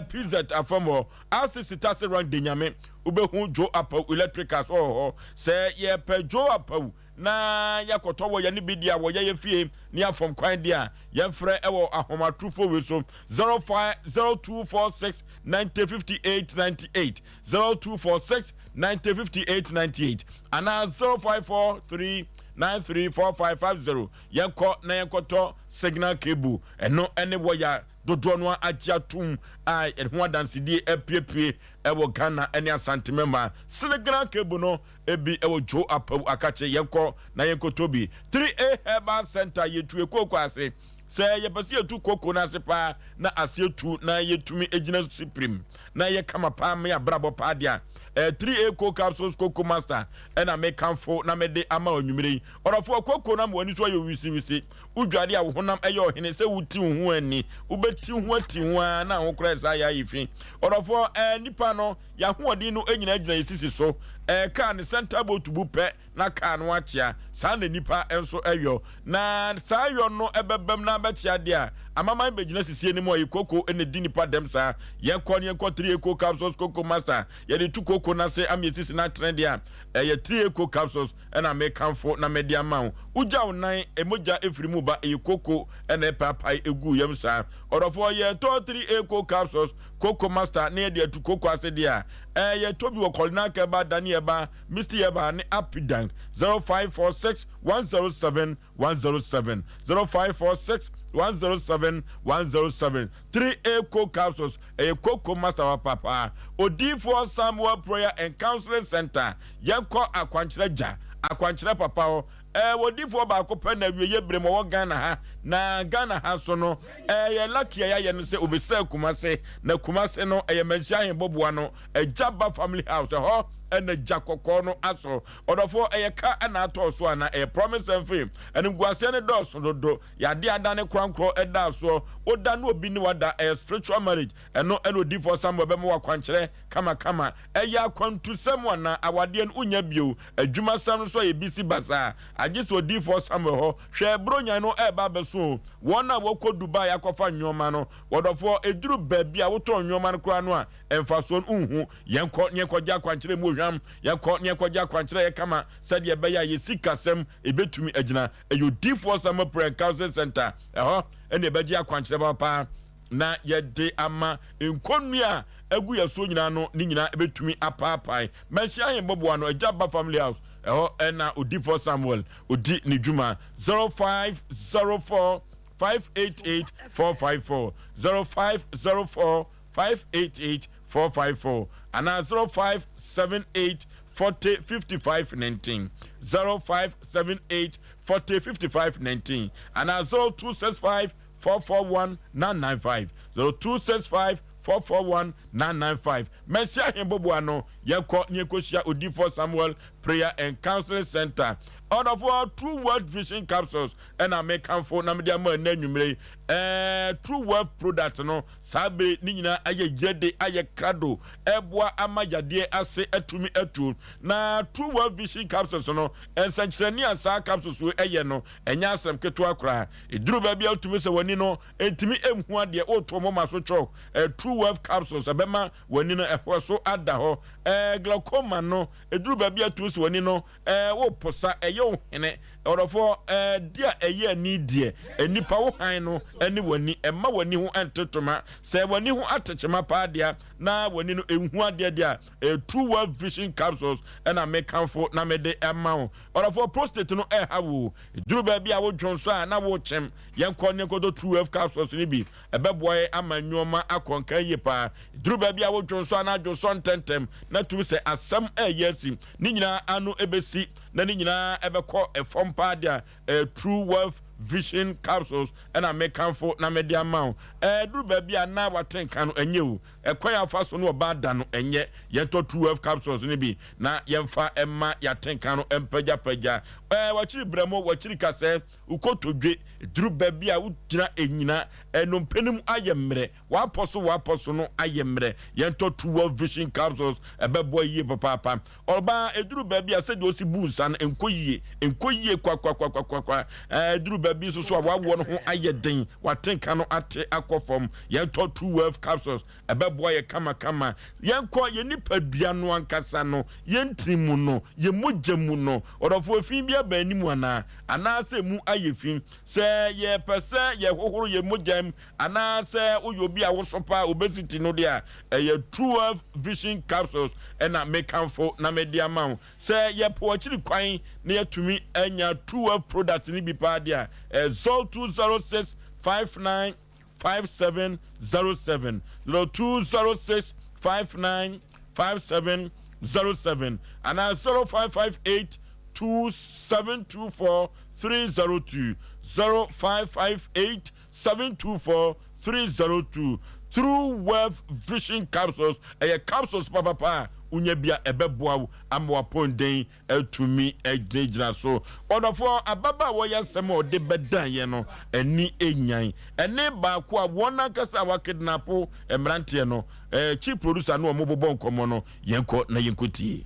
PZ afam hɔ. RCC Tase Rank Denyame, wobɛhu Joe Apawu Electricals wɔ hɔ. Sɛ yɛpɛ Joe Apawu na yɛakɔtɔ wɔ yɛne bi deɛ a wɔyɛ yɛ fie ne afam kwan deɛ a, yɛmfrɛ wɔ ahomatorofo wei so 05 0246 90 58 98 0246 90 58 98 anaa 0543 934550. Yɛnkɔ na yɛnkɔtɔ signal cable, ɛno ne wɔya dodoɔ no agye atom a ɛho adansedie apuepue wɔ Ghana ne Asante mɛma. Signal cable no Ebi wɔ Joe Apawu Akakye, yɛnkɔ na yɛnkɔtɔ bi. 3A Herbal Center, yɛtue kooko ase. Sɛ yɛpɛ sɛ yɛtu kooko no ase paa na aseɛ tu na yɛtumi gyina sipirim na ɛyɛ kama paa ma yɛabrabɔ paa deɛ a, ɛyɛ 3A Cold Capsules Cocoa Master ɛna mekamfo na mede ama wo anwummere yi. Ɔdɔfoɔ, kooko no ama w'ani so ayɛ wisiwisi. Wodware a wo honam ɛyɛ ɔhene sɛ woti wo ho ani. Wobɛti ho ati ho ara na ho koraa ɛsan yɛ ayɛ fi. Ɔdɔfoɔ, ɛɛ nipa no, Yɛn ahoɔden no nyinaa gyina yɛn sisi so. Ɛyɛ kaa ne center bolt bu pɛ na kaa no akyea. Saa na nnipa nso yɔ. Na saa yɔ no bɛbam na abɛkyea deɛ a, amaman bɛgyina sisie no mu a ɛyɛ koko na ɛdi nnipa dɛm saa. Yɛkɔ ne yɛnkɔ 3 Eco Capsules Coco Master. Yɛde tu koko no ase ama yɛn sisi no atene deɛ a, ɛyɛ 3 Eco Capsules na mekamfo na mede ama wo. Wogya wo nan, mogya firi mu ba, ɛyɛ koko na ɛpaapae gu wo yam saa. Ɔdɔfoɔ, yɛtɔ 3 Eco Capsules Koko master ne yɛde atu koko ase deɛ a, ɛɛ yɛtɔ bi wɔ Kɔlina Kɛba, Dani Ɛba, Misty Ɛba ne Apidank 0546 107 107 0546 107 107 3A Co Capsules ɛyɛ koko master papapaa. Odiyifoɔ Samuel Prayer and Counseling Center yɛnkɔ akwankyerɛ gya akwankyerɛ papa hɔ. Ɛɛ odiyifoɔ baako pɛ na awieɛ berɛ mu ɔwɔ Ghana ha na Ghana ha nso no Ɛyɛ lucky a yɛayɛ no sɛ obesaa Kumase na Kumase no ɛyɛ Manhyia Ahenboboa no Agya Ba Family House ɛhɔ ɛna gya kɔkɔɔ no asɔ. Ɔdɔfoɔ ɛyɛ ka ɛna atɔɔ so anaa ɛyɛ promise and fail. Animguaseɛ no dɔɔso dodo. Yadeɛ adane korankorɔ ɛdaa soɔ. Woda na obi ne wada ɛyɛ spiritual marriage ɛno ɛna odiyifoɔ Samuel bɛma wo akwankyerɛ kama kama. Ɛyɛ akwantusɛm anaa awadeɛ no wonya bio. Adwumasɛm no nso ayɛ bisi basaa. Agye sɛ odiyifoɔ Samuel hɔ. Hwɛ, Buronya no reba abɛso o. Wɔn a wɔkɔ Dubai akɔfa nnoɔma no, ɔdɔfoɔ, ɛduru baabi a wotɔn nnoɔma no koraa no a, mfasoɔ no wonhu. Yɛnkɔ na yɛnkɔgye akwankyerɛ mu ohwam. Yɛnkɔ na yɛnkɔgye akwankyerɛ a ɛyɛ kama sɛdeɛ ɛbɛyɛ a yɛn sikasɛm ɛbɛtumi agyina. Ɛyɛ Odiyifoɔ Samuel Prayer and Counseling Center. Ɛhɔ na yɛbɛgye akwankyerɛ papa na yɛde ama. Nkɔnnua a agu yɛn soɔ nyinaa no, ne nyinaa ɛbɛtumi apaapae. Mɛhyia yɛn bɔboa no, Agya Ba Family House. Ɛhɔ na Odiyifoɔ Samuel ɔdi ne dwuma. 0504 588 454 0504 588 454 anaa 0578 40 55 19 0578 40 55 19 anaa 0265 441 995 0265 441 995. Mɛsi ahemboboa no, yɛnkɔ ne yɛnkɔhyia Odiyifoɔ Samuel Prayer and Counseling Center. Ɔdɔfoɔ, True World Vision Capsules ɛna mekamfo na mede ama ɛnɛ anwummere yi. Ɛɛ, True Wealth product no, saa bere ne nyinaa ayɛ yɛde ayɛ krado ɛboa ama yadeɛ ase atumi atu. Na True Wealth Vision Capsules no, nsɛnkyerɛnne a saa capsules wei ɛyɛ no, ɛnyɛ asɛm ketewa koraa. Ɛduru baabi a wotumi sɛ w'ani no ntumi nhu adeɛ, woto moma so chalk. Ɛɛ, True Wealth Capsules ɛbɛma w'ani no ɛhɔ so ada hɔ. Ɛɛ, glaucoma no, ɛduru baabi a wotumi sɛ w'ani no Ɛɛ, wo posa, ɛyɛ wo hene. Ɔdɔfoɔ, ɛɛ, deɛ a ɛyɛ ani deɛ, nnipa wo hann no ne w'ani. Mma w'ani ho ntetoma. Sɛ w'ani ho atekyema paa deɛ a, na w'ani no nhu adeɛ deɛ a, ɛɛ, True Wealth Vision Capsules na mekamfo na mede ama wo. Ɔdɔfoɔ, prostate no ɛreha wo o. Ɛduru baabi a wodwonsɔ a na worekyem. Yɛnkɔ ne yɛnkɔtɔ True Wealth Capsules no bi. Ɛbɛboa yɛn ama nneɛma akɔ nkan yie paa. Duru baabi a wodwo nso anaa dwo sɔ ntɛmntɛm na tumi sɛ asɛm reyɛ asi. Ne nyinaa ano bɛsi na ne nyinaa bɛkɔ fam paa deɛ a, ɛyɛ True Wealth Vision Capsules na mekamfo na mede ama wo. Ɛduru baabi a na wate nka no ɛnyɛ o. Ɛkwan a wofa so ne ɔbaa da no ɛnyɛ. Yɛntɔ True Wealth Capsules no bi na yɛmfa mma yɛate nka no mpagyapagya. Wakyiri berɛmo, wakyiri kasɛɛ. Wo kotodwe duru baabi a wogyina nnyina, nnompe no mu ayɛ mmerɛ, w'apɔ so w'apɔ so no ayɛ mmerɛ. Yɛntɔ True World Vision Capsules, ɛbɛboa yie papaapa. Ɔbaa, ɛduru baabi a sɛdeɛ ɔsi bu nsa no, ɛnkɔ yie, ɛnkɔ yie kwakwakwakwakwakwa. Ɛduru baabi nso so a w'awoɔ no ho ayɛ den, w'atenka no ate akɔ fam. Yɛntɔ True Wealth Capsules, Ɛbɛboa yɛn kamakama. Yɛnkɔ yɛn nipadua no ankasa no, yɛn ntini mu no, yɛn mogya mu no. Ɔdɔfo, efi bi aba anim anaa? Anaasɛ emu ayɛ fi? Sɛ yɛpɛ sɛ yɛhohoro yɛn mogya mu, anaasɛ woyɛ obi a woso paa obesity no de a, ɛyɛ Truehealth Vision Capsules na mekamfo na mede ama wo. Sɛ yɛpo akyiri kwan na yɛatumi anya Truehealth products no bi paa de a, ɛyɛ 0206 59 5707 0206 59 5707 anaa 0558 2724 302 0558 724 302 True Wealth Vision Capsules ɛyɛ capsules papapa a wonya bi a ɛbɛboa wo ama w'apɔmuden atumi agyinagyina so. Ɔdɔfoɔ, ababaawa yi asɛm a ɔde bɛdan yɛn no, ani nyan. Ɛne baako a wɔn ankasa a wɔakidnapo mmeranteɛ no, eh, chief producer ne wɔn bobɔ nkɔmmɔ no, yɛnkɔ na yɛnkɔtie.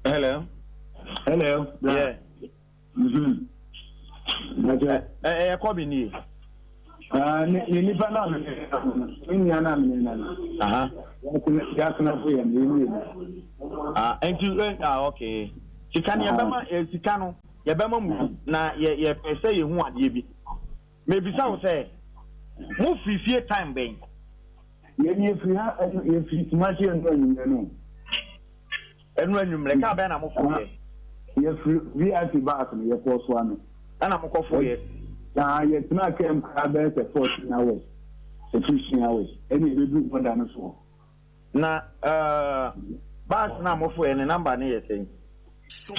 Hello. Hello. Yeah. Mhm. Ɛyɛ kɔbi nie. Ah, ne ne nipa na me ne nua na me ne no. Aha. Yasena fo yɛ ne yɛ Ah, nti eh, ah okay. Sika no yɛbɛma eh, sika no yɛbɛma mu bi na yɛ yɛpɛ sɛ yɛhu adeɛ bi. Mebisa wo sɛ mo firi fie time bɛn? Yɛn yɛfiri ha yɛfiri Kumasi ɛnu anwummerɛ no. Ɛno anwummerɛ, kaa bɛn na mo foroeɛ? Yɛfiri VIP bus no, yɛkɔɔ Soame. Ɛna mo kɔ foroeɛ? Na yɛtenaa kaa mu koraa bɛyɛ sɛ 14 hours, sɛ 15 hours, ɛna yɛbɛduru border no so hɔ. Na uh, bus no a mo foroeɛ no, number no yɛ sɛn?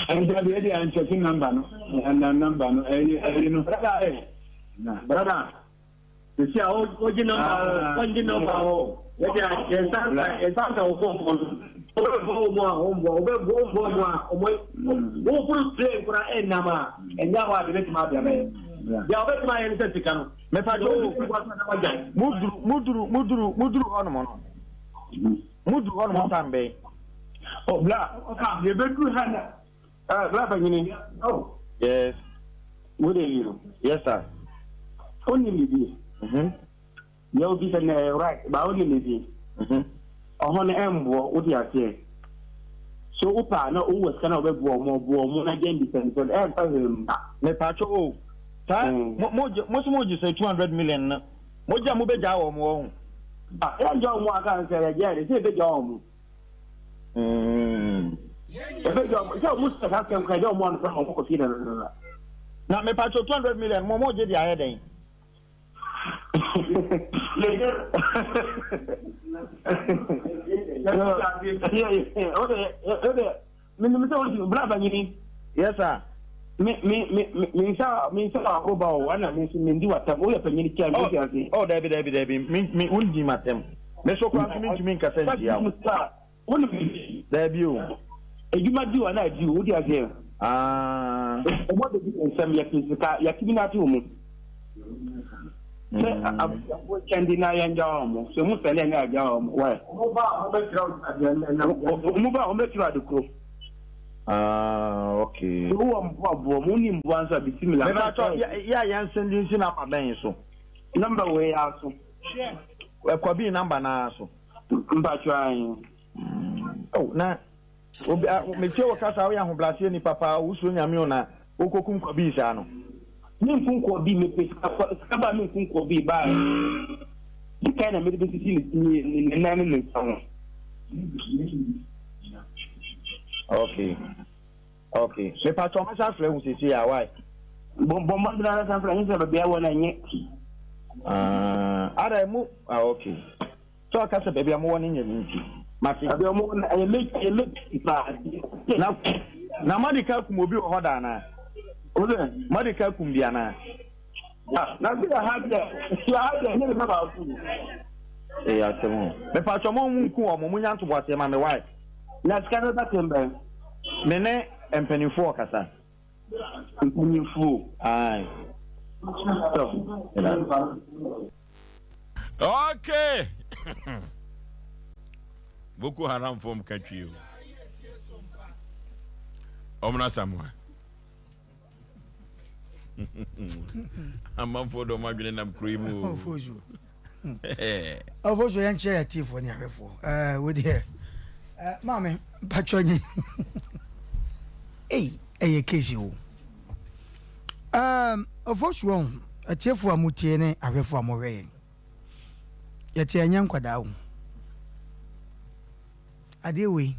Ɛnta deɛ ɛde ankyɛke number no, na number no, ɛyɛ ɛyɛ no. Brother, eh, brother. Sisi a wogye nɔmba o, wɔngye nɔmba o. Yɛde a yɛn nsa nka yɛn nsa nka wo fɔn no. Wobɛbɔ wɔn a wɔn boa, wobɛbɔ wɔn bɔ wɔn a wɔn woforo plane koraa ɛnnam a ɛnyɛ hɔ a de bɛtumi abea bɛyɛ. Deɛ wobɛtumi ayɛ ne sɛ sika no. Mepatwo o, muduru muduru muduru muduru hɔnom no, muduru hɔnom tan bɛn? Oh, bla, yɛbɛduru ha na, eh, bla panyini. Oh. Yes. Good evening. Yes, sir. Wonim biribi? Mhm. Deɛ obi sɛ no ɛyɛ right, ba wonim biribi? Mhm. Ɔhɔ no ɛmboɔ, wote aseɛ? So wopɛ a na wowɔ sika na wobɛboa ɔmo, boa ɔmo na gya mbisa because ɛmfa hwee mma. Mepatwo o, saa, mo, mo, mo so mo gye sɛ 200 million no, mo gye a mo bɛgyaa wɔn wɔ ho? Ah, yɛngya wɔn aka no sɛ yɛgyaa de, sɛ yɛbɛgya wɔn. Yɛbɛgya wɔn, sɛ wɔn sɛ saa sɛm kora, yɛgya wɔn anɔpa ma wɔn kɔ fie dadadada. Na mepatwo 200 million, mo mo gye de ayɛ dɛn? Menim sɛ wosi bra banyini. Yes sir. Me me me me nsa me nsa wɔ ba o ɛna me nso me ndi watam woyɛ panyin kyɛn me ti ase. Oh dabi dabi dabi me me wondi matam me so kora nso me ntumi nkasa ntia wo. Wonim biribi? Dabi o. Edwuma di o anaa di o wodi aseɛ? Ah. Ɔmo abedi yɛn nsam yɛte sika yɛte bi n'ate wɔ mu. Sɛ abusuafoɔ kyɛn di na yɛn gya wɔn sɛ ɔmo sɛne ɛnyɛ agya wɔn wɛ. Ɔmo ba a ɔmo bɛkyerɛ ɔmo ba a ɔmo bɛkyerɛ ade koro. Ah okay. Sɛ wowɔ mboa boɔ mo ni mboa nso a bisimila. Meba tɔ yɛ a yɛn sɛn di nsi namba bɛn so. Namba wei aso. Ɛkɔ bi namba naa so. Mpatsɔ ayi. Oh na obi a metie wo kasa woyɛ ahobrɛaseɛ nipa paa wosuro nyame o na wokɔkum kɔbii saa no. Menkum kɔbii mepɛ sika sika ba menkum kɔbii ba sika na mede bɛsisi ne ne nan ne ne nsa ho. Okay okay mepatɔ mɛsa frɛ wo sisi a why. Bɔ bɔ mmɔden ara san frɛ ne sɛ baabi a wɔ no ɛnyɛ. Ah ada mu ah okay. Sɛ ɔka sɛ baabi a mowɔ no nyɛ no nti, mate. Baabi a wɔwɔ no, ɛyɛ me, ɛyɛ me paa. Na, na moadi ka akum obi wɔ hɔ da anaa? Wo sɛ? Moadi ka akum bi anaa? Ah, na sɛ yɛ ha deɛ, yɛ ha deɛ, ɛnyɛ nipa baako. Ɛyɛ asɛm o. Mepatwɔ mo mo nku wɔn, mo nya ntoboaseɛ ma me why? Na sika no bɛba tɛm bɛn? Me ne mpanimfoɔ ɔkasa. Mpanyinfoɔ. Aye. Tɔ. Okay. Boko Haram fom ka twi o. Ɔmena Samoa. Amanfoɔ dɔm adwene nam kuro yi mu o. Ɔfo so yɛn kyerɛ yɛ tiefoɔ ne ahwɛfoɔ. Ɛɛ wo deɛ ɛɛ maame mpatwɔ nyi. Ei ɛyɛ case o. Ɛɛm ɔfo so wɔn atiefoɔ a mo tie ne ahwɛfoɔ a mo hwɛ yɛn. Yɛte ɛnyɛ nkwadaa o. Adeɛ wei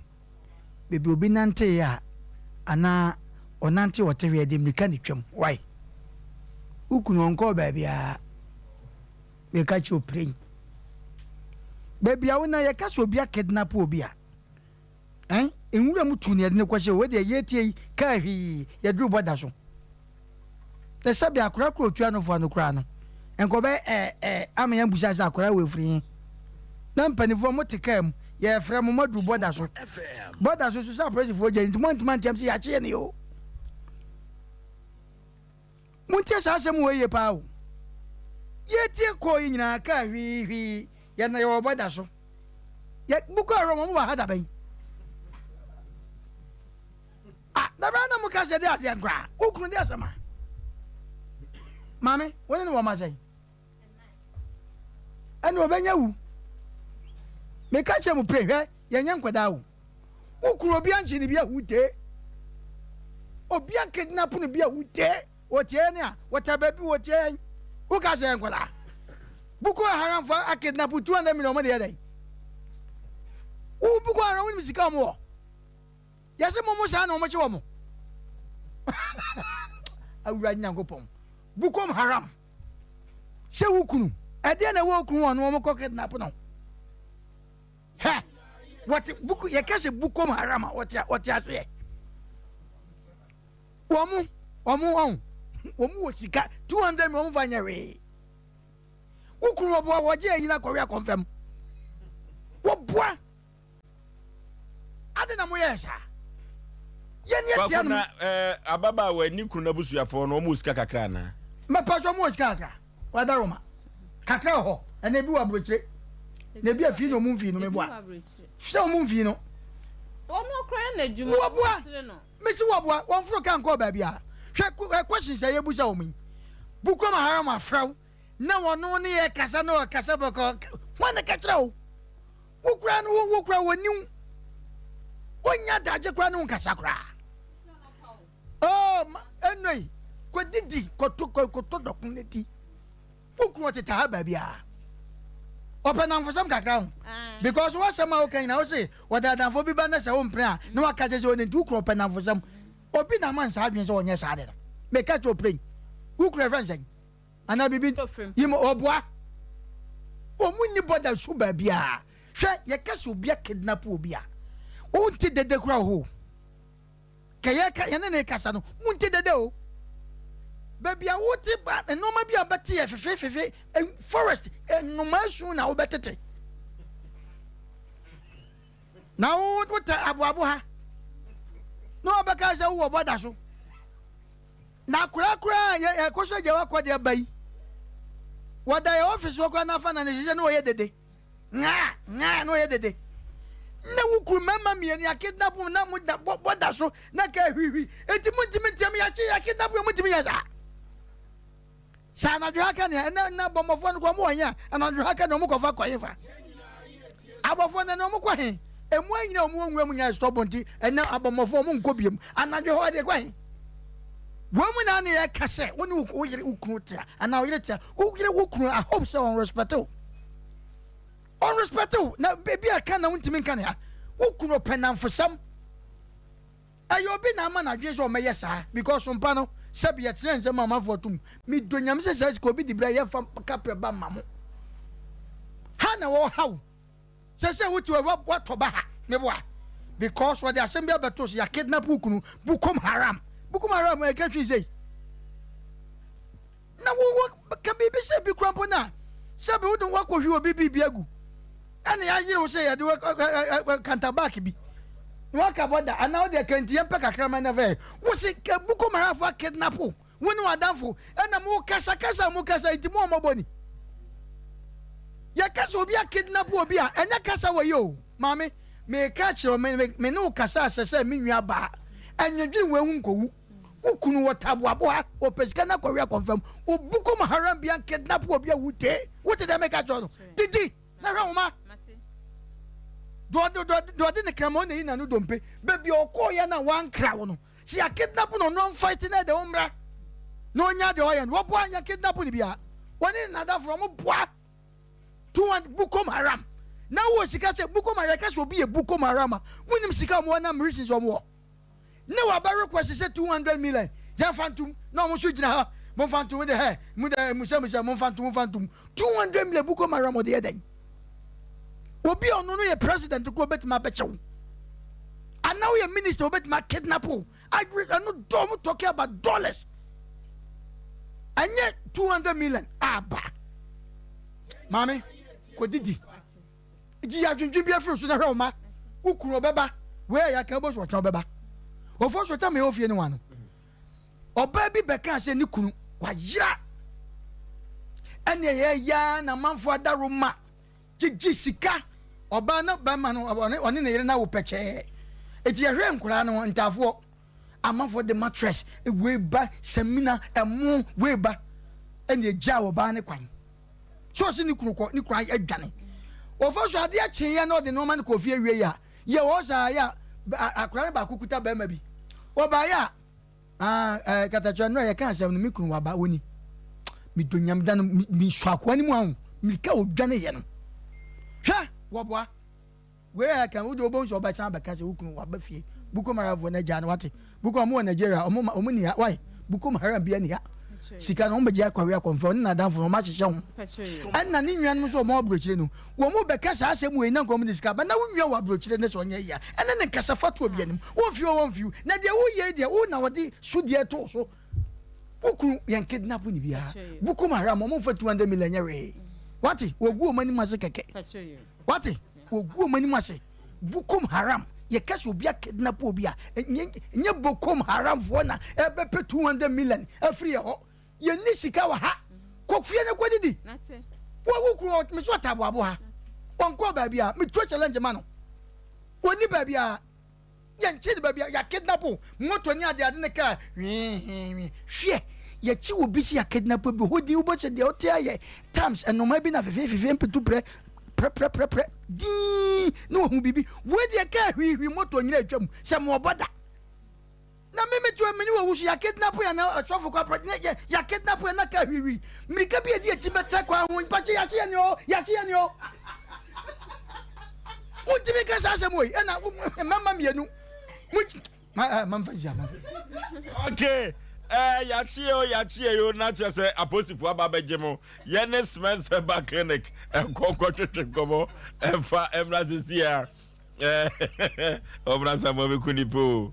baabi obi nanteeɛ a anaa ɔnante ɔte hwee de mmirika ne twam why wo kunu ɔnkɔɔ baabiara meka kyerɛ opiren baabi a wona yɛka sɛ obi akidnap obi a ɛn nwura mu tu ne yɛde ne kɔhyɛ o deɛ yɛtie yi kaa hwii yɛduru bɔda so Na sɛbi akwadaa koro otua no foa no koraa no, nka ɔbɛyɛ ɛɛ ɛɛ ama yɛn busa sɛ akwadaa wɔ efiri he. Na mpanimfoɔ mo te kaa mu, yɛɛfrɛ mo, mo aduru bɔda so. Bɔda so so sɛ apolisifoɔ gya nti mo antumi anteam sɛ yɛakye yɛn o. Montie saa asɛm wɔ yie paa o. Yɛtie kɔɔ yi nyinaa kaa hwii hwii, yɛn na yɛwɔ bɔda so. Yɛ bukɔ awura wɔn wɔ ha dabɛn. Ah, da bɛn na moka sɛ de adeɛ nkoraa? Wo kunu de asɛm a. Maame, wo ne no wɔ ma sɛn? Ɛne ɔbɛnya wu. Meka kyerɛ mo pere hwɛ, yɛnyɛ nkwadaa o. Wo kunu obi ankye ne bi ahu tee. Obi akidnap no bi ahu tee. Wɔtie ne a, wɔta baabi wɔtie yɛn. Woka sɛ yɛn nkwadaa. Boko Haram fo akidnap 200 million wɔn de yɛ dɛn? Wo Boko Haram wonim sika wɔn wɔ? Yɛse mo mo saa na wɔn kye wɔn. Awurade Nyankopɔn. Bukom haram. Sɛ wo kunu. Ɛdeɛ na ɛwɔ okunu wɔn wɔn kɔ kidnap no. Hɛ. Wɔte buku yɛka sɛ bukom haram a wɔte wɔte aseɛ. Wɔn wɔn wɔn wɔn wɔ sika 200 million wɔn fa nyɛ hwee. Wo kunu wɔboa wɔgye ɛyina kɔwe akɔnfɛm. Wɔboa. Adɛn na moyɛɛ saa? Yɛn ni atia no. Na eh, ababaawa ni kunu n'abusuafoɔ no wɔn wɔ sika kakra anaa? Mɛpa sɛ wɔn wɔ sika kakra. Wada Roma. Kakra wɔ hɔ. Ɛna ebi wɔ aburokyire. Na ebi afii na wɔn mfii no meboa. Sɛ wɔn mfii no. Wɔboa. Mese wɔboa. Wɔmforo kaa nkɔɔ baabiara. Hwɛ questions a yɛbusa wɔn yi. Bukom Haram afrɛ wo na wɔno ne yɛ kasa na ɔkasa bɔkɔ. Hwan na ka kyerɛ wo? Wo koraa no wo koraa wɔni wo. Wonnya adagye koraa ne wo nkasa koraa. Oh, ɛnɔ yi, kɔdidi, kɔto kɔtɔ dɔko ne di. Wo kunu ɔtete ha baabi a. Ɔpɛ namfosɛm kakra ho. Because w'asɛm a woka nyina wo se wɔde adamfo bi ba na sɛ wompene a na waka kyerɛ sɛ ɔne nti wo kunu ɔpɛ namfosɛm. Obi na ama nsaa adwene sɛ ɔnyɛ saa de no. Meka kyerɛ ɔpere Wo kunu ɛfrɛ nsɛn? Anaa biribi yi ma ɔboa. Wɔn nni bɔda so baabiara. Hwɛ yɛka sɛ obi akidnap obi a wonte dede koraa wɔ hɔ o. Kɛ yɛka yɛne ne kasa no, monte dede o. Baabi a wote ba nneɛma bi a bɛte yɛ fefefefe, forest nnomaa su na wobɛtete. Na wo wote aboabo ha na wɔbɛka sɛ wowɔ bɔda so. Na akwadaa koraa yɛ yɛkɔ so agya wakɔ de aba yi. Wɔda yɛ ɔfisi hɔ koraa n'afa na ne hyehyɛ na wɔyɛ dede. Ngaa! Ngaa! Na ɔyɛ dede. Na wo kunu mmarima mmienu yɛ kidnap mo na mo da bɔ bɔda so na ka hwihwi. Enti montumi nteam yɛakye yɛ kidnap yɛ montumi nyɛ saa. Sɛ anadwo ha ka nea ɛnɛ na bɔmmɔfoɔ no kɔ ɔmo wɔ he a anadwo ha ka nea ɔmo kɔfa kɔ hefa. Abɔfoɔ no ɛnɛ ɔmo kɔ he? Emu anyina ɔmo wɔ nwura mu nyinaa stɔbɔ nti ɛnɛ abɔmmɔfoɔ ɔmo nkɔ biom. Anadwo hɔ ɛde kɔ he? Wɔn mu na ne yɛka sɛ wo ne wo yere wo kunu tea anaa wo yere tea wo yere wo kunu I hope sɛ wɔn respect wo. Ɔnrespɛte wo na ebi a ka na wontumi nka ne ha. Wo kunu ɔpɛ nnamfosɛm. Ɛyɛ obi na ama n'adwene sɛ ɔmmɛyɛ saa because mpa no sɛbi yɛtena nsɛm a amanfoɔ tom. Medɔ Nyame sɛ saa sika obi de brɛ yɛmfa kaprɛ ba mma mo. Ha na wɔha wo. Sɛ sɛ wote hɔ woatɔ ba ha meboa because wɔde asɛm bi abɛto so yɛakidnap wo kunu Bukom Haram. Bukom Haram ɛka twi sei. Na wo wo ka biribi sɛ bi kura mpo na sɛ bi wode wakɔhwi obi biribi agu ɛna yɛayere wo sɛ yɛde wo kantabak bi na waka bɔda anaa wode akanti yɛmpɛ kakra ma na fɛ wo se buko marafo akidnap wo wo ne w'adamfo ɛna mo kasa kasa mo kasa nti mo ɔmɔbɔ ni yɛka sɛ obi akidnap obi a ɛnyɛ kasa wɔ yi o maame meka kyerɛ me ne wo kasa asɛ sɛ me nua baa ɛnwedwene wei ho nkɔwu Wo kunu wɔ taboaboa, ɔpɛ sika na kɔwe akɔmfam. Obu kɔm haram bia nkidnap obi a wute. Wote dɛ meka kyerɛ no. Didi na hwɛ wo ma. Deɛ ɔde ne kraman na yi n'ano dompe. Baabi a ɔkɔɔyɛ na wankra wo no. Sɛ yɛ kidnap no ɔno ɔmfight na ɛde wo mmra. Na ɔnya deɛ ɔyɛ no. Wɔboa yɛ kidnap no bia. Wɔne ne nadafo no wɔn boa. 200 bukom haram. Na wowɔ sika sɛ bukom haram. Yɛka sɛ obi yɛ bukom haram a wonim sika wɔn wɔ na mmeresin sɛ wɔn wɔ. Ne waba request sɛ 200 million yɛnfa ntom na ɔmo nso gyina ha momfa ntom de hɛ mu dɛ musamusa momfa ntom momfa ntom 200 million buko ma ramo de yɛ dɛn obi a ɔno no yɛ president ko obetumi abɛkyɛw ana woyɛ minister obetumi akidnap wo ɛno dɔ ɔmo talking about dollars ɛnyɛ 200 million aba maame kɔdidi Gye adwendwen bi afiri so na hwɛ wo ma. Wo kunu ɔbɛba. Wei a yɛaka wobɛhu sɛ ɔkyena ɔbɛba. Ɔfo so tam ɛwɔ fie ne wa no. Ɔbaa bi bɛkaa sɛ ne kunu wayera. Ɛne ɛyɛ yaa na amanfo adaro ma gyegye sika. Ɔbaa no bɛma no ɔne ne yere no awo pɛkyɛɛ. Eti yɛhwɛ nkoraa no ntaafoɔ. Amanfoɔ de mattress wei ba samina ɛmo wei ba. Ɛne egyaa ɔbaa ne kwan. So ɔse ne kunu kɔ ne kunu adwane. Ɔfa so adeɛ kyeeɛ na ɔde nneɛma no kɔɔ fie wie a yɛ wɔ saa yɛ a akwadaa no baako kuta bɛrima bi ɔbaeɛ a ah ɛɛ katakyɛ no a yɛka asɛm no me kunu waba wɔni medɔ nyameda no mesɔ akoa no mu aho mirika ɔdwane yɛ no hwɛ wɔboa Wei a ɛka wo de wobɛhu sɛ ɔbɛsan abɛka sɛ wo kunu waba fie. Boko Haramfoɔ no agyaa no wate. Boko ɔmo wɔ Nigeria ɔmo ma ɔmo ni ha why? Boko Haram bia ni ha. Sika no ɔmo bɛgye akɔwe akɔmfɛ ɔne n'adamfo no ɔmo ahyehyɛ ho. Ɛna ne nuanom nso ɔmo aburokyire no wɔn bɛka saa asɛm wei na nka ɔmo de sika aba na wo nua wɔ aburokyire ne sɛ ɔnyɛ yie a ɛne ne nkasa fa to obi anim. Womfi o wɔmfi o na deɛ woyɛ yi deɛ wo na wɔde sodie to so. Wo kunu yɛn kidnap ne biara. Boko Haram ɔmo mfa 200 million nyɛ hwee. Wate wɔgu ɔmo anim ase kɛkɛ. Wate? Wɔgu wɔn anim ase. Bokom Haram. Yɛka sɛ obi akidnap obi a, ɛnyɛ Bokom Haramfoɔ na ɛbɛpɛ 200 million afiri yɛ hɔ. Yɛnni sika wɔ ha. Kɔ fie na kɔdidi. Wo kunu me so ɔtaboabo ha. Ɔnkɔɔ baabi a, metuo challenge ma no. Ɔnni baabi a. Yɛnkye no baabi a yɛakidnap wo, moto ne adeade ne kaa hwee hwee. Hwɛ, yɛkye obi sɛ yɛakidnap bi, hɔ din wobɛhu sɛ deɛ wote ayɛ times nnomaa bi na fefeefefe mpetu prɛ prɛprɛprɛprɛ dinn na wahu biribi. Wei deɛ kaa hwihwi moto nyina atwam sɛ moɔbɔ da. Na me meto me ne owu so yɛakidnap yɛn na ɔsɔfo kɔ apɛ ne yɛ yɛakidnap yɛn na kaa hwihwi mmirika bi a ɛdi akyi bɛtɛ kwan ho mpakye yɛakye yɛn o yɛakye yɛn o. Wontumi nka saa asɛm wei ɛna mmarima mmienu mo ma mamfa nhyia mamfa. Okay. Eh, yɛakye o yɛakye o na kyerɛ sɛ apolisifoɔ aba abɛgye mo yɛne Smith Herbal Clinic ɛnkɔ nkɔtwetwe nkɔmmɔ ɛmfa ɛmmra sisi a ɔbra samoa bɛku nipa o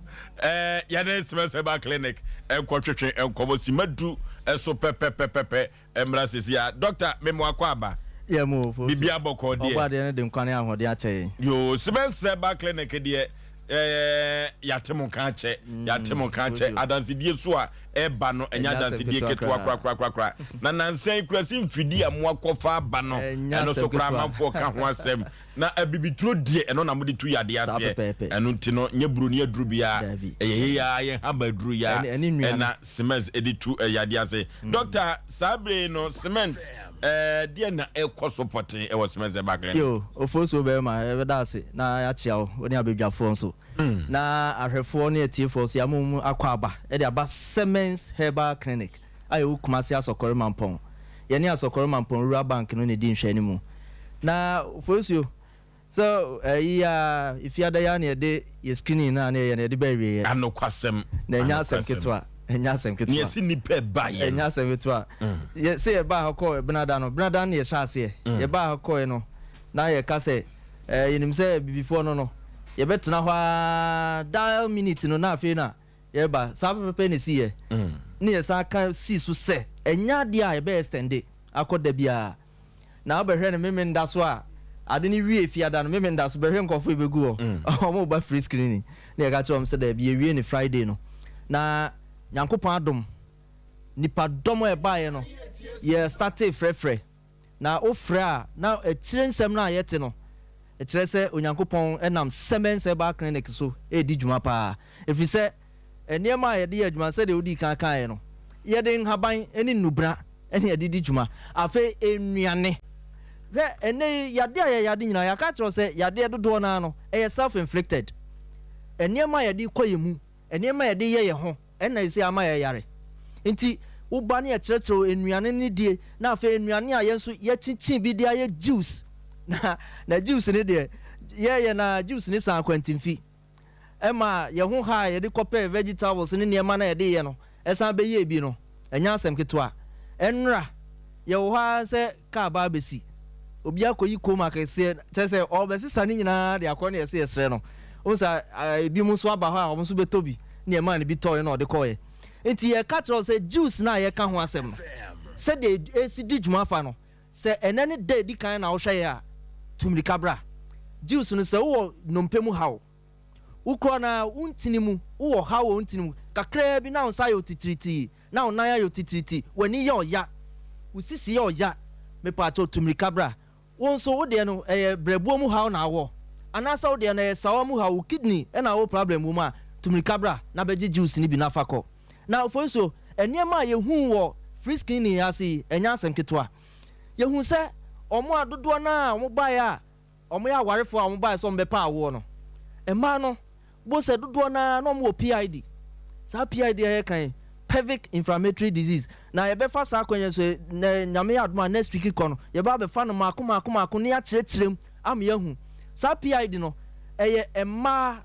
yɛne Smith Herbal Clinic ɛnkɔtwetwe nkɔmmɔ sima du ɛso pɛpɛpɛpɛpɛ Ɛmmra sɛsi a. Doctor me mo akɔ aba. Yɛ mo o fosu. Biribiara bɔkɔɔ deɛ. Ɔbɔ adeɛ no de nkwa ne ahoɔden akyɛ yɛn. Yoo Sibɛnsɛ ba clinic deɛ ɛɛ yate mo nka akyɛ yate mo nka akyɛ adansedie so a ɛba no ɛnyɛ adansedie ketewa korakorakorakora na nansa yi kura si mfidie a mo akɔfa aba no ɛno so koraa amanfoɔ ka ho asɛm Na abibiduro deɛ ɛno na mode tu yadeɛ Saa aseɛ. pɛpɛɛpɛ. Ɛno nti no nyɛ buroni aduro biara. Daabi. Ɛyɛ yei ara yɛn haba aduro yi ara Ɛne ɛne nnua no. ɛna cement de tu yadeɛ ase. Doctor, saa berɛ yi no cement ɛɛ deɛn na ɛrekɔ so pɔtee wɔ cement herbal clinic? Yo, Ofosuo barima, yɛbɛda ase na yɛakyea wo, wo ne abadwafoɔ nso. Na ahwɛfoɔ ne atiefoɔ nso, yɛama wɔn akwaaba de aba Cements Herbal Clinic. a ɛwɔ Kumasi Asɔkɔre Mampɔn. Yɛne Asɔkɔre Mampɔn Rural Bank no na ɛdi nhwɛanimu. Na Fosuo, sɛ ɛyi a, Efiada yi ara na yɛde yɛ screening no a na yɛyɛ no yɛde ba awieɛ. Anokwasɛm, Na ɛnyɛ asɛm anokwasɛm. ketewa, ɛnyɛ asɛm Nea ketewa. ɛsi nnipa ɛbaeɛ Ɛnyɛ no. asɛm ketewa. Yɛ, sɛ yɛbaa ha kɔɔ Benada no, Benada no na yɛhyɛ aseɛ. Yɛbaa ha kɔɔɛ no, na yɛka sɛ, ɛɛ, yɛnim sɛ Abibifoɔ no no, yɛbɛtena hɔ ara dial minute no na afei na Yɛreba, saa pɛpɛpɛ na ɛsiiɛ. Ne yɛsan ka sii so sɛ, ɛnyɛ adeɛ a yɛbɛ extende akɔ da biara. Na wobɛhwɛ no Memenda so a, ade no wie Fiada no, Memenda so bɛhwɛ nkurɔfoɔ a ɛbɛgu hɔ. Wɔreba free screening. Ne yɛka kyerɛ wɔn sɛ daabi, yɛwie no Friday no. Na Nyankopɔn adom, nnipadɔm a ɛbaeɛ no, yɛ startee frɛfrɛ. Na wofrɛ a, na akyire nsɛm no a yɛte no, ɛkyerɛ sɛ Onyankopɔn nam Siemens Herbal Clinic so redi dwuma paa. Ɛfiri sɛ, nneɛma a yɛde yɛ adwuma, sɛdeɛ wodii kan kaeɛ no, yɛde nhaban ne nnubena na yɛde di dwuma. Afei nnuane. Hwɛ, ɛnnɛ yi, yadeɛ a yɛyade nyinaa, yɛaka akyerɛ wo sɛ yadeɛ dodoɔ no ara no, ɛyɛ self-inflicted. Nneɛma a yɛde kɔ yɛn mu, nneɛma a yɛde yɛ yɛn ho, Ɛna ɛsei ama yɛyare. Nti wo ba no yɛkyerɛkyerɛ wo nnuane no die na afei nnuane a yɛn nso yɛkyinkyin bi de ayɛ juice na na juice no deɛ yɛyɛ na juice no san akwantimfi ɛma yɛn ho ha a yɛde kɔpɛ vegetables ne nneɛma na yɛde yɛ no ɛsan bɛyɛ bi no ɛnyɛ asɛm ketewa. Ɛnora yɛwɔ hɔ ara sɛ kaa ba abɛsi obi akɔyi kom akɛseɛ kyerɛ sɛ ɔrebɛsesa ne nyinaa de akɔ ne yɛsɛ yɛsrɛ no wohu sɛ ebinom nso aba hɔ a wɔn nso bɛtɔ bi ne ɛmaa no bi tɔeɛ na ɔde kɔeɛ nti yɛka kyerɛ wo sɛ juice no a yɛka ho asɛm no sɛdeɛ ɛsi di dwuma fa no sɛ ɛnɛ ne da ɛdi kan na wohwɛ yɛ a tu mmirika bra juice no sɛ wowɔ nnompe mu haw Wo korɔ no ara, wo ntini mu, wowɔ ɔhaw wɔ wo ntini mu, kakraa bi na wo nsa ayɛ wo titiritii, na wo nan ayɛ wo titiritii, w'ani yɛ ɔya, wo sisi yɛ ɔya, mepaakyɛw tu mmirika bra. Wo nso, wo deɛ no, ɛyɛ brɛboɔ mu haw na wowɔ, anaasɛ wo deɛ no, ɛyɛ sawa mu haw, wo kidney na wowɔ problem wɔ mu a, tu mmirika bra na bɛgye juice no bi na fa kɔ. Na Ofosuo, nneɛma a yɛhuu wɔ free screening yi ase yi, ɛnyɛ asɛm ketewa. Yɛhuu sɛ wɔn a dodoɔ no ara a wɔbaeɛ a, Wɔyɛ awarefoɔ a wɔbaeɛ sɛ wɔbɛpɛ awoɔ no, mmaa no, bohu sɛ dodoɔ no ara na wɔwɔ PID. Saa PID a yɛreka yi, Pelvic Inflammatory Disease. Na yɛbɛfa saa kwan yi so, na Nyame yɛ adom a next week kɔ no, yɛbɛba abɛfa no mmaako mmaako mmaako na yɛakyerɛkyerɛ mu ama yɛahu. Saa PID no, ɛyɛ mmaa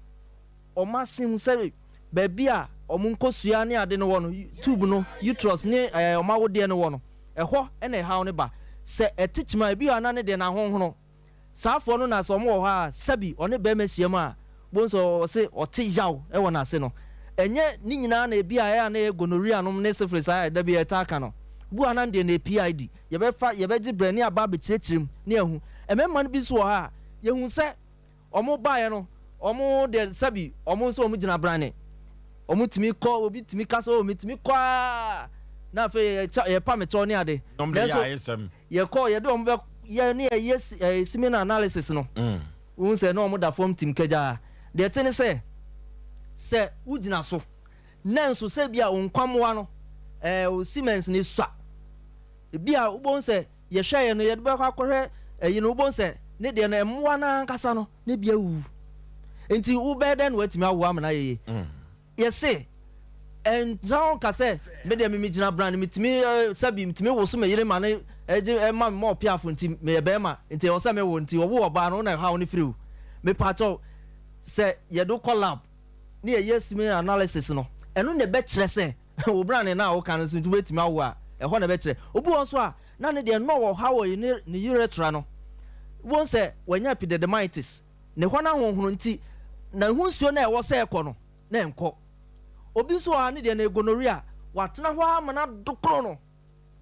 wɔn ase mu sɛ baabi a wɔn nkosua ne ade no wɔ no, tube no, uterus ne ɛɛ wɔn awodeɛ no wɔ no, ɛhɔ na ɛhaw no ba. Sɛ ɛte kyima a, ebi wɔ hɔ a na ne deɛ no ahonhono. Saa foɔ no na sɛ wɔn wɔ hɔ a, sɛbi ɔne barima hyiam a, wobɛhu sɛ ɔse ɔte yaw wɔ n'ase no. Ɛnyɛ ne nyinaa na ebi a ɛyɛ a na ɛyɛ gonorrhea nom ne syphilis a da bi yɛtaa ka no. Bi wɔ hɔ a na ne deɛ no ɛyɛ PID. Yɛbɛfa, yɛbɛgye berɛ ne aba abɛkyerɛkyerɛ mu ne yɛahu. Mmarima no bi nso wɔ hɔ a, yɛhu sɛ Wɔn baeɛ no, wɔn deɛ sɛbi wɔn nso wɔn gyina brane. Wɔn tumi kɔ, obi tumi ka sɛ, oh metumi kɔ aa, na afei yɛkyɛ yɛpa me kyɛw ne ade. Wɔn de yɛ Nanso ayesɛm. yɛkɔ yɛde wɔn bɛ yɛ ne yɛyɛ si ɛɛ semen analysis no, wohu sɛ na wɔn da fam tim kagyaa. Deɛ ɛte ne sɛ, Sɛ wogyina so, nanso sɛ ebia wo nkwammoa no, ɛɛ wo siemens no sua. Ebia wobɛhu sɛ yɛhwɛeɛ no, yɛde bɛkɔ akɔhwɛ ɛyi no, wobɛhu sɛ ne deɛ no, mmoa no ankasa no, na ebi awuwu. Nti wobɛyɛ dɛn na woatumi awo amena ayɛ yie? Yɛse, ɛntra hɔ nka sɛ, me deɛ me megyina bran, metumi sɛbi, metumi woso me yere ma no gye ma me ma ɔpeafo nti meyɛ bɛrima nti ɛwɔ sɛ mewo nti wɔwo ɔbaa no wo na ɛhaw no firi wo. Mepaakyɛw, sɛ yɛde wo kɔ lab na yɛyɛ semen analysis no, ɛno na ɛbɛkyerɛ sɛ wo brane no a woka no nso nti wobɛtumi awo a, ɛhɔ na ɛbɛkyerɛ. Obi wɔ hɔ nso a, na ne deɛ na ɔwɔ ɔhaw wɔ ne ne urethra no, wobɛhu sɛ wanya epididymitis, ne hɔ no ahonhono nti, na ɛho nsuo no a ɛwɔ sɛ ɛkɔ no, na ɛnkɔ. Obi nso wɔ hɔ a, ne deɛ no ɛyɛ gonorrhea, watena hɔ ara ma no adokoro no.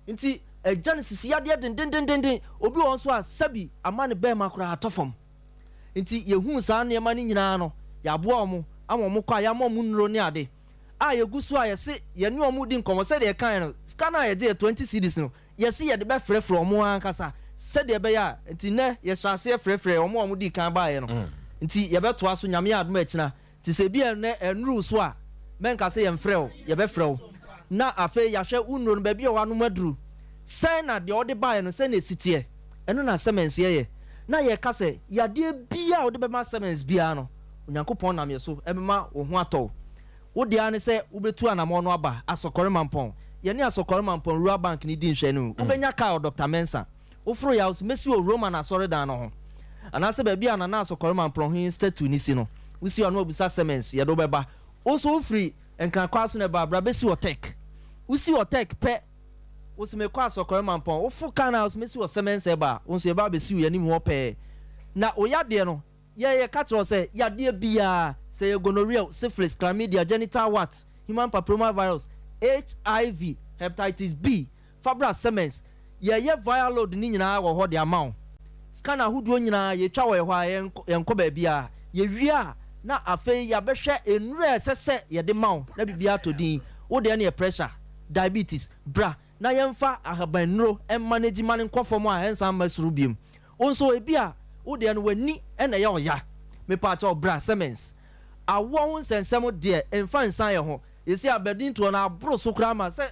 Nti agya no sisi yadeɛ dendendenden. Obi wɔ hɔ nso a sɛbi ama ne bɛɛma koraa atɔ fam. Nti yɛhuu saa nneɛma no nyinaa no, yɛaboa wɔn ama wɔn kɔ a yɛama wɔn nnuro ne ade a yɛgu so a yɛse yɛne wɔn redi nkɔmmɔ. Sɛdeɛ yɛkaeɛ no, sika no a yɛgyeeɛ 20 cedis no, yɛse yɛde bɛfrɛfrɛ wɔn ankasa sɛdeɛ ɛbɛyɛ a, nti nnɛ yɛhyɛ aseɛ frɛfrɛɛ wɔn a wɔdii kan baeɛ no. Nti yɛbɛtoa so Nyame adom a akyina. Te sɛ ebia nnɛ ɛnnuru wo so a, mɛnka sɛ yɛmfrɛ wo, yɛbɛfrɛ wo. Na afei yɛahwɛ wo nnuro no, baabi a w'anom aduru. Sɛn na deɛ wode baeɛ no, sɛn na ɛsi teɛ? Ɛno na Siemens yɛyɛ. Na yɛka sɛ, yadeɛ biara a wode bɛma Siemens biara no, Onyankopɔn nam yɛ so bɛma wo ho atɔ wo. Wo deɛ ara ne sɛ wobɛtu anammɔn no aba Asɔkɔre Mampɔn. Yɛne Asɔkɔre Mampɔn Rural Bank no di nhwɛanim. Wobɛnya kaa wɔ Dɔkta Mensah. Woforo yaw sɛ mɛsi wɔ Roman asɔredan no ho, anaasɛ baabi a Nana Asɔkɔrema Mprɔhen statue no si no. Wosi hɔ a na wabisa Simmons, yɛde wo bɛba. Wo nso wofiri Nkran kwan so na ɛba a, bra bɛsi wɔ Tech. Wosi wɔ Tech pɛ, wo se mekɔ Asɔkɔrema Mpɔn. Woforo kaa no a, wo se mɛsi wɔ Simmons ɛba a, wo nso yɛba abɛsi wo yɛn anim hɔ pɛɛ. Na wo yadeɛ no, yɛ yɛka kyerɛ wo sɛ yadeɛ biara, sɛ ɛyɛ gonorrhea o, syphilis, chlamydia, genital wart, human papilloma virus, HIV, hepatitis B, Fa bra Siemens, yɛyɛ vial load no nyinaa wɔ hɔ de ama wo. Scan ahodoɔ nyinaa yɛtwa wɔ hɔ a, yɛnkɔ baabiara. Yɛwie a, na afei yɛabɛhwɛ nnuro a ɛsɛ sɛ yɛde ma wo na biribiara atɔ din. Wo deɛ no yɛ pressure, diabetes, bra na yɛmfa ahaban nnuro mmanage ma no nkɔ fam a ɛnsan mma soro biom. Wo nso ebia wo deɛ no w'ani na ɛyɛ wo ya. Mepaakyɛw bra Siemens. Awoɔ ho nsɛnsɛm deɛ mfa nsan yɛn ho. Yɛsi abadintoɔ no aboro so koraa ma sɛ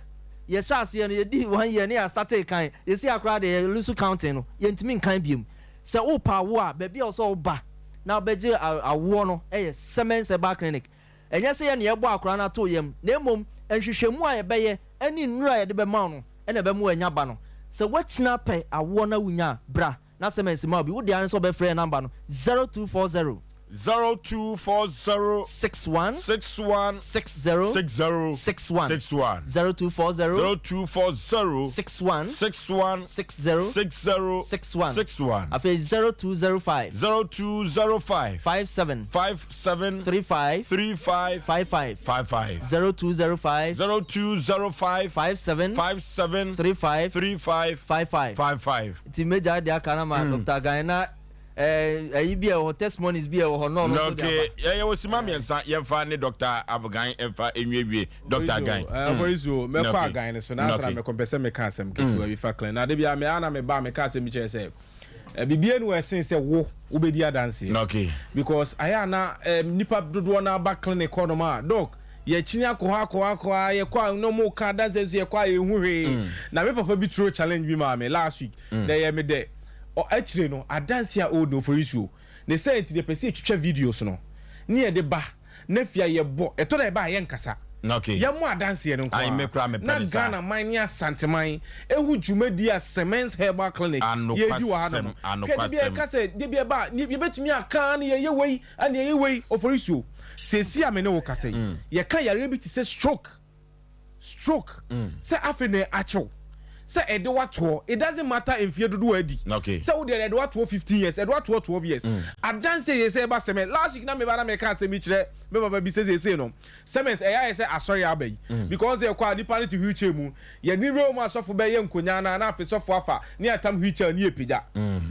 yɛhyɛ aseɛ no yɛdii one year ne yɛastartee kan yɛsi a koraa deɛ yɛ lose counting no yɛntumi nkan biom. Sɛ wopɛ awoɔ a baabi a ɛwɔ sɛ woba na wobɛgye awoɔ no yɛ Semens Herbal Clinic. Ɛnyɛ sɛ yɛn na yɛbɔ akwadaa no ato yam na mmom nhwehwɛmu a yɛbɛyɛ ne nnuro a yɛde bɛma wo no na ɛbɛma woanya ba no. Sɛ woakyini apɛ awoɔ na wonya a bra na Semens mma wo bi. Wo deɛ ara ne sɛ wobɛfrɛ yɛn number no 0240. 0240. 61. 61. 60. 60. 61. 61. 0240. 0240. 61. 61. 60. 60. 61. 61. Afei 0205. 0205. 57. 57. 35. 35. 55. 55. 0205. 0205. 57. 57. 35. 35. 55. 55. Nti mɛgyae deɛ aka no ama Doctor Agan na ɛyi bi a ɛwɔ hɔ testimonies bi a ɛwɔ hɔ na ɔno nso de aba. Okay, yɛyɛ wɔ sima mmiɛnsa yɛmfa ne Doctor Agan mfa nwie wie Doctor Agan. Ɔbɔyisu mɛkɔ Agan no so na asra mɛkɔ mpɛ sɛ meka asɛm ketewa bi fa clean na de bia me ana me ba meka asɛm bi kyerɛ sɛ biribi anu ɛsen sɛ wo wobɛdi adanseɛ. Okay. Because ayɛ ana nipa dodoɔ no aba clinic hɔ nom a doc Yɛkyini akɔ hɔ akɔ hɔ akɔ hɔ a yɛkɔ a na ɔmo ka adanseɛ nso yɛkɔ a yɛnhu hwee. Mm. Na me papa bi turo challenge bi maa me last week. Mm. Na ɛyɛ me dɛ. Ɔ akyire no adanseɛ a ɔɔdi Oforisuo. Ne sɛ nti yɛpɛ sɛ yɛtwitwa videos no ne yɛde ba na afei a yɛbɔ ɛtɔ da yɛba a yɛnkasa. Okay. Yɛmmɔ adanseɛ no nko Ayi me ara koraa mepɛ na ne saa. Ghana man ne Asanteman ehu dwumadie a Semens Herbal Clinic yɛredi wɔ hanom. Anokwasɛm, Hwɛ da bi a anokwasɛm. yɛka sɛ da bi ɛba a yɛbɛtumi aka ne yɛyɛ wei Ɛne ɛyɛ wei, Oforisuo, seesei a me ne wo kasa yi, yɛka yareɛ bi te sɛ stroke, stroke, sɛ afei na akye wo, sɛ ɛde wo atoɔ, it doesn't matter mfeɛ dodoɔ a adi, sɛ wo deɛ ɛde wo atoɔ 15 years, ɛde wo atoɔ 12 years, adanseɛ yɛ sɛ ɛba sɛmɛ, last week na meba na meka asɛm bi kyerɛ me papa bi sɛ seesei no, Siemens ɛyɛ ayɛ sɛ asɔre aba yi because yɛkɔ a nipa no te wheelchair mu yɛne wura mu asɔfo bɛyɛ nkonyaa no a na afei sɔfo afa ne atam wheelchair ne yɛpagya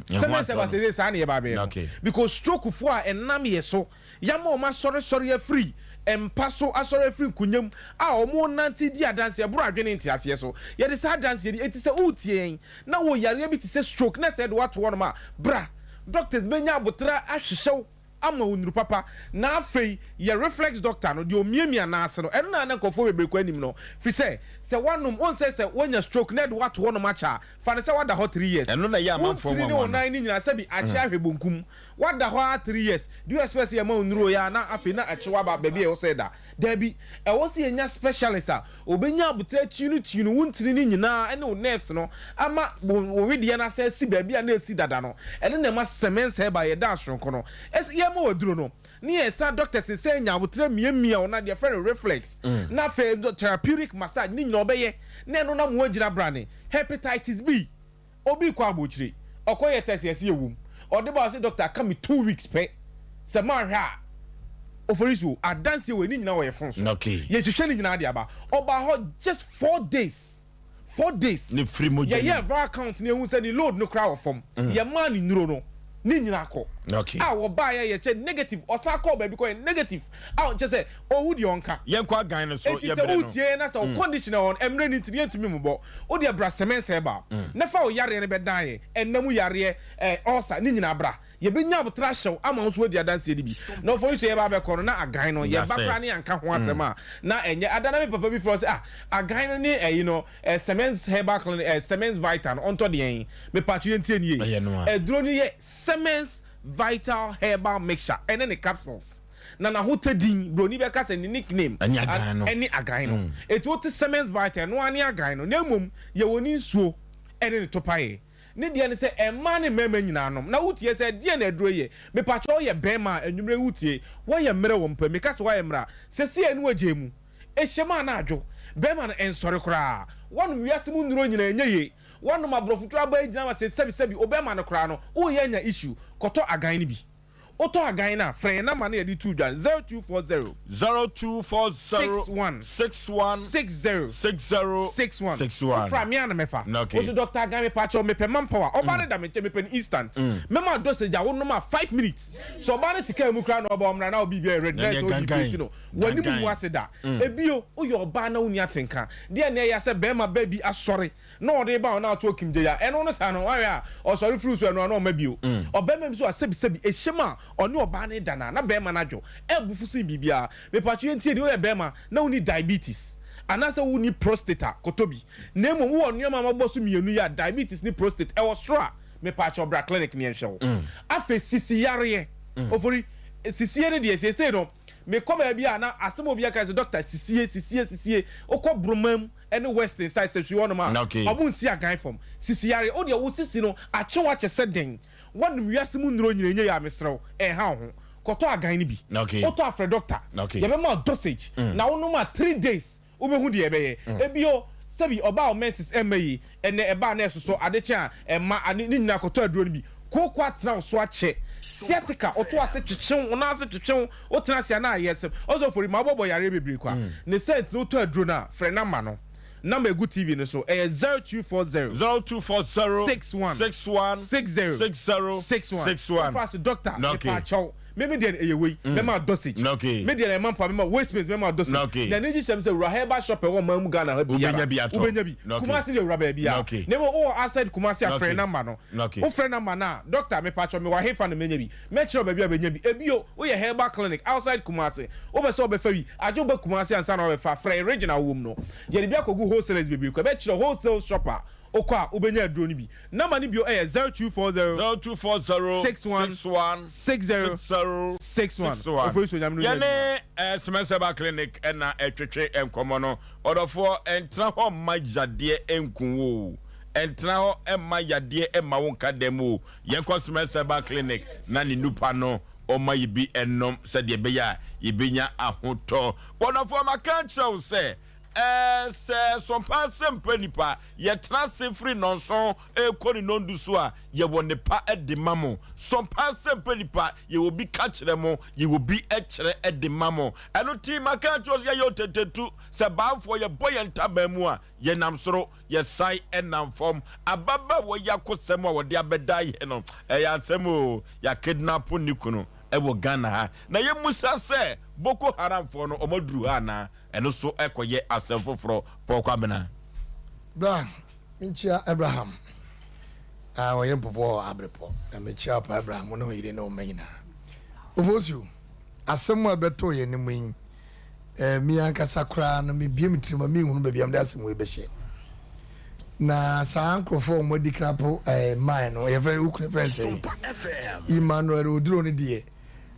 Siemens ɛba sɛ saa ne yɛba abɛyɛ no because stroke foɔ a ɛnam yɛ so yɛama wɔn asɔre sɔre afiri mpa so asɔre afiri nkonya mu a wɔn nante di adanseɛ ɛboro adwene nteaseɛ so yɛde saa adanseɛ ni eti sɛ woretie yɛn na wɔ yareɛ bi te sɛ stroke na sɛ ɛde wato hɔnom a bra doctors bɛnya abotra ahwehwɛ wo. ama wo nnuru papa. Na afei yɛ reflex doctor no, deɛ ɔmiamia nan ase no, ɛno na na nkurɔfoɔ bebree kɔ anim no. Firi sɛ, sɛ woanom, wohu sɛ sɛ woanya stroke na ɛde wo ato hɔnom akyɛ a, fa no sɛ woada hɔ three years. Ɛno na ɛyɛ Wo amanfoɔ ntini ne wo nwanwa no. nan no nyinaa sɛbi akyea ahwɛ bonkum. Woada hɔ ara three years, do you expect sɛ yɛma wo nnuro yi ara na afei na akye wo aba baabi a ɛwɔ sɛ ɛda? Dabi, ɛwɔ sɛ yɛnya specialist a ɔbɛnya aboterɛ atunutuunu wo ntini no nyinaa ne wo nerves no ama wo wo wedeɛ no asan asi baabi a na ɛsi dada no. Ɛno na ɛma Semens Herbal yɛda soronko no. Ɛsɛ yɛma wo aduro no ne yɛsa doctors sɛ nya aboterɛ miamia wo na deɛ yɛfrɛ no reflex na afei therapeutic massage ne nyinaa ɔbɛyɛ na ɛno na ma woagyina brane. Hepatitis B. Obi kɔ abokyire ɔkɔ yɛ test yɛse ɛwom ɔde ba ɔse doctor aka me 2 weeks pɛ sɛ manhwɛ a Oforisuo adanseɛ wei ne nyinaa wɔ yɛ phone so yɛtwitwa ne nyinaa de aba ɔbaa hɔ just 4 days, 4 days Ne firi mogya yɛyɛ viral count ne ehu sɛ ne load no koraa wɔ fam yɛmaa ne nnuro no ne nyinaa kɔ a wɔbaa yɛ yɛkyɛ negative ɔsan kɔɔ baabi kɔ yɛ negative a kyɛ sɛ owu deɛ ɔnka. Yɛnkɔ agan no so Enti sɛ yɛbrɛ no. wotie na sɛ wo condition wɔ hɔ no mmerɛ no nti no yɛntumi mmobɔ wo deɛ bra Semens Herbal na fa wo yareɛ no bɛdan yɛn ɛnna mu yareɛ eh, ulcer ne nyinaa bra yɛbɛnya aboterɛ ahyɛ wo ama wo nso woadi adanseɛ no bi na ɔfɔ yi so yɛba abɛkɔ no na agan no yɛba koraa ne yɛanka ho asɛm a na ɛnyɛ ada na me papa bi frɛ sɛ ah agan no ne ɛyi no eh, Semens Herbal Clinic eh, Semens Vital no ɔntɔ deɛn mepatwo yɛntie nie aduro no yɛ Semens Vital Herbal Mixture ɛne ne capsules na n'ahotɛ din broni bɛka sɛ ne nickname ɛne agan no ɛne agan no etu wote Semens Vital ɛno ara ne agan no na mmom yɛwɔ ne nsuo ɛne ne topaeɛ ne deɛ ne sɛ mmaa ne mmarima nyinaa nom na wotie sɛ deɛ na aduro yɛ mepakyɛ woyɛ bɛrima a anwummerɛ wotie wɔyɛ mmerɛ wɔ mpa meka sɛ woayɛ mmerɛ a sɛsi ɛnu agye mu ɛhyɛ mu a na adwo bɛrima no ɛnsɔre koraa wɔnom wiase mu nnuro nyinaa ɛnyɛ yie wɔnom aborɔfo turo aba gyina ma sɛ sɛbi sɛbi obɛrima no koraa no woyɛ anya issue kɔtɔ agan no bi wotɔ agan no a frɛ yɛn number no yɛde tu dwa 0240 0240 61 61 60 60 61 61 wofra me a na mɛfa Okay. woso doctor agan mepa kyɛw mepɛ manpower ɔbaa no da me nkyɛn mepɛ no instant mɛma dosage a wonom a 5 minutes sɛ ɔbaa no te kaa mu koraa na ɔba ɔmmra na obi bi ready na Na ɛsɛ neɛ ɔdi gangan. bi no w'anim Gangan. mu ase da ebio woyɛ ɔbaa na wonni atenka deɛ ne ɛyɛ sɛ bɛrima baa bi asɔre na ɔde ba ɔna ato okimgye ya ɛno no saa no wayɛ a ɔsɔre firi so ɛno ano ɔma bio ɔbɛrima bi so a sɛbisɛbi ehyɛm a ɔne ɔbaa ne da na na bɛrima no adwo ɛbufu sin biribiara mepatwo yɛn tie deɛ woyɛ bɛrima na wonni diabetes anaasɛ wonni prostate a kɔtɔ bi na mmom wowɔ nneɛma a mabɔ so mmienu yi a diabetes ne prostate ɛwɔ soro a mepatwo bra clinic ne yɛnhwɛ wo afei sisi yareɛ ofori sisie no deɛ seesei no mekɔ baabi a na asɛm a obi aka sɛ doctor sisie sisie sisie wokɔ bromam ɛne western side sɛ hwi hɔnom a ɔmo nsi agan fam sisi yare o deɛ wo sisi no atwe wakyɛ sɛ den wɔnom wiase mu nnuro nyina enye yɛ a mesrɛw ɛnha wo ho kɔtɔ agan no bi wotɔ afrɛ doctor yɛbɛma dosage na wonom a 3 days wobɛhu deɛ ɛbɛyɛ ebio sɛbi ɔbaa o menses ɛmma yi ɛnɛ ɛbaa na ɛsosɔ adekye a ɛma ane ne nyinaa kɔtɔ aduro no bi kooko atena wo so akyɛ sciatica ɔto ase twetwew wo nan ase twetwew wotena ase a na ayɛ sɛm ɔsɛ ofori ma wobɔbɔ yareɛ bebree kwa ne sɛ nti wotɔ aduro no a frɛ number no number egu TV no so ɛyɛ 0240 0240 61 61 60 60 61 61 wofa ase doctor mepa akyɛw mímí deɛ ɛyɛ wei mɛma dosage Okay. mi deɛ ɛma mpa mɛma waist pain mɛma dosage Okay. na ne gyi sɛm sɛ wura herbal shop ɛwɔ ɔman mu Ghana ha biara Wobɛnya bi atɔ. wobɛnya bi Okay. Kumasi deɛ wura baabi a Okay. na emu wowɔ outside Kumasi afrɛ Okay. number no Okay. wofrɛ number no a doctor mepa kyɛw mewɔ ahefa na mɛnya bi mɛkyerɛ wo baabi a bɛnya bi ebio woyɛ herbal clinic outside Kumasi wobɛ sɛ wobɛfa bi agye wobɛ Kumasi ansa na wobɛfa frɛ regional wɔ mu no yɛde bi akɔgu wholesalers bebree kɔ ɛbɛkyerɛ wholesale shop a wokɔ a wobɛnya aduro no bi number no bio ɛyɛ 0240 0240 61 61 60 60 61 61 Ofori so nyame no nyɛ yɛne Semɛsɛba clinic ɛna ɛtwetwe nkɔmmɔ no ɔdɔfoɔ ɛntena hɔ mma yadeɛ nku wo ɛntena hɔ ɛmma yadeɛ ɛmma wo nka dɛm o yɛnkɔ Semɛsɛba clinic na ne nupa no ɔma yɛ bi ɛnom sɛdeɛ ɛbɛyɛ a yɛbɛnya ahotɔ wɔdɔfoɔ maka kyerɛ wo sɛ ɛɛ sɛ sɔmpa asɛmpa nipa yɛtena ase firi nɔnson ɛkɔ ne nɔndu so a yɛwɔ nipa ɛde ma mo sɔmpa asɛmpa nipa yɛwɔ bi ka kyerɛ mo yɛwɔ bi ɛkyerɛ ɛde ma mo ɛno ti maka kyerɛ sɛ yɛyɛ otetetu sɛ baafoɔ yɛbɔ yɛn ntaban mu a yɛnam soro yɛsan ɛnam fam ababaawa yi akosɛm a wɔde abɛda yɛ no ɛyɛ asɛm o yɛakidnap ne kunu ɛwɔ Ghana ha na yɛmusa sɛ Boko Haramfoɔ no ɔmaduru ha anaa ɛno so ɛkɔyɛ asɛm foforɔ pɔɔkɔ abena. Bra nkyia Abraham a ɔyɛ mpɔpɔ wɔ abrepɔ na mekyia pa Abraham ne ɔyere ne ɔma nyinaa. Ofosu, asɛm a ɛbɛtoo yɛn anim yi, eh, me ankasa koraa no, mebue me tirim a menhunu baabi a mede asɛm wei bɛhyɛ. Na saa nkurɔfoɔ a wɔadi krapo eh, mae no, yɛfrɛ wo kunu frɛ sɛ Emmanuel Oduro no deɛ,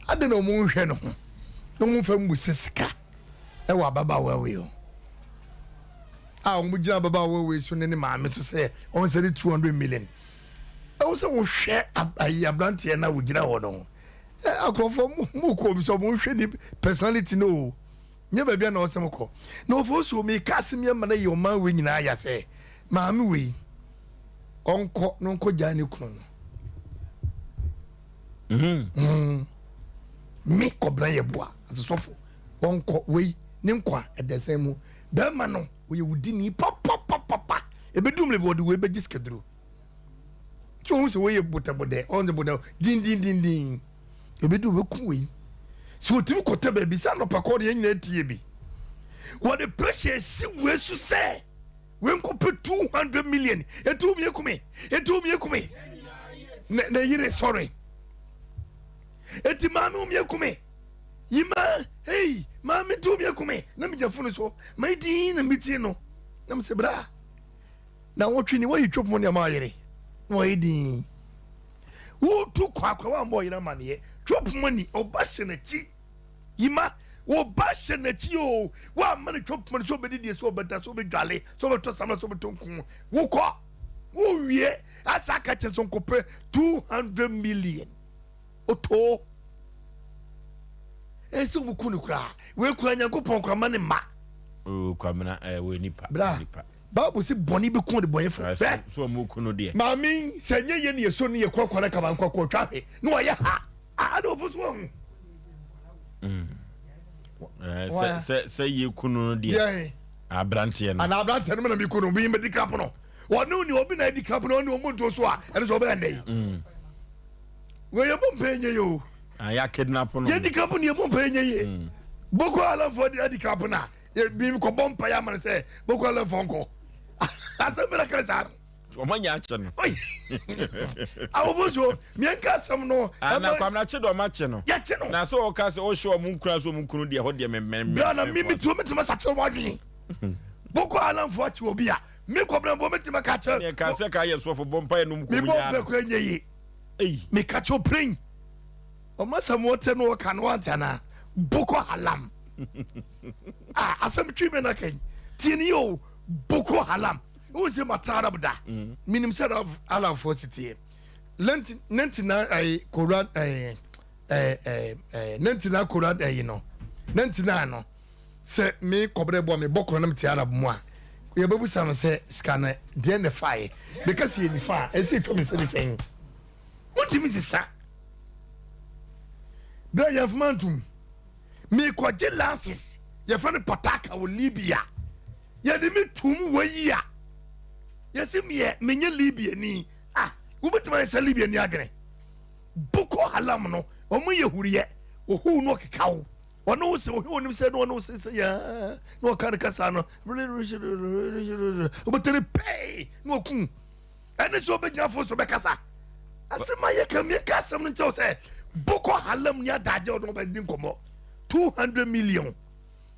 adɛn na wɔn nhwɛ no ho na wɔn mfa mmusa sika ɛwɔ ababaawa wei ho a wɔn gyina ababaawa wei so ne ne maame so sɛ wɔn sɛ ne 200 million. Ɛwɔ sɛ wohwɛ ayi aberanteɛ no a wɔgyina hɔ no ho. Akorɔmfoɔ mo kɔ obi sɛ ɔmo nhwɛ ni personality no o. Nyɛ baabi a na ɔsɛ mo kɔ. Na ɔfo so mi ka asɛm yi ama no yɛ ɔman wei nyinaa ya sɛ maame wei ɔnkɔ na ɔnkɔ gyaa ne kunu no. Mm. Me kɔbena yɛ boa asesɔfo ɔnkɔ wei ne nkwa ɛdɛsɛn mu. Bɛrima no ɔyɛ wudini papapapapa. Ebedu mmerɛ bi wɔde wei bɛgye sikaduro. Tí ohun sɛ wei yɛ botɛbotɛ, ɔn sɛ botɛ dindindindin. Ebi de obeku wei. Sɛ otumi kɔtɛ baabi sɛ anɔpa kɔɔ de yɛn nyinaa tie bi. Wɔde pressure esi wei so sɛ wei nkɔpɛ 200 million. Etu mi ekume, etu mi ekume. Na na yere sɔre. Eti maame omi ekume. Yima, hey, maame tu mi ekume. Na mi gyina funu so. Ma din na mi tie no. Na mi sɛ bra. Nawɔtwe ni wayi twop mu nneɛma ayere na wayɛ din. Wotu kɔ akora wammɔ ɔyere amaneɛ. Twop mu ni ɔba hyɛ n'akyi. Yima ɔba hyɛ n'akyi o. Wamma no twop mu no sɛ ɔbɛdidie sɛ ɔbɛda sɛ ɔbɛdwale sɛ ɔbɛtɔ samina sɛ ɔbɛtɔ nku. Wokɔ wowie asa aka kyɛ sɛ nkɔpɛ 200 million. Otoo. Ɛsɛ wɔn ku no koraa. Wei kura Nyankopɔn koraa ma ne mma. Oh, Kwamina, eh, wei nipa. Bra. Nipa. Bible se bɔne bɛku ɔdebɔnyɛfo. Hwɛ! So ɔmo ku no deɛ. Maame yi, sɛ ɛnyɛ yɛn na yɛsɔ no yɛ kɔ kwan kama nkɔ kɔ twa hwɛ na wayɛ ha. Ah, ada ɔfo so ahu. Mm. Eh, sɛ sɛ sɛ yɛ ku no deɛ. Aberanteɛ no. Ana aberanteɛ no na mi ku no, bi mbɛdi krapo no. Ɔne ni obi na edi krapo no, ɔne ɔmo nto so a, ɛno sɛ ɔbɛyɛ ndɛ yi. Mm. Wei yɛ bɔ mpɛ nyɛ yɛ o. Ah, yɛ kidnap no. Yɛ di krapo no yɛ bɔ mpɛ nyɛ yɛ. Mm. Boko Haram fo di krapo na. Ebi kɔbɔ mpaeɛ ama no sɛ Boko Haram fɔ nkɔ. Asɛm bi na kɛrɛ saa no. Wɔn anya akyɛ no. Awofo so miɛnka asɛm no. Ana kwamina kye de ɔma kye no. Yɛkye no. Na sɛ ɔka sɛ ɔhyɛ ɔmo nkura so ɔmo kunu deɛ hɔ deɛ mɛ mɛ. Bia na mi mi tuo mi tuma sakyere wɔn adwene. Boko Haram fo akyi obi a mi kɔbena bɔ mi tuma ka kyerɛ. Yɛ ka sɛ ka yɛ sɔfo bɔ mpaeɛ nom kɔm nyaa. Mi bɔ mpaeɛ kura nye yie. Mi ka kyerɛ opirin. Ɔma sɛ mo te no ɔka no wante anaa? Boko Halam. Ah, asɛm twi bɛ na kɛn. Tie ni o, Boko Halam. Wo sɛ matra Arab da. Mm. Minim sɛ Arab Arabfoɔ si teɛ. Lenti nentina ɛyi Koran ɛyi ɛɛ ɛɛ nentina Koran ɛyi no. Nentina no. Sɛ me kɔbrɛ bɔ me bɔ Koran na me te Arab mu a. Yɛbɛbusa no sɛ sika no deɛ na ɛfaeɛ. Meka sɛ yɛ nifa a, ɛsɛ ɛtwa me nsa nifa yi. Wontumi nsesa. Berɛ a yɛmfoma ntom, mekɔgye lances, yɛfrɛ no pataka wɔ Libya. Yɛde me tom wɔ yi a, yɛsi meɛ menyɛ Libyani. Ah, wobɛtumi ayɛ sɛ Libyani adwene. Boko Haram no, wɔn yɛ huriyɛ, ohuw no ɔkeka wo. Ɔne wo sɛ ɔhwɛ onim sɛ na ɔne wo sɛ sɛ yaa na ɔka ne kasa no wobɛtɛne pɛi na ɔku ɛne sɛ ɔbɛgyina fo so bɛkasa asɛm a yɛka miɛka asɛm no nkyɛw sɛ boko halam ni adagye ɔde ɔbɛdi nkɔmmɔ 200 million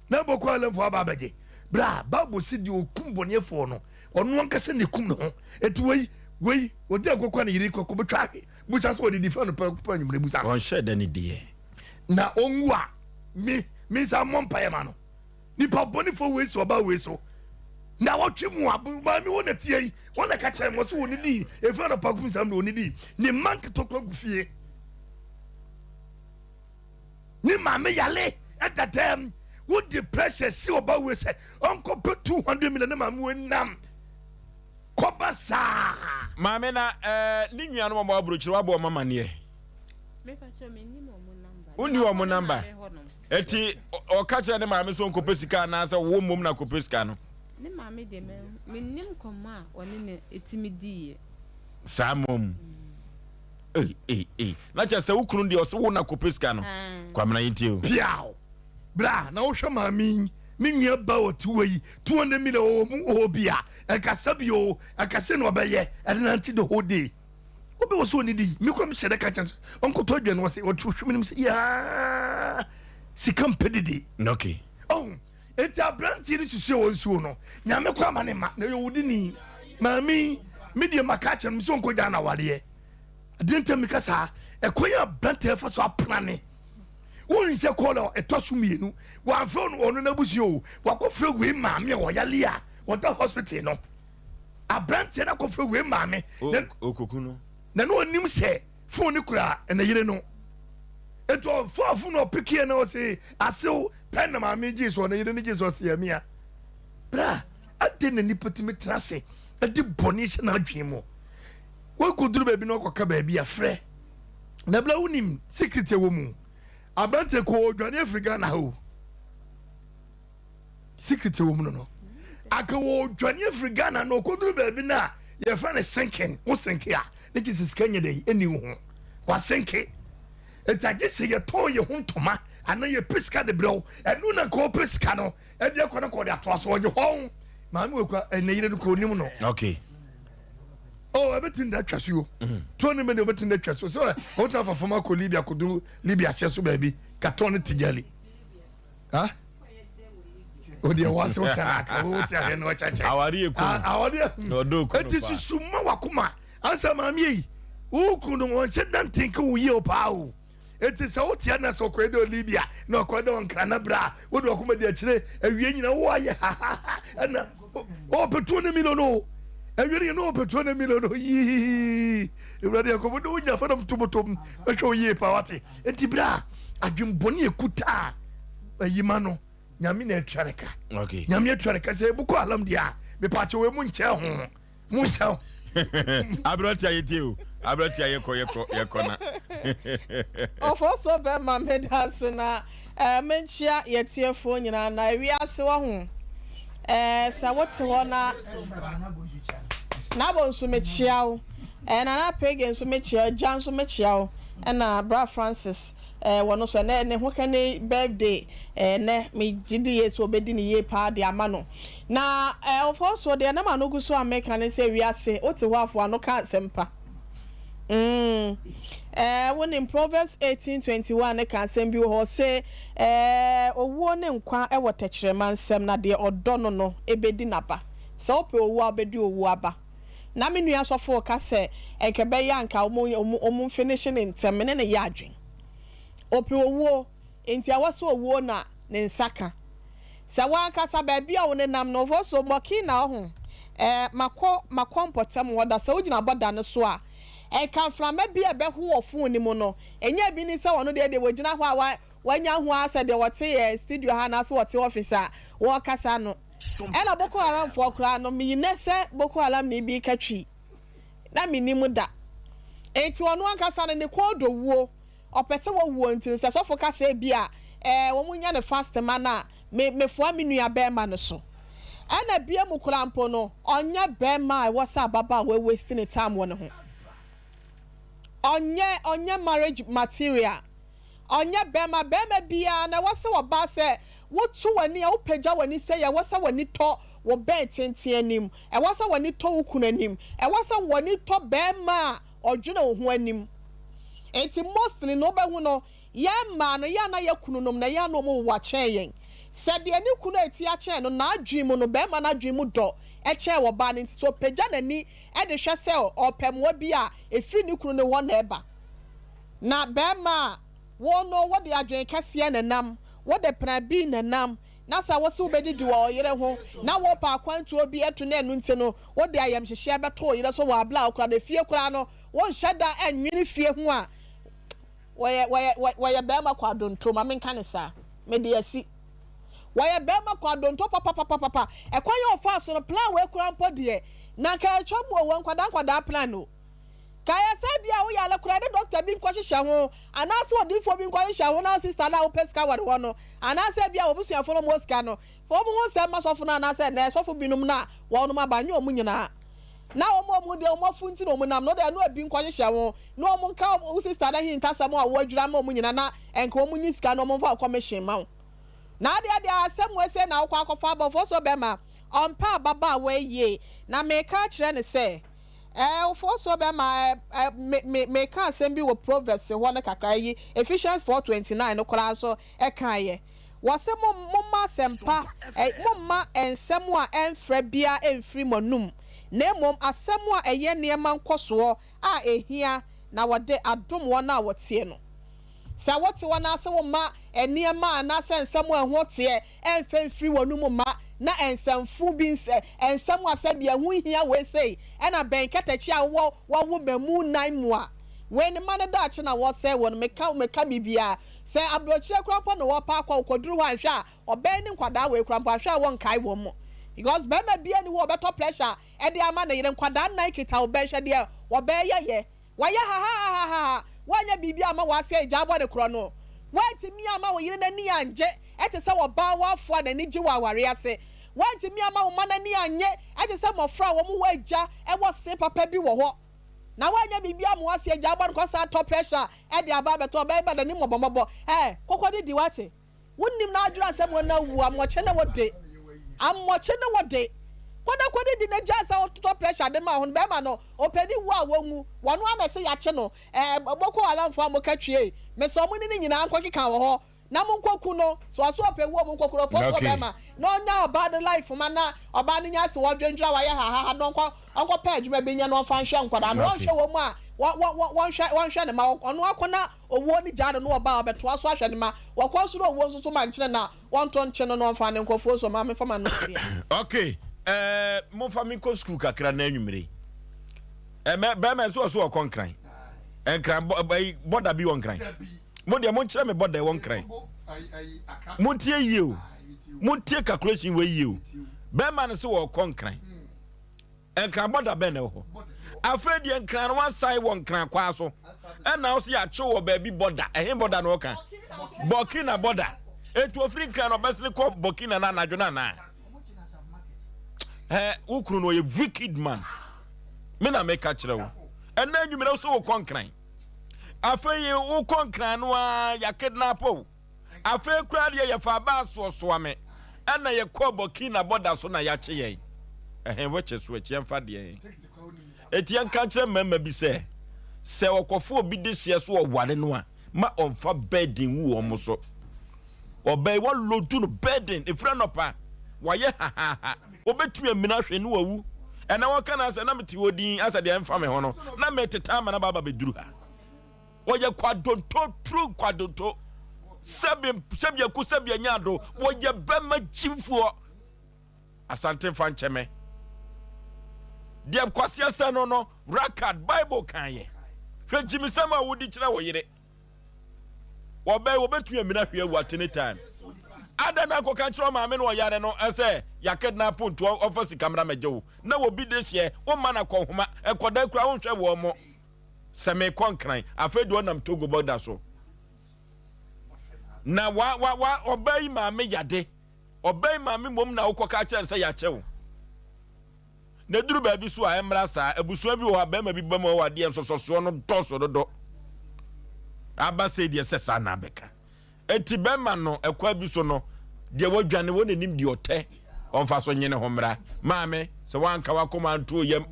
na boko halam fo aba abɛgye bra bible si deɛ ɔkum bɔneɛfoɔ no ɔno ankasa ne kum ne ho ɛti wei wei ɔdi akɔkɔ ne yere kɔkɔ bɛtwa ahwe busa sɛ ɔde di fa no pɛ pɛ anwummerɛ busa no ɔnhyɛ da ne deɛ na ɔnwu a me me nsa mmɔ mpaeɛ ma no Nipa bɔnefoɔ wei si ɔbaa wei so na wɔtwe mu a maame wɔ na tie yi wɔn na ka kyerɛ wɔn so wɔn di efiri anɔpa kum sam na wɔn di ne mma nketewa kura gu fie ne maame yale ɛda dɛm wodi pressure si ɔbaa wei sɛ ɔnkɔ pɛ 200 million ne maame wei nam kɔba saa. Maame na ɛɛ eh, ne nuanom ɔmo aburokyire wabɔ ɔmo amaneɛ. Wonni wɔn namba. Eti ɔka kyerɛ ne maame sɛ ɔnkɔpɛ sika anaasɛ wo mmom na kɔpɛ sika no? Ne maame deɛ mennim nkɔmmɔ a ɔne no tumi diiɛ. Saa mmom. Ei, ei, ei. Na kyerɛ sɛ wo kunu deɛ ɔsɛ wo na kɔpɛ sika no. Kwamena yɛntie o. Piaw! Bra na wohwɛ maame yi, me nua ba ɔte wɔ yi, 200 million ɔwɔ mu ɔwɔ bi a, ɛnkasa bi o, ɛnkasa na ɔbɛyɛ, ɛde nante the whole day. Obi wɔ so ɔnidi. Me kura mehyɛ dɛ ka kyɛn sɛ ɔnkɔtɔ aduane wɔ sɛ ɔte ohwɛ mu nim sɛ yaa sika mpɛ didi. Okay. Oh, enti aberanteɛ no susu wɔ nsuo no. Nyame kora ma ne ma na ɛyɛ owudini. Maame me deɛ maka akyerɛ no sɛ ɔnkɔgya no awareɛ. Adeɛ ntam meka saa ɛkwan a aberanteɛ fa so aprane. Wonim sɛ kɔɔla ɛtɔ so mmienu wamfrɛ ɔno ɔno n'abusua o wakɔfrɛ wei maame a ɔyale a ɔda hospital no. Aberanteɛ no akɔfrɛ wei maame. Okoku no. Na na ɔnim sɛ fon no kura ne yere no. Nti ɔfaa fon no ɔpekeɛ na ɔse asew pɛn na maame gyee so ɔne yere no gyee so ɔse amia. Bra adɛn na nipa tumi tena ase de bɔne hyɛ n'adwene mu. Wakɔduru baabi na ɔkɔka baabi a frɛ. Na bra wonim secret ɛwɔ mu. Aberanteɛ kɔ ɔdwane afiri Ghana ha o. Secret ɛwɔ mu no no. Anka wɔredwane afiri Ghana na ɔkɔduru baabi no a yɛfrɛ no sinking, wo sinke a ne gye sɛ sika nyɛ dɛ ɛni wo ho. Wasinke. Enti agye sɛ yɛtɔn yɛn ho ntoma anaa yɛpɛ sika de brɛ wo. Ɛno na nka ɔpɛ sika no ɛde akɔ no kɔ ɔde atoa so ɔgye hɔn. Maame wɔ kura ɛnɛ yere no kura onim no. Okay. Oh, ɛbɛtumi da atwa so yo. Tuo ne mɛ de ɔbɛtumi da atwa so. Sɛ ɔbɛtumi afa fam akɔ Libya akɔduru Libya ahyɛ so baabi katɔn ne tijali. Ha? O deɛ wɔ ase wote anaka wo te ahwɛ no ɔkyɛkyɛ. Awari yɛ kunu. Awari yɛ. Ɔdɔ kunu paa. Eti susu ma wakoma ansa maame yi wo kunu no wɔn hyɛ dan tenke wo yie o paa o. Eti sɛ wote ana sɛ ɔkɔɛ dɛ Libya na ɔkɔɛ dɛ ɔnkra na bra wode wakoma di akyire awie nyina wo ayɛ ha ha ha ɛna ɔpɛ tuo ne milo no awie no nyina ɔpɛ tuo ne milo no yii ewurade akɔbɔ de wonya fɛnam tobotom bɛhwɛ wo yie paa wate. Enti bere a adwemmɔne ekutaa ayima no, Nyame na atua ne ka. Okay. Nyame atua ne ka sɛ Boko Haram deɛ a, mepaakyɛ wɔ mu nkyɛ ho. Mu nkyɛ ho. Aberante a yɛtie o. Aberante a yɛkɔ yɛkɔ yɛkɔ na. Ɔfɔso bɛma meda ase na eh, menkyia yɛtiefoɔ nyinaa na ewiase wɔ ho eh, sɛ wote hɔ na Nabo nso mekyia wo Eh Nana Pege nso mekyia wo, Agya nso mekyia wo, ɛna Bra Francis eh wɔno nso ɛnɛ ne ho kɛne birthday eh ɛnɛ me gye di yie sɛ ɔbɛdi ne yie paa de ama no. Na eh Ofosuo deɛ na m'ano gu so a meka ne sɛ wiase wote hɔ a fo ano ka asɛm pa mm eh wonim Proverbs 18:21 no ka asɛm bi wɔ hɔ ɔse eh owuo ne nkwa wɔ tɛkyerɛma nsam na deɛ ɔdɔ no no bɛdi n'aba. Sɛ wopɛ owuo a wobɛdi owuo aba. Na me nua sɔfo reka sɛ nka ɛbɛyɛ a nka wɔn wɔn mfinishe no ntɛm. Me ne no yɛ adwene. Ɔpɛ owuo, nti ɛwɔ sɛ owuo na ne nsa ka. Sɛ w'ankasa baabi a wonenam no, also Burkina ɔho, eh, makɔ makɔ mpɔtam hɔ da, sɛ wogyina bɔda no so a, nka mframa bi a ɛbɛho wɔ phone no mu no, ɛnyɛ ebi ne sɛ ɔno deɛ deɛ wɔgyina hɔ a wa wanya ho ara sɛ deɛ wɔte yɛn studio ha anaasɛ wɔte office a wɔrekasa no. Ɛna Boko Haram foɔ koraa no meyi nɛ sɛ Boko Haram ni bi ka twi na mennim da. Enti ɔno ankasa no ne kɔn dɔ wuo, ɔpɛ sɛ wɔwuo nti no sɛ sɔfo ka sɛ ebia ɛɛ wɔn nya no fast ma no a me mefoa me nua bɛɛma no so. Ɛna bia mu koraa mpo no ɔnyɛ bɛɛma a ɛwɔ sɛ ababaawa waste ne time wɔ ne ho. Ɔnyɛ ɔnyɛ marriage material. Ɔnyɛ bɛrima. Bɛrima biara na ɛwɔ sɛ ɔbaa sɛ woto w'ani a wopagya w'ani sɛ yɛ ɛwɔ sɛ w'ani tɔ wo bɛn tenten anim. Ɛwɔ sɛ w'ani tɔ wo kunu anim. Ɛwɔ sɛ w'ani tɔ bɛrima a ɔdwene wo ho anim. Nti mostly no wobɛhu no yɛn mmaa no yɛ a na yɛ kununom na ɛyɛ a na wɔn wowa kyɛn yɛn. Sɛ deɛ ne kunu a ɛti akyɛn no n'adwene mu no bɛrima no adwene mu dɔ kyɛn ɔbaa no nti sɛ ɔpagya n'ani de hwɛ sɛ ɔrepɛ mmoa bi a ɛfiri ne kunu no hɔ na ɛba. Na barima a, wo no wode adwene kɛseɛ na ɛnam, wode prɛbi na ɛnam, na sɛ wose wobɛdidi wɔ ɔyere ho, na worepɛ akwantuo bi atu na ɛno nti no wode ayamhyehyeɛ bɛto wo yere so wɔ abere a wokura no efie koraa no wonhyɛ da nnwene fie ho a, wɔyɛ, wɔyɛ, wɔyɛ barima kwadonto, ma menka no saa, mede asi. Wɔyɛ barima kwadonto papapapapa. Ɛkwan a ɔfaa so no, plan wei koraa mpo deɛ, na anka atwa mu o, wɔ nkwadaa nkwadaa plan o. Kae sɛ ebia wo yare koraa ne dɔkta bi nkɔhyehyɛ ho, anaasɛ odiyifoɔ bi nkɔhyehyɛ ho na wo sista no a wopɛ sika wɔ ne hɔ no, anaasɛ ebia w'abusuafo no a wɔwɔ sika no, fa wɔn ho nsɛm ma sɔfo no anaasɛ nnɛ sɔfo binom no a wɔnom aba, nyɛ wɔn nyinaa. Na wɔn a wɔn deɛ wɔn afu nti na wɔnam no, wode ɛno ebi nkɔhyehyɛ ho, na wɔn nka wo sista no ahintasɛm a wɔadwira ama wɔn nyinaa na ɛnka wɔn nyi sika na wɔmfa wo kɔmehyen mma wo. Na adeɛ deɛ asɛm wei sei na wokɔ akɔfa abɔfoɔ so bɛma ɔmpɛ ababaawa yi yie, na meka akyerɛ no sɛ. Ɛɛ, ofosuo bɛma ɛ, me, me, meka asɛm bi wɔ Proverbs hɔ no kakra yi, Ephesians 4:29 no koraa nso ɛkaeɛ. Wɔse mo, momma asɛmpa, ɛ, momma nsɛm a ɛmfra biara mfiri mo anum, na mmom asɛm a ɛyɛ nneɛma nkɔsoɔ a ɛhia na wɔde adom wɔn a wɔtie no. Sɛ wote wɔn ase womma nneɛma anaasɛ nsɛm a ɛho teɛ ɛmfa mfiri w'anomu mma, na nsɛmfo bi nsɛ, nsɛm a sɛbi ɛho nhia wei sei, ɛna bɛn katakyi a wowɔ wɔwo mmamu nan mu a, wei ne mma no daakye na wɔsɛe wɔn, meka meka biribiara, sɛ aburokyire koraa mpo na wɔpɛ akɔ, wokɔduru hɔ anhwɛ a, ɔbɛn ne nkwadaa wei koraa mpo anhwɛ a wɔnkae wɔn mo, because barima biara nni hɔ a ɔbɛtɔ pressure de ama ne yere, nkwadaa nan kita wo bɛn, hwɛ deɛ wɔbɛyɛ yɛ. Wayɛ hahahahaha, woanyɛ biribi amma w'ase agya abɔ no korɔno. Woantumi amma wo yere no ani angye te sɛ ɔbaa woafo a n'ani gye wɔ aware ase. Woantumi amma wo mma no ani annye te sɛ mmɔfra a wɔn wɔ agya wɔ se papa bi wɔ hɔ. Na woanyɛ biribi amma w'ase agya abɔ no kɔ san tɔ pressure de aba abɛtɔ ɔbɛba n'ani mmɔbɔmmɔbɔ. Ɛɛ, kɔkɔdidi woate? Wonnim n'adwene asɛm wɔn awu amoakye ne wo de amoakye ne wo de kɔda kɔdi di na gyae sɛ wototɔ pressure de ma ho no bɛrima no ɔpɛ ne wu a wɔnwu wɔno ara na ɛsɛ yakye no ɛɛ boko haram foɔ a moka twie mesɛ ɔmo ne ne nyinaa nkɔ keka wɔ hɔ na monkɔ ku no so ɔso ɔpɛ wu ɔmo nkɔ ku no ɔpɔ so ɔbɛrima na ɔnya ɔbaa no life ma na ɔbaa no nya ase wɔdwendwene a wayɛ hahaha na ɔnkɔ ɔnkɔ pɛ adwuma bi nyɛ na ɔmfa nhwɛ nkwadaa no ɔnhwɛ wɔn mu a wɔ wɔ wɔnhwɛ wɔnhwɛ ne ma ɔno akɔ na Owuo no gyaa no na ɔba a ɔbɛtoa so ahwɛ ne mma. Wɔkɔ soro owuo nso so ma nkyene na wɔnto nkye no na ɔmfa ne nkurɔfoɔ nso ma memfa m'ano nsia. Ok eh, momfa me nkɔ sukuu kakra na anwummere yi. Eh, mɛ, bɛrima nso ɔso ɔkɔ nkran. Nkran bɔ, bɔ, bɔda bi wɔ nkran. Mo deɛ monkyerɛ me bɔda ɛwɔ nkran. Montie yie o. Montie calculation wɔ yie o. Bɛrima no so ɔkɔ nkran. Nkran bɔda bɛn na ɛwɔ hɔ? Afei deɛ nkran no wasan wɔ nkran kwaa so. Ɛna ɔsi yɛakyew wɔ baabi bɔda. Ɛhe bɔda na ɔka? Burkina bɔda. Etu ofiri nkran na ɔbɛsene kɔ Burkina na anadwo no anaa? Ɛ wo kunu no ɔyɛ wicked man. Me na meka kyerɛ wo. Ɛna anwummerɛ wo sɛ wokɔ nkran. Afei wokɔ nkran no a yɛakidnap wo. Afei koraa deɛ yɛfaa baa soɔsoa me ɛna yɛkɔɔ Burkina bɔda so na yɛakye yɛn. Ɛhe which is which yɛmfa deɛn? Eti yɛnka nkyerɛ mmarima bi sɛ sɛ ɔkɔfo obi de hyeɛ so ɔware no a ma ɔmfa burden ngu wɔn so. Ɔbaa yi wɔlodu no burden efiri anɔpa wayɛ hahaha obetumi amina ahwɛ ne wawu. Ɛna wɔka no asɛ na mete hɔ din asɛ deɛ ɛmfa me ho no na meteta ama no aba abɛduru ha. Wɔyɛ kwadonto, true kwadonto. Sɛbi sɛbi aku sɛbi anya ado. Wɔyɛ bɛma gyimfoɔ. Asante nfa nkyɛ me. Deɛ kwaseɛ sɛ no no, rakad, Bible kan yɛ. Hwɛ gyimisɛm a wodi kyerɛ wo yere. Wɔbɛn wɔbɛtumi amina hwee awu at any time. Adɛn na nkɔka nkyerɛ ɔmaame no ɔyare no sɛ yɛakidnap nti ɔmfa sika mmra mɛgye wo na wɔbi de hyeɛ womma no akɔnhoma nkɔda kura wonhwɛ wɔn mo. Sɛ mekɔ Nkran, afei deɛ ɔnam Togo bɔda so. Na wa wa wa ɔbaa yi maame yade. Ɔbaa yi maame mmom na wokɔka kyerɛ no sɛ yɛakyɛ wo. Na eduru baabi so a ɛmmra saa. Abusua bi wɔ hɔ a bɛrima bi ba mu a adeɛ nsɔsɔsoɔ no dɔɔso dodo. Aba sei deɛ sɛ saa na abɛka. Enti bɛrima no, ɛkwan bi so no, deɛ wadwane wɔ n'anim deɛ ɔtɛ, ɔmfa so nye ne ho mmra. Maame, sɛ woanka w'akoma anto wo yam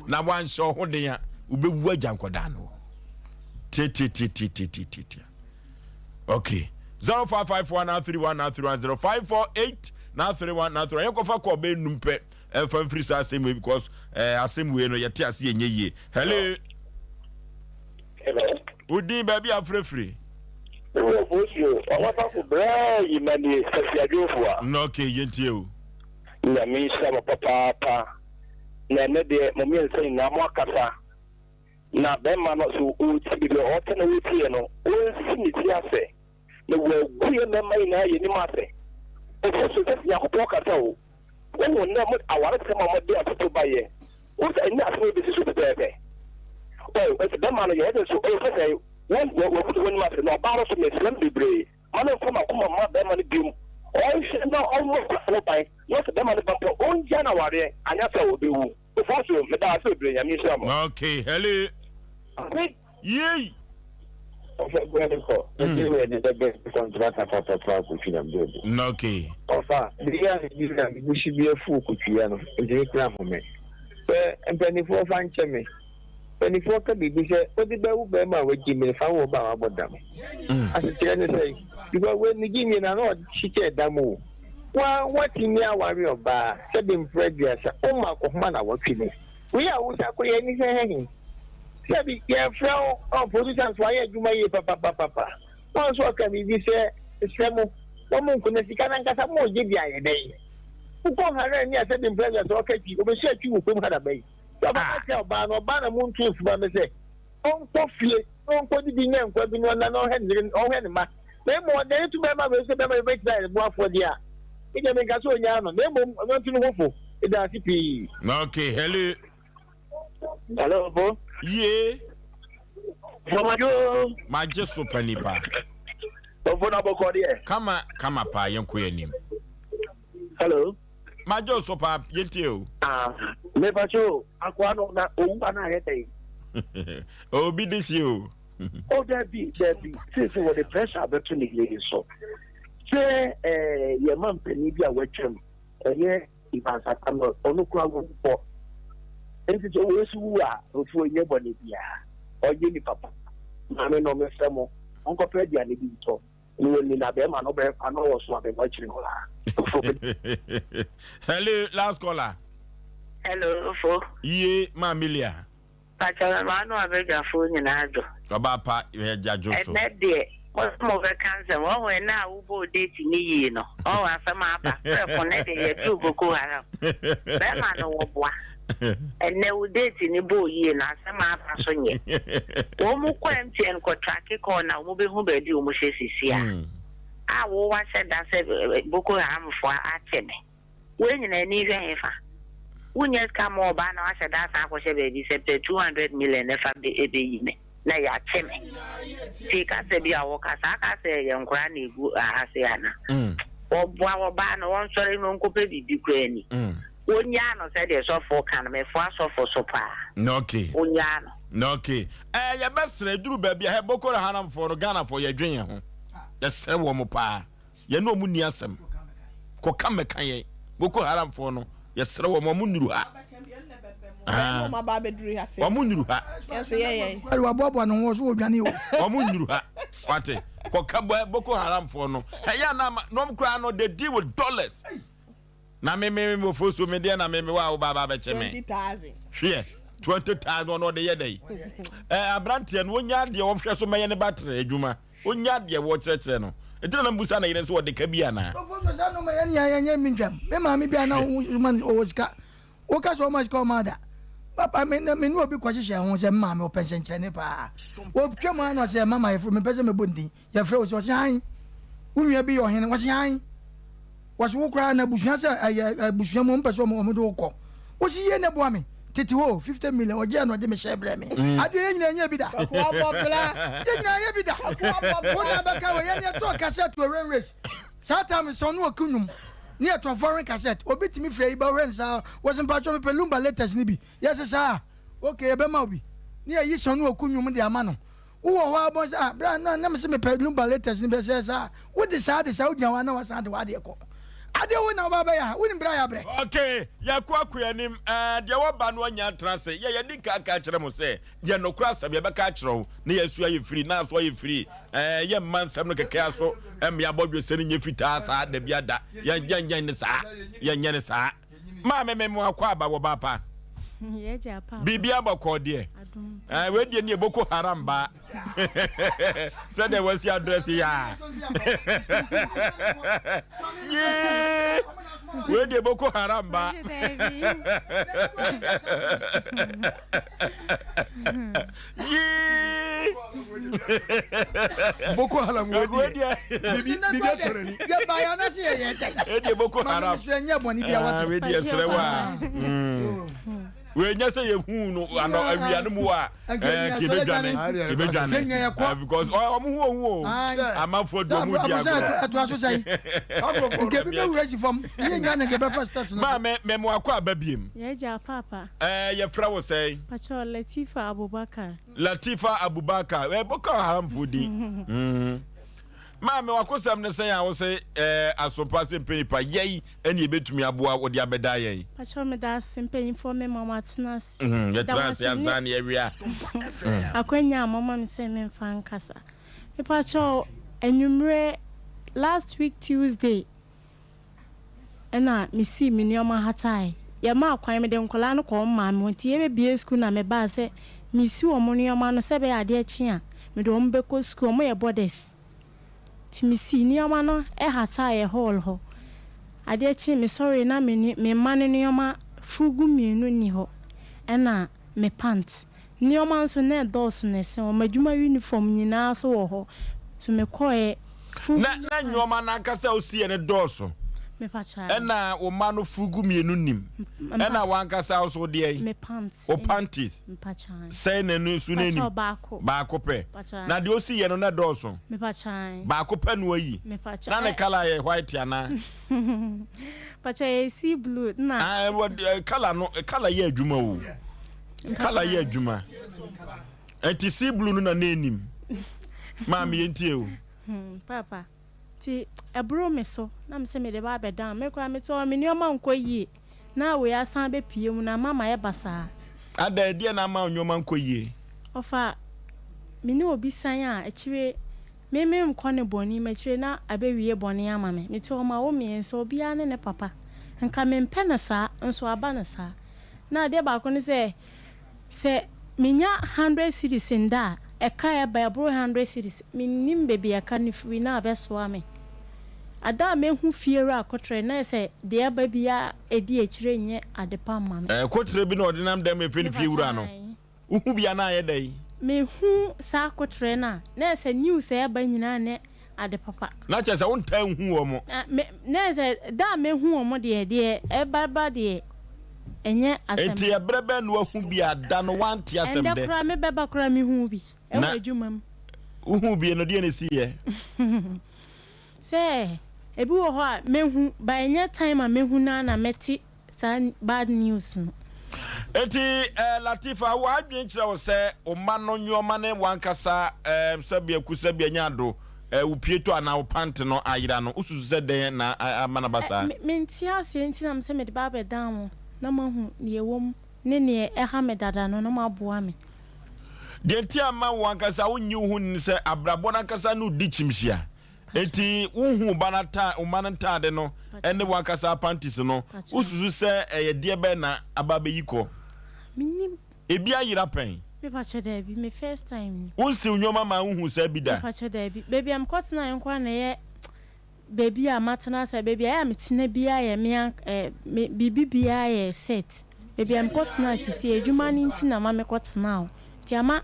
na woanhyɛ wo ho den a, wobɛwu agya nkɔdaa no. Tiatiatiatiatiatia. Okay. 0554 931 931 0548 931 931 yɛnkɔfa kɔɔ bɛyɛ num pɛ ɛmfa mfiri saa asɛm wei because eh, asɛm wei no yɛte ase yɛnyɛ yie. Hello. Hello. Wo din baabi a frɛfiri. Wɔ Bosuo, ɔwɔsafo brɛɛ yi ma nie, Kwasi Adwofoa. Na okay, yɛntie o. Nyame nhyira mo papaapa. Na ɛnɛ deɛ mo mmiɛnsa nyinaa mo akasa. Na bɛrima no so ɔretie baabi a ɔte na ɔretie no, ɔnsi ne ti ase. Na wagu yɛn mmarima nyinaa yɛn anim ase. Ofosu sɛ Nyankopɔn kasa o. Wohu nnɛ mo awaresɛm a mode atoto ba yɛ. Wohu sɛ ɛnyɛ asɛm a ebesi so pɛpɛɛpɛ. Oh, enti bɛrima no yɛ ɛde nso ɔyɛ sɛ wɔn wagu ne ho anim ase na ɔbaa no nso mesrɛ no bebree ma no mfa m'akoma mma bɛrima no biom. Ɔnhwɛ na ɔmmɔ ho ban na sɛ bɛrima no ba mpo a ɔngyaa no awareɛ anyɛ saa a ɔbɛwu. Ofosu, meda ase bebree Nyame nhyira mo. Okay, hello. Yei! Ɔfa gua de kɔ. Ɛdi wɛ ne dɛ bɛ kɔntrata papapa kotwi na mbɛ bu. Okay. Ɔfa, biribi a medi na me busi bi afuo kotwi ya no, nti me kura home. Sɛ mpanimfoɔ fa nkyɛ me. Mpanimfoɔ ka biribi sɛ wode bɛwo barima a wagyi mene fa wo ɔba a wabɔ dam. Asekyerɛ ne sɛn? Because wei ne gyimie no ano ɔhyehyɛ dam o. Wa watumi aware ɔbaa sɛbe mprɛ aduasa woma akɔhoma na wɔtwe mu. Wei a wosa kɔyɛ ani sɛ hɛhe? Sɛbi yɛfrɛ wo ɔ producer nso wayɛ adwuma yie papapapapa. Wɔn nso ɔka biribi sɛ mesrɛ mo mo mo nko na sika no ankasa mo gye de ayɛ dɛn? Wokɔ Haran ni a sɛbi mprɛ aduasa ɔka twi obɛsua twi wɔ kurom ha daba yi. Sɛ ɔbɛka kyerɛ ɔbaa no ɔbaa na montu mfuma me sɛ ɔnkɔ fie na ɔnkɔdidi nya nkwa bi na ɔnna na ɔnhwɛ ne yere ɔnhwɛ ne mma, na mmom ɔde n'ani to barima wei so sɛ barima wei bɛtumi ayɛ ne boafoɔ deɛ a, me deɛ menka sɛ ɔnnyaa no, na mmom ɔnto ne ho fo. Meda ase pii. Ok, hello. Hello, Bo. Yie. Fɔmadwo. Magye so pa nipa. Ofo na bɔkɔ deɛ. Kama kama paa yɛnkɔ yɛn anim. Hello. Magye wo so paa yɛntie o. Ah, mepakyɛ o, akoa no na owu a na ayɛ dɛn? Obi de sie o. Oh, dabi, dabi, seesei wɔde pressure abɛto ne yere so sɛ eh, yɛma mpanin bi a watwam, ɛyɛ Ivan Satanor, ɔno koraa wawu kɔ. Nti sɛ ɔwɔ so wu a, nfuo nyɛ bɔne biara. Ɔyɛ nipa pa. Maame no, mesrɛ mo, monkɔpɛ aduane bi ntɔ. Ne wɔ ni na bɛrima no bɛfa na ɔwɔ so abɛbɔ akyiri hɔ a. Hello, last caller. Hello, Ofo. Iye, ma Amelia. Pakyɛ me maa no abadwafoɔ nyinaa dwo. Ɔbaa pa yɛ gya dwo so. Ɛnɛ deɛ mo sɛ mo bɛka nsɛm ɔho ɛnɛ a wobɔɔ date ne yie no ɔho asɛm aba prɛko nɛ deɛ yɛduru Boko Haram bɛrima no wɔboa Ɛnɛ wo date no bɔɔ yie no asɛm a aba so nyɛ. Wɔn kɔ MTN kɔ tracke call na wɔn bɛhu baabi wɔn hyɛ sisi a. A wo wahyɛ da sɛ Boko Haram foɔ akye me. Wei nyina ani hwɛ hefa? Wo nnya sika ma ɔbaa na wahyɛ da asan akɔhyɛ baabi sɛ pɛ 200 million na fa bɛyi me na yakye me. Tie kasa bi a wɔka saa kasa yɛ nkoraa na egu aha se ana? Wɔboa ɔbaa no wɔnsɔre na ɔnkɔpɛ biribi koraa ni. Wonyaa no sɛdeɛ sɔfoɔ ka no, mefoa sɔfo so paa. Okay. Wonyaa no. Okay. Ɛɛ eh, yɛbɛsrɛ duru baabi a hɛ Boko Haram foɔ no Ghana foɔ yɛdwen yɛn ho. Yɛsrɛ wɔn paa. Yɛne wɔn nni asɛm. Kɔka mmɛka yɛn. Boko Haram foɔ no yɛsrɛ wɔn wɔn nnuru ha. Ah. Wɔn nnuru ha. Waboaboa ne ho so wɔdwane o. Wɔn nnuru ha. Wate. Kɔka Boko Haram foɔ no. Ɛyɛ anam na wɔn koraa no they deal with dollars. Na me me me ofosuo me deɛ na me me wa wo ba ba bɛkyɛ me. Hweɛ 20,000 ɔno ɔde yɛ dɛ. Ɛɛ aberanteɛ no onya adeɛ wɔhwɛ so mɛyɛ ne battery adwuma. Onya adeɛ wɔkyerɛkyerɛ no. Nti na na mbusa na yere nso ɔde ka bi anaa. Ofosuo saa nneɛma yɛ nea yɛnyɛ mi ntwam. Me maame bi a na ɔwɔ sika. Woka sɛ ɔma sika ɔma da. Papa me ne me ne obi kɔhyehyɛ ho sɛ me maame ɔpɛ nsɛnkyerɛnne paa. Wɔtwa mu ara na ɔsɛ mama yɛfrɛ mepɛ sɛ mebɔ ne din. Yɛfrɛ wo sɛ ɔse ae. Wo nua bi yɛ ɔhene wɔse ae. Wɔse wo koraa na abusua sɛ ɛyɛ abusua mu ɔmpɛ sɛ ɔmo de wo kɔ. Wɔse yie na boa me. Tete hɔ o 50 million ɔgyeɛ na ɔde me hyɛ brɛ me. Adeɛ yɛ nyinaa nyɛ bi da. Yɛ nyinaa yɛ bi da. Wo na bɛka wɔ yɛn yɛtɔɔ cassette wɔ rain race. Saa time sɛ ɔno ɔku nnwom ne yɛtɔ foreign cassette. Obi tumi frɛ yi ba wohwɛ no saa wɔse mpakyɛw mepɛ lumba latest no bi. Yɛse saa okay yɛbɛma wo bi. Ne yɛyi sɛ ɔno ɔku nnwom de ama no. Wowɔ hɔ ara bɔ sɛ, ah, bra na na mese mepɛ Lumba latest no bɛsɛ saa. Wode saa de saa wogyina hɔ a na wasan de w'adeɛ kɔ. Adeɛ wo na woba bɛyɛ ha, wonim berɛ a yɛabrɛ. Ok, yɛkɔ akɔ anim. Ɛɛ, deɛ wɔba no anya atena ase. Yɛ yɛdi nka aka akyerɛ mo sɛ, yɛ nokorɛ asɛm yɛbɛka akyerɛ wo, na yɛasu ayɛ firi, na aso ayɛ firi. Ɛɛ, yɛmma nsɛm no kɛkɛ aso, ɛmmea abɔdwesɛ no nyɛ fitaa saa, dabi ada. Yɛn, yɛnyɛ ne saa. Yɛnyɛ ne saa. Maame me mo akɔ aba wɔ ba pa. Biribi abɔkɔ deɛ. Eh, wei deɛ ne Boko Haram ba. Sɛdeɛ wasi adrɛse yɛ a. Yee! Wei deɛ Boko Haram ba. Yee! Boko Haram wei deɛ bibi bibi atɔrɔ ni. Yɛ ba yɛ anase yɛ yɛ dɛ. Wei deɛ Boko Haram. Maame nso ɛnyɛ bɔnne bi a wate. Wei deɛ srɛ wa. Wei nyɛ sɛ yɛ hu no ano awia no mu a ɛɛ kebedwane kebedwane because ɔmo hu ohu o amanfoɔ di ɔmo di agorɔ. Ɛtoa so sɛn nka ebi bɛ wura si fam yɛ nya ne nka bɛfa steps no. Maame mɛmo akɔ aba biem. Yɛ gya papa. Ɛɛ yɛfrɛ wo sɛn? Pakyɛw Latifa Abubakar. Latifa Abubakar, ɛɛ Boko Haram fo din. Mm. Maame, w'akosɛm ne sɛn a wo se eh, asompa sɛ mpanipa yɛi ɛne ɛbɛtumi aboa wode abɛda yɛn? Pakyɛw meda ase mpanyinfoɔ me ma mo atena ase. Mm, Meda yɛtena mo ase ase ne ansa ne yɛwia. Mm. akwanya a moama me sɛ memfa nkasa. Mepakyɛw anwummere last week Tuesday Ɛna mesii me nnoɔma hatae. Yɛmaa kwan, mede nkwadaa no kɔɔ wɔn maame hɔ nti yɛbɛbue sukuu na mebaa sɛ mesi wɔn nnoɔma no sɛ ɛbɛyɛ a adeɛ kye a mede wɔn bɛkɔ sukuu, wɔyɛ boarders. Nti mesii nnoɔma no hataeɛ hall hɔ. Adeɛ kyee mesɔree na me me mma no nnoɔma fugu mmienu nni hɔ ɛna me pant. Nneɛma nso na ɛdɔɔso na ɛsɛ wɔn adwuma uniform nyinaa nso wɔ hɔ. So mekɔeɛ fugu Na ne na pant. nneɛma no ankasa a osiiɛ no dɔɔso. Mepakyɛ. Ɛna wo mma no fugu mmienu nim. Ɛna w'ankasa wo so deɛ? Me pant. Wo panties. Mepakyɛ. Sɛn na ɛno nso na Mepakyɛ ɛnim? baako. Baako pɛ. Mepakyɛ. Na deɛ osiiɛ no na ɛdɔɔso? Mepakyɛ. Baako pɛ na wayi? Mepakyɛ. Na ne colour yɛ white anaa? Pakyɛ ɛyɛ sea blue na. Ah, ɛwɔ colour no, colour yɛ adwuma o. Kala yɛ adwuma. Ɛnti sea blue no na na enim. Maame yɛn tie o. Hmm, papa. Ti ɛboro me so na me sɛ mede ba abɛdan. Me koraa me tɔ me nneɛma nkɔ yie. Na wei asan abɛpue mu na ama mayɛ basaa. Ada ɛdeɛ na ama nneɛma nkɔ yie? Ɔfa me ne obi san a akyire me me nkɔ ne bɔne mu akyire na abɛwie bɔne ama me. Me tɔ ma wo mmiɛnsa obiara ne ne papa. Nka mempɛ no saa nso aba no saa. Na adeɛ baako ne sɛ, sɛ menya hundred cedis ndɛ a, ɛka a ɛba ɛboro hundred cedis. Mennim baabi a ɛka no firi na abɛsoa me. Ada a mɛhu fiewura koterɛ na ayɛ sɛ deɛ ɛba biara a ɛdi akyire nyɛ adepa mma me. Ɛɛ, koterɛ bi na ɔde nam dɛm refe no fiewura no. Wohu bi a na ayɛ dɛn? Mehu saa koterɛ no a, na ayɛ sɛ news a ɛba nyinaa nyɛ ade papa. Na kyerɛ sɛ wontaa nhu wɔn. Na me, na ayɛ sɛ da a mehu wɔn deɛ, deɛ ɛbɛba deɛ, ɛnyɛ asɛm. Enti ɛberɛ bɛn na woahu bi a da no woante asɛm Ɛndɛ dɛ? koraa mebɛba koraa mehuu bi wɔ Na adwuma mu. wohuu bi no, deɛn na ɛsiiɛ? Sɛ ebi wɔ hɔ a mehu, but ɛnyɛ time a mehu no ara na mɛte saa bad news no. Enti eh, Latifa, w'adwene kyerɛ wo sɛ wo mma no nneɛma ne w'ankasa eh, sɛbea ku sɛbea nya ado eh, wo pieto anaa wo pant no ayera no, wosusu sɛ dɛn na ama no aba Eh, saa? me, mente aseɛ nti na mesɛ mede ba abɛdan mo na moahu deɛ ɛwɔ mu ne neɛ ɛha me dada no na moaboa me. Deɛ nti a ama wo ankasa wonnye wo ho nni ne sɛ abrabɔ no ankasa ne wo di kyimhyia. Enti wohu wo ba no ata wo mma no ntaade no ne w'ankasa panties no, wosusu sɛ ɛyɛ deɛ bɛn na aba abɛyi kɔ? Mennim. Ebi ayera pɛn? Mepakyɛ daabi, me first time ni. Wonsiw nneɛma maa wonhuu saa bi da? Mepakyɛ daabi. Baabi a mekɔtenaeɛ nko ara na ɛyɛ baabi a matena sɛ baabi a ɛyɛ a metena biara yɛ me ank eh, me biribi biara yɛ set. Baabi a mekɔtenaa sisi adwuma no nti na ma mekɔtenaa hɔ. Nti ama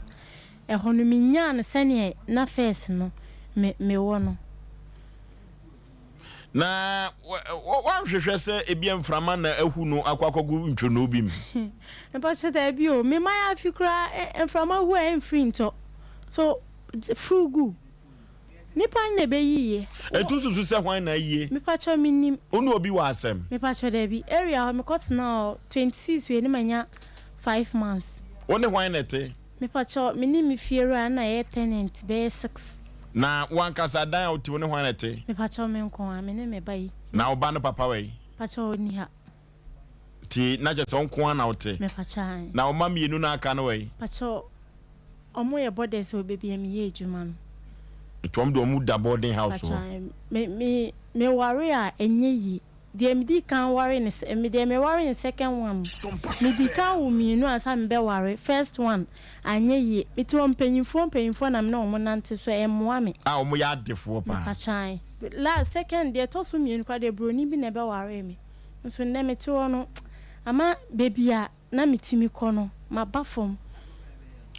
Ɛhɔ no minyaa no sɛdeɛ na first no me mewɔ no. Na woanhwehwɛ sɛ ebia mframa na ahu no akɔ akɔgu ntwonoo bi mu? Mpakyɛ daabi o, me mayaafi koraa mframa hu a ɛmfiri ntɔ. So furu gu. Nipa no na ɛbɛyiye. Ɛtu susu sɛ hwan na ayie? Mepakyɛ mennim. Wo ne obi wɔ asɛm? Mepakyɛ daabi. Area hɔ mekɔtenaa hɔ 26 wei ne manya 5 months. Wo ne hwan na ɛte? Mepakyɛw, me ne me fiewura na yɛyɛ tenant bɛyɛ six. Na wo ankasa dan a wote mu ne hwan na ɛte? Mepakyɛw, me nko ara, me ne me ba yi. Na wo ba no papa wɔ he? Mepakyɛw, onni ha. Nti na kyerɛ sɛ wo nko ara na wote? Mepakyɛw, ae. Na wo mma mmienu no a aka no wɔ he? Mepakyɛw, wɔn yɛ boarders wɔ baabi a meyɛ adwuma no. Nti wɔn deɛ wɔn da boarding house hɔ? Mepakyɛw, ae. Me, me, meware a ɛnyɛ yie. Deɛ medii kan ware no sɛ deɛ me ware no second one no medii kan wo mienu ansa me bɛ ware first one anyɛ yie mete hɔ mpanyinfoɔ mpanyinfoɔ na me ne wɔn nante so ɛmmoa me. A wɔn yɛ adefoɔ paa. Mepakyan last second deɛ ɛtɔ so mienu koraa deɛ broni bi na ɛbɛ waree me nso nnɛ mete hɔ no ama baabi a na metumi kɔ no, maba fam.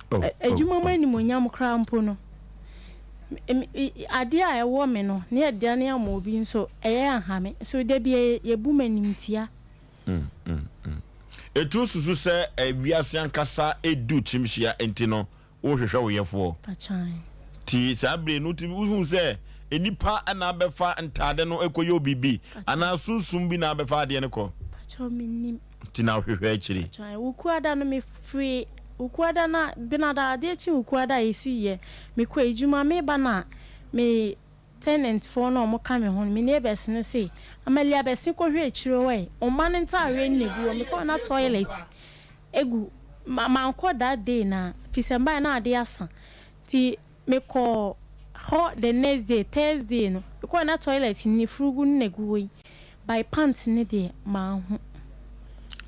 Adwuma mu animuonyam koraa mpo no, adeɛ a ɛwɔ me no, ne ɛdane ama obi nso, ɛyɛ aha me. So da bi yɛbu me animtia. Ɛtu susu sɛ wiase ankasa ɛdu kyimhyia nti no, Wohwehwɛ wo yɛfoɔ. Nti saa bere no wotumi wohu sɛ nnipa na abɛfa ntaade no kɔyɛ obibi anaa sunsum bi na abɛfa adeɛ no kɔ. Nti na wohwehwɛ akyiri. Wukuada no mefiri Wukuada na Benada adeɛ kye Wukuada a ɛsiiɛ mekɔ adwuma meba na me. Tenant foɔ no a ɔmo ka me ho no, me neighbours no se, Amalia bɛse kɔhwɛ akyire hɔ ɛ, wo mma no ntaareɛ no na egu hɔ, mekɔɔ na toilet egu, ma mankɔ that day no a, fisɛ mebaeɛ na adeɛ asa, nti mekɔɔ hɔ the next day, Thursday no, mekɔɔ na toilet no ne furugu no na egu hɔ yi, by pant no deɛ manhu.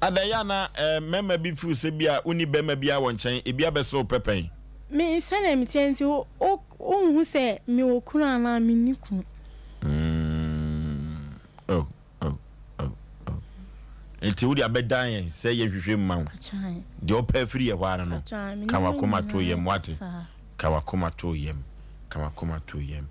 Ada ɛyɛ a na mmarima bi feel sɛ bi a wonni barima biara wɔ nkyɛn, ebi abɛsɔ wo pɛ pɛn? Me sɛdeɛ meteɛ nti wo wonhu sɛ mewɔ kunu anaa menni kunu. Mm, oh, oh, oh, oh. Nti wode abɛdan yɛn sɛ yɛnhwehwɛ mma wo. Deɛ ɔpɛ afiri yɛ hɔ ara no, ka wakoma to yam, wate? Ka wakoma to yam, ka wakoma to yam.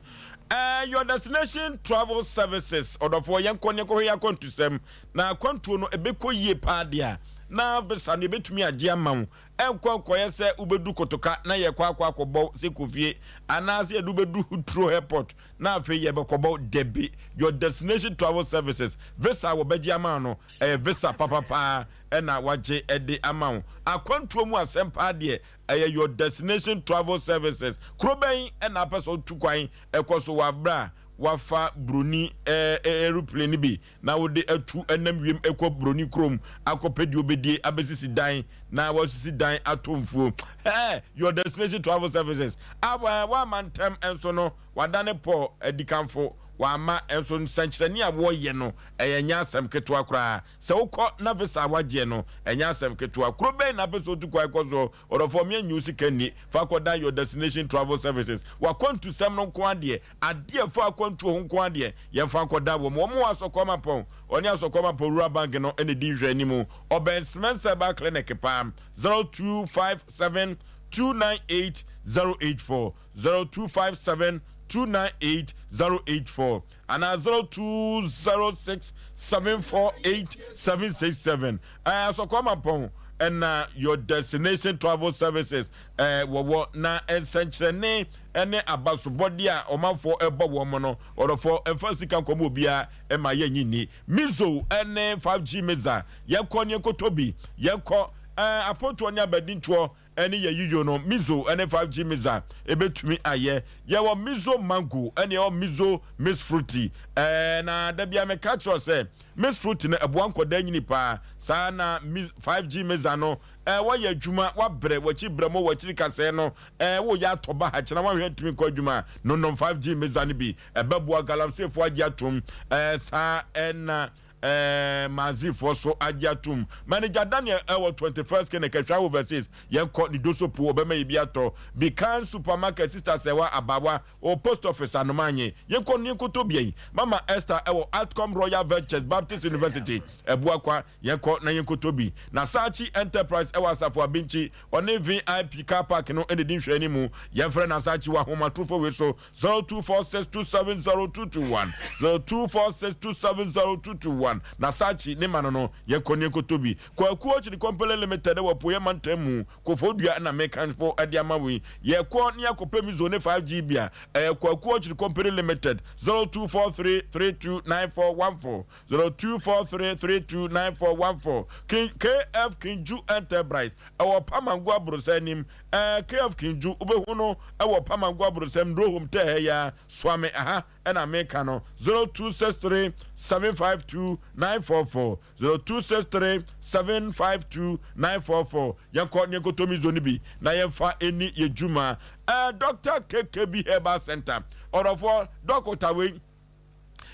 Uh, your destination travel services ɔdɔfoɔ yɛnkɔ ne yɛnkɔhwɛ yɛ akwantusɛm na akwantuo no ɛbɛkɔ yie paa deɛ a na visa no yɛbɛtumi agye ama wo Ɛnkɔ nkɔyɛ sɛ wubedu Kotoka na yɛrekɔ akɔ akɔbɔ wo sɛ kɔ fie, anaasɛ yɛde wo bɛdu Heathrow Airport na afei yɛbɛkɔbɔ wo. Dabi. Your Destination Travel Services visa a wɔbɛgye ama wo no, ɛyɛ visa papa paa na wɔagye de ama wo. Akwantuo mu asɛm paa deɛ, ɛyɛ Your Destination Travel Services. Kuro bɛn na wopɛ sɛ wotu kwan kɔ so wɔ berɛ a woafa buroni aeroplane no bi na wode atu nam wiem kɔ buroni kurom akɔpɛ deɛ obɛdie abɛsisi dan na wasisi dan ato mfuo. Hey, your destination travel services. Awa wama ntɛm nso no wadane Paul adikanfo wama nso nsɛnkyerɛnne a wɔyɛ no ɛyɛ nyɛ asɛm ketewa koraa. Sɛ wokɔ na visa a wagyeɛ no ɛnyɛ asɛm ketewa. Kuro bɛn na apɛ sɛ otu kwan kɔ soɔ? Ɔdɔfoɔ me anyi wo sika nni. Fa kɔdan your destination travel services. Wakwantusɛm no nko adeɛ Adeɛ a ɛfa akwantuo ho nko ara deɛ, yɛmfa nkɔda wɔn. Wɔn wɔ Asɔkɔɔ-Mampɔn. Ɔne Asɔkɔɔ-Mampɔn Rural Bank no na ɛdi nhwɛanimu. Ɔbɛn Cement Herbal Clinic paa. 0257 298 084, 0257 298 084 anaa 0206 748 767. Ɛɛ Asɔkɔɔ-Mampɔn ɛna Your Destination Travel Services ɛɛ wɔwɔ na nsɛnkyerɛnne ne abasobɔdeɛ a ɔmanfoɔ rebɔ wɔn no, ɔdɔfoɔ, mfa sika nkɔma obiara mma yɛnnye nni. Mizo ne 5G Miza, yɛnkɔ ne yɛnkɔtɔ bi, yɛnkɔ eh, apontoɔ ne abadintoɔ ne yɛyiyo no, Mizo ne 5G Miza ɛbɛtumi ayɛ. Yɛwɔ Mizo Mango ne yɛwɔ Mizo Miss Fruity. Eh, na da bia meka kyerɛ sɛ Miss Fruity no ɛboa nkɔdaa nyini paa, saa na 5G Miza no Eh woayɛ adwuma woabrɛ w'akyi brɛ mo w'akyiri kasɛɛ no eh woyɛ atɔ ba ha kyena woanhwɛ ntumi nkɔ adwuma a nonom 5G meza no bi ɛbɛboa galamseyfoɔ agye atom eh saa ɛna eh Mazifoɔ so agye atom Manager Daniel ɛwɔ 21st Clinic Ahwea Overseas yɛnkɔ ne dosopo ɔbɛma yɛ bi atɔ Bikan Supermarket Sister Sɛwa Abawa wɔ Post Office Anomanye yɛnkɔ no yɛnkɔtɔ bi ayi Mama Esther ɛwɔ Atcom Royal Ventures Baptist University Abuakwa Yɛnkɔ na yɛnkɔtɔ bi. Na Saakyi Enterprise wɔ Asafo Abinkyi, ɔne VIP Car Park no na ɛdi nhwɛanimu. Yɛmfrɛ Nasaakyi wɔ ahomatorofo wei so, 0246270221, 0246270221. Nasaakyi ne ma no no, yɛnkɔ na yɛnkɔtɔ bi. Kwaku Okyiri Company Limited wɔ Apueɛ Mantam mu, Koforidua na mekanfo de ama wo yi. Yɛkɔ na yɛakɔpɛ Mizo ne 5GB a, ɛyɛ Kwaku Okyiri Company Limited, 0243329414. 0243329414 King KF Kinju Enterprise ɛwɔ Pamango Aborosa anim ɛɛ KF Kinju wobɛhu no ɛwɔ Pamango Aborosa Ndrohom tɛ ha yi ara Suame ɛha ɛna meka no 0263 752 944 0263 752 944 Yɛnkɔ ne yɛnkɔtɔ mizo no bi na yɛmfa ɛni yɛ dwuma ɛɛ Dr. KKB Herbal Center ɔdɔfoɔ dɔkota wei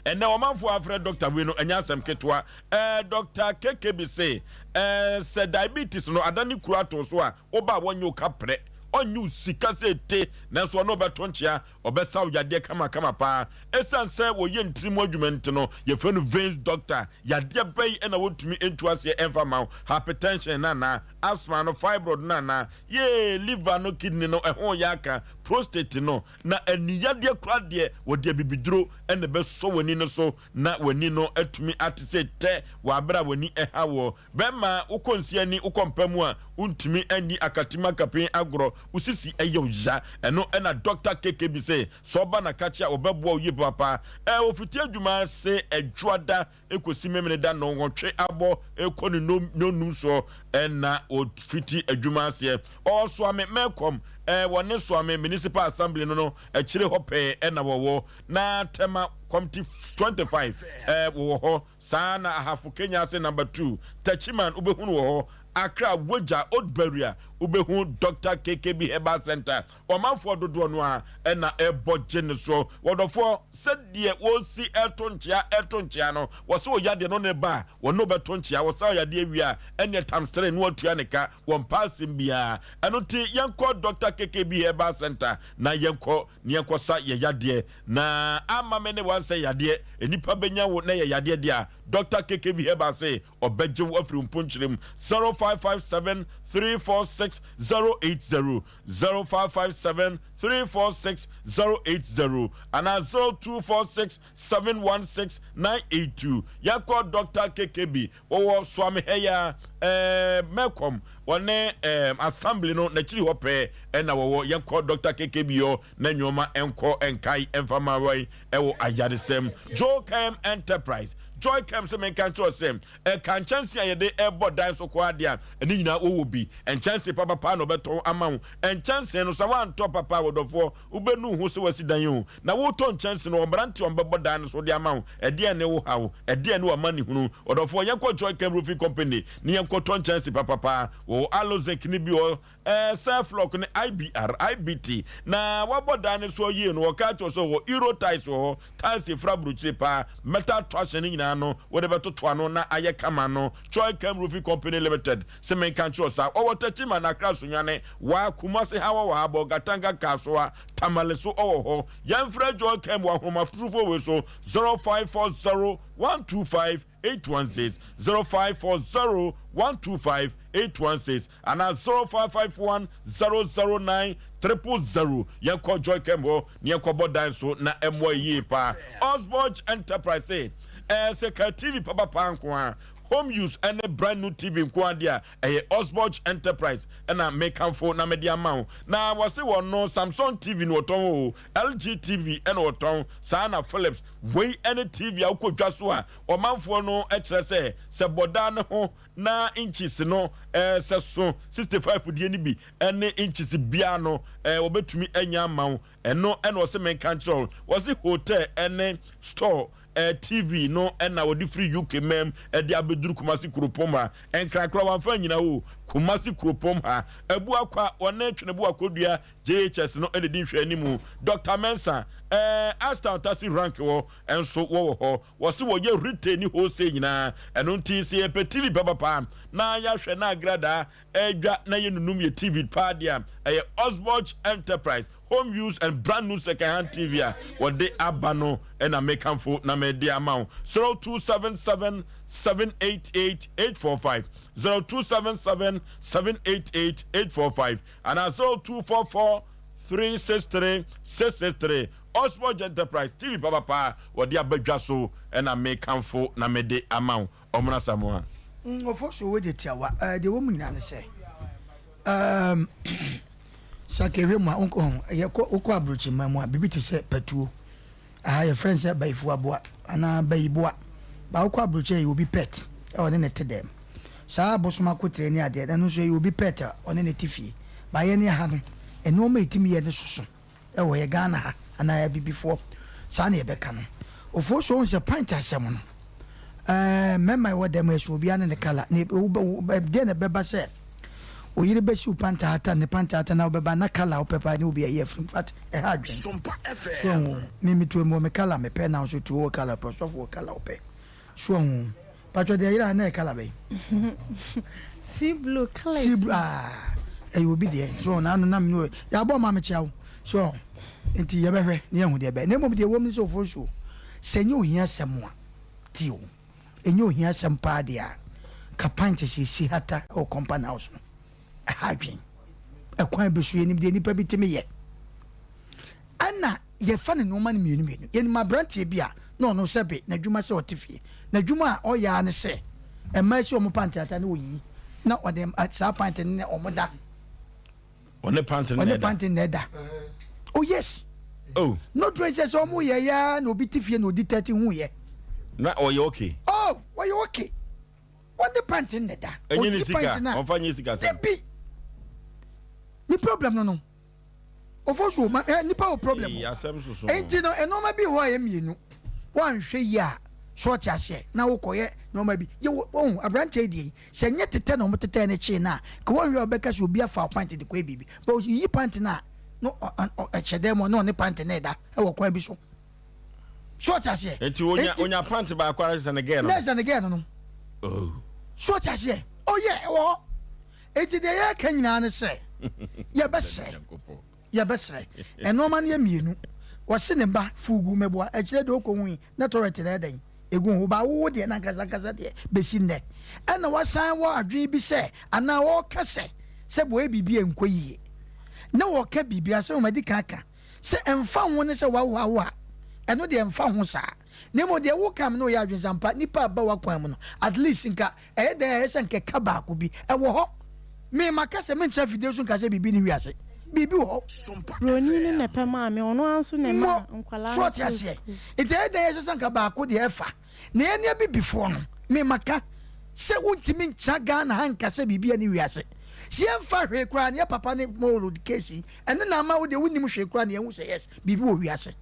Ɛnnɛ ɔmanfoɔ afrɛ dɔkta wei no ɛnyɛ asɛm ketewa. Ɛɛ Dɔkta KKB se ɛɛ sɛ diabetes no adane kuro ato so a woba a wɔnyɛ wo kaprɛ, ɔnnye wo sika sɛ ete nanso ɔne wo bɛto nkyea, ɔbɛsa wo yadeɛ kamakama paa. Ɛsiane sɛ wɔyɛ ntini mu adwuma nti no yɛfrɛ no veins doctor. Yadeɛ bɛn na wɔntumi ntu aseɛ ɛmfa mma wo? Hypertension no anaa? Asthma no? Fibroid no anaa? Yee liver no, kidney no, ɛho yɛ aka, prostate no? Na ani yadeɛ koraa deɛ, wɔde abibiduro na ɛbɛsɔ w'ani no so na w'ani no atumi ate sɛ tɛ wɔ aberɛ a w'ani ɛha woɔ. Bɛrima, wokɔ nsia ani, wokɔ mpa mu a, wontumi nni akatim akapen agorɔ. Wo sisi yɛ wo ya. Ɛno na Dɔkta KKB se sɛ ɔba na kakye a ɔbɛboa wo yie papaapa. Ɔfiti adwuma ase Ɛdwoada kɔsi Memeneda nnɔnwɔtwe abɔ kɔ ne nnɔnnum soɔ na ɔfiti adwuma aseɛ. Ɔwɔ Soame Melcom, wɔne Soame Municipal Assembly no no akyire hɔ pɛɛ na wɔwɔ. Na Tema Committee 25 wɔwɔ hɔ. Saa na Ahafo Kenya ase Number 2 Techiman wobɛhunu wɔ hɔ. Accra Wagya Old Barrier wobɛhu Doctor KKB Herbal Centre. Ɔmanfoɔ dodoɔ no ara na ɛbɔ gye no soɔ. Wɔdɔfoɔ, sɛdeɛ wɔsi to nkyea to nkyea no, wɔsɛ ɔyadeɛ no ne ba a, wɔne wo bɛto nkyea. Wɔsa ɔyadeɛ wie a, ɛnneɛ times three na wɔatua ne ka. Wɔmpa asɛm biara. Ɛno nti yɛnkɔ Doctor KKB Herbal Centre na yɛnkɔ na yɛnkɔsa yɛn yadeɛ. Na amma me ne wo ansɛ yadeɛ. Nnipa bɛnya wo na ɛyɛ yadeɛ deɛ a, Doctor KKB Herbal se Ɔbɛgye wo afiri wo mponkyerɛ mu. 0557 346 080, 0557 346 080 anaa 0246 716 982. Yɛnkɔ Dɔkta KKB, wɔwɔ Suame ha yi ara, ɛɛ Melcom, wɔne ɛɛ Assembly no n'akyiri hɔ pɛɛ ɛna wɔwɔ. Yɛnkɔ Dɔkta KKB hɔ na nneɛma nkɔ nkae mfa ma wɔn ɛwɔ ayaresɛm. Joecam Enterprise. Joy Kem sɛ menka nkyerɛ wo sɛ, ɛka nkyɛnse a yɛde rebɔ dan so koraa deɛ a, ɛne nyinaa wɔwɔ bi. Nkyɛnse papapa na wɔbɛtɔn ama wo. Nkyɛnse no, sɛ woantɔ papa a, ɔdɔfoɔ, wobɛnu wo ho sɛ woasi dan o. Na woretɔ nkyɛnse no, mmeranteɛ a wɔbɛbɔ dan no so de ama wo, ɛdeɛn ne wo haw? Ɛdeɛn ne w'amanehunu? Ɔdɔfoɔ, yɛnkɔ Joy Kem Roofing Company na yɛnkɔtɔ nkyɛnse papapa. Wɔwɔ aloe zinc no bi wɔ hɔ. Ɛɛ Saflok ne IBR, IBT, na wɔabɔ dan no soɔ yie no, wɔka kyerɛ sɛ wɔ Euro tiles wɔ hɔ, tiles efiri aburokyire paa, metal traction no nyinaa no wode bɛtoto ano na ayɛ kama no. Choi Kem Roofing Company Limited se menka nkyerɛ wo saa. Wɔwɔ Techiman, Accra, Sunyani, Wa, Kumasi ha wɔwɔ ha, Bolgatanga, Kasoa, Tamale so ɔwɔ hɔ. Yɛmfrɛ Joy Kem wɔ ahomatorofo wei so, 0540 125 816, 0540 125 816 anaa 0551 009 000. Yɛnkɔ Joy Kem hɔ na yɛnkɔbɔ dan so na ɛmmoa yɛ yie paa. Osborge Enterprise se, ɛɛ sɛ ka TV papapaa nko a, home use ɛne brand new TV nko ara deɛ a, ɛyɛ Osborge Enterprise ɛna mekamfo na mede ama wo. Na wɔse wɔn no Samsung TV na wɔtɔn o, LG TV ɛna wɔtɔn, saa na Philips. Wei ɛne TV a wokɔ dwa so a ɔmanfoɔ no kyerɛ sɛ sɛ bɔdaa no ho na inches no sɛ so 65 deɛ no bi ne inches biara no wɔbɛtumi anya ama wo. Ɛno ɛna ɔse menka nkyerɛ wo. Wɔse hotel ne store TV no ɛna wɔde firi UK mam ɛde abɛduru Kumasi kuropɔn ha. Nkran koraa wɔamfa anyina hɔ o. Kumasi kuropɔn ha. Abuakwa wɔne Twenebu Akodua JHS no na ɛdi nhwɛanimu. Dɔkta Mensah, ɛɛ Ashtown Taxi Rank hɔ nso wɔwɔ hɔ. Wɔse wɔyɛ retail ne wholesale nyinaa. Ɛno nti sɛ yɛpɛ TV papapa na yɛahwɛ na agradaa ɛredwa na yɛnunum yɛ TV paa deɛ a, ɛyɛ Osborge Enterprise Home Use and Brand New Second Hand TV a wɔde aba no na mekamfo na mede ama wo. 0277 788 845, 0277 788 845 anaa 0244 363 663. Osborge Enterprise TV papapa a wɔde aba dwa so na mekamfo na mede ama wo. Ɔmono Asamoah. Nkurɔfoɔ so wei deɛ tiawa ɛɛ deɛ ɛwɔ mu nyinaa ne sɛ ɛɛm sɛ mu a wonkɔ ho yɛkɔ wokɔ aburokyiman mu a biribi te sɛ patuo aha yɛfrɛ no sɛ bayifoɔ aboa anaa bayiboa ba wokɔ aburokyire yɛ obi pet a ɔne ne te dɛm saa abosom akotire ne adeɛ ɛno nso yɛ obi pet a ɔne ne te fie ba yɛne ha no nneɛma a ɛtumi yɛ ne soso Ɛwɔ yɛ Ghana ha anaa abibifoɔ saa na yɛbɛka no. Ofosuo wohu sɛ pint asɛm no ɛɛ mmarima ɛwɔ dɛm ɛso obiara ne ne kala na deɛ na ɛbɛba sɛ oyere bɛsi wo pant ahata ne pant ahata na wobɛba na kala wopɛ paa ne obi ayi afiri mu fat ɛha adwene so ho me metuo mewɔ me kala mepɛ na nso tuo wɔ kala pɛ ɔsɔfo wɔ kala wopɛ So wahu? Patwɔ deɛ yera na ɛyɛ colour bɛn? Sea blue colour Sea blue ah ɛyɛ obi deɛ. So na ano na mene yɛabɔ ma mekyia wo. So nti yɛbɛhwɛ na yɛahu deɛ ɛbɛyɛ. Na mmom deɛ ɛwɔ mu ne sɛ Ofosuo sɛ ɛnyɛ ohia asɛm a tie o ɛnyɛ ohia asɛm paa deɛ a ka pint sɛ ɛsi hata wɔ compound house no ɛha adwen. Ɛkwan bi so yɛnim deɛ nnipa bi tumi yɛ. Ɛna Yɛfa no nnoɔma no mmienu mmienu. Yɛnim aberanteɛ bi a na ɔno sɛbe n'adwuma sɛ ɔte fie. N'adwuma a ɔyɛ ara ne sɛ mmaa si wɔn pant ata na ɔyiyi na ɔde saa pant no ne wɔn da. Ɔne pant no na ɛda. Ɔne pant na ɛda. Oh yes. Oh. No dress sɛ sɛ ɔmo yɛ ya na obi te fie na odi tɛti hu yɛ. Na ɔyɛ okay. Oh, ɔyɛ okay. Ɔne pant na ɛda. Ɛnyɛ ne sika. Ɔnfa nye sika sɛm. Debi. Ne problem no no. Ofosuo ma eh, nipa wɔ problem. Ee, asɛm soso. Enti no nneɛma bi wɔ hɔ a ɛyɛ mmienu. Woanhwɛ yie a, so ɔte aseɛ na wokɔyɛ nneɛma bi. Yɛ wɔ wɔn aberanteɛ yi deɛ yi, sɛ nyɛ tetɛ na wɔn tetɛ ne kyee no a, ka wɔnhwɛ a ɔbɛka sɛ obi afa wo pant de kɔyɛ biribi. But oyi pant no a, na ɛhyɛ dan mu a na ɔne pant no reda wɔ kwan bi so. So ɔte aseɛ. Enti onya onya pant baako ara sɛ ne gɛɛ no. Na ɛsɛ ne gɛɛ no no. Oh. So ɔte aseɛ. Oh yeah, ɛwɔ hɔ. Enti deɛ yɛreka nyinaa ne sɛ, yɛbɛsrɛ, yɛbɛsrɛ. Nnoɔma no yɛ mmienu. Ɔse ne ba, Fugu, mɛboa. Akyire deɛ ɔkɔhui na toilet no ɛyɛ dɛn? Ɛgu ho. Ba wo deɛ no ankasa ankasa deɛ, bɛsi nnɛ. Ɛna wasan wɔ adwene bi sɛ, anaa ɔreka sɛ, sɛ wɔyɛ biribi a ɛnkɔ yie. Na ɔreka biribi, asɛm a madi kan aka, sɛ ɛmfa ho ne sɛ wawo awo a, ɛno deɛ ɛmfa ho saa. Na mmom deɛ woka me ne woyɛ adwene sɛ ampa, nnipa a ɛba w'akwan mu no, at least nka Ɛyɛ dɛn a ɛyɛ sɛ nka ɛka baako bi wɔ hɔ. Me maka sɛ mentra afidie so nka sɛ biribi ne wiase. Biribi wɔ hɔ. Broni no na ɛpɛ maa me, ɔno ara nso na ɛmaa Mo, nkwadaa so no ɔte kɔɔ aseɛ? sukuu. Nti ɛyɛ dɛn a ɛsɛ sɛ nka baako deɛ ɛfa. Na yɛn abibifoɔ no, me maka sɛ wontumi ntra Ghana ha nka sɛ biribi nni wiase. Sɛ yɛmfa hwee koraa no, yɛ papa ne Moro case yi, ɛno na ama wo deɛ wonnim hwee koraa na yɛahu sɛ yes, biribi wɔ wiase.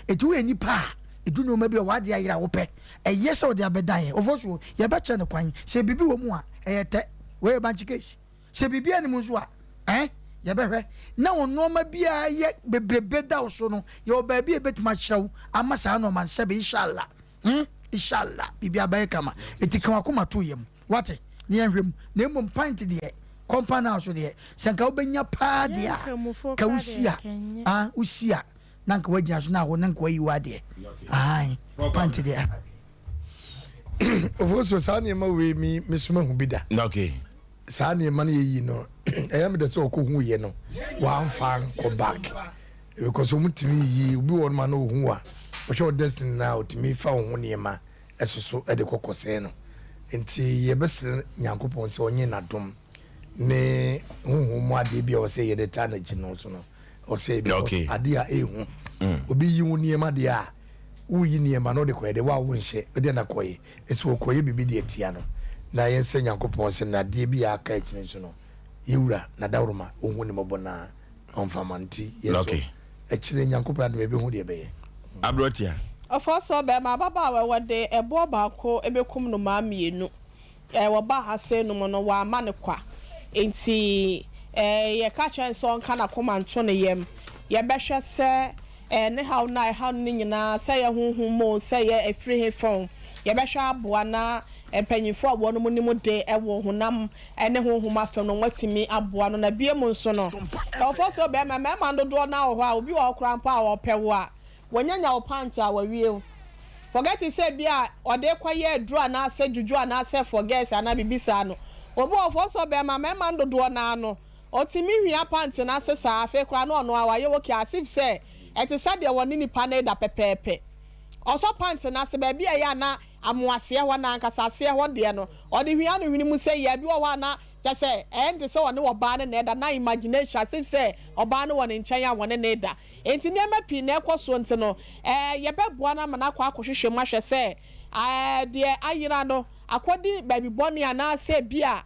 Nti woyɛ nipa a, ɛdu nnoɔma bi a w'adeɛ ayera a wopɛ. Ɛyɛ sɛ ɔde abɛdan yɛn. Ofosuo, yɛbɛkyerɛ no kwan. Sɛ biribi wɔ mu a, ɛyɛ tɛ. Wei yɛ bankye case. Sɛ biribiara nni mu nso a, ɛn, yɛbɛhwɛ. Na wo nnoɔma bi a ɛyɛ bebrebe da wo so no, yɛwɔ baabi a yɛbɛtumi akyerɛ wo ama saa nnoɔma no. Sɛbe, Ishallah, hmm, Ishallah, biribiara bɛyɛ kama. Enti ka w'akoma to yam. Woate? Na yɛnhwɛ mu. Na mmom pint deɛ, compound house deɛ, sɛ nka wobɛnya paa deɛ a, ka wosi a, ah, wosi a, na nka wagyina so na awo na nka wayi w'adeɛ ahan pant deɛ. Ofosuo saa nneɛma wei mi mi so mahu bi da. Okay. Saa nneɛma no yɛyi no ɛyɛ mi dɛ sɛ ɔkɔ hu yɛ no wamfa nkɔ back because wɔn tumi yi obi wɔ ma no ohu a ɔhwɛ wɔ destiny na otumi fa wɔn ho nneɛma ɛsoso ɛde kɔ kɔsɛɛ no nti yɛbɛsrɛ Nyankopɔn sɛ ɔnye n'adom ne honhom mu adeɛ bi a ɔsɛ yɛde taa n'akyi no so no. Ɔsɛe because Okay. ade a ɛhu. Obi yi wo nneɛma deɛ a, woyi nneɛma na wode kɔyɛ deɛ, wo a wonhyɛ, wode na kɔyɛ. Ɛsɛ wɔkɔyɛ biribi de atia no. Na yɛnsrɛ Nyankopɔn sɛ nadeɛ bi a aka akyire nso no, yɛwura, Nadaworoma, ɔnhu ne mmɔbɔ na ɔmfa ma no. Nti yɛn nso, Okay. akyire Nyankopɔn adom a yɛbɛhu deɛ ɛbɛyɛ. Aberanteɛ. Ɔfɔsɔ bɛɛma ababaawa wɔde ɛboɔ baako bɛkum nnomaa mmienu. Eh, wɔbaa ha sei nom no, wɔamma no kwa. Enti, eh, yɛka kyerɛ no sɛ ɔnka n'akoma nto ne yam. Yɛbɛhwɛ sɛ, eh, ne haw no a ɛhaw no no nyinaa, sɛ ɛyɛ honhom mu o, sɛ ɛyɛ ɛfiri he fa o, yɛbɛhwɛ aboa na mpanyimfoɔ a wɔnom nim de wɔ honam ne honhom afam no, wɔatumi aboa no. Na biom nso no, ɛwɔ sɛ ɔbarima, mmarima dodoɔ no ara wɔ hɔ a, obi wɔ hɔ koraa mpo a ɔpɛ wo a, Wanya nya wo pant a wawie wo. Forget it sɛ ebia ɔde rekɔ yɛ aduro anaasɛ juju anaasɛ forgets anaa biribi saa no. Obi wɔ hɔ sɛ ɔbɛɛma mɛɛma no dodoɔ no ara no ɔtumi hwia pant no ase saa afei koraa na ɔno ara wayɛ okay as if sɛ ɛte sɛ deɛ wɔne nipa no reda pɛpɛɛpɛ. Ɔsɔ pant no ase baabi a ɛyɛ a na amoaseɛ hɔ no ankasa aseɛ hɔ deɛ no ɔde hwia no hwene mu sɛ yea bi wɔ hɔ a na kyerɛ sɛ ɛnte sɛ ɔne ɔbaa no na ɛda na imagination as if sɛ ɔbaa no wɔ ne nkyɛn a wɔne no reda. Enti nneɛma pii na ɛrekɔ soɔ nti no, yɛbɛboa no ama no akɔ akɔhwehwɛ mu ahwɛ sɛ deɛ ayera no akɔdi baabi bɔne anaasɛ ebia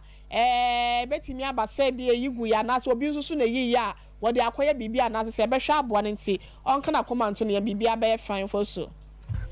ɛbɛtumi aba sɛ ebia ɛyi guiɛ anaasɛ obi nso so na ɛyiiɛ a wɔde akɔyɛ biribi anaasɛ sɛ yɛbɛhwɛ aboa no nti ɔnka n'akoma nto ne yam biribiara bɛyɛ fine for so.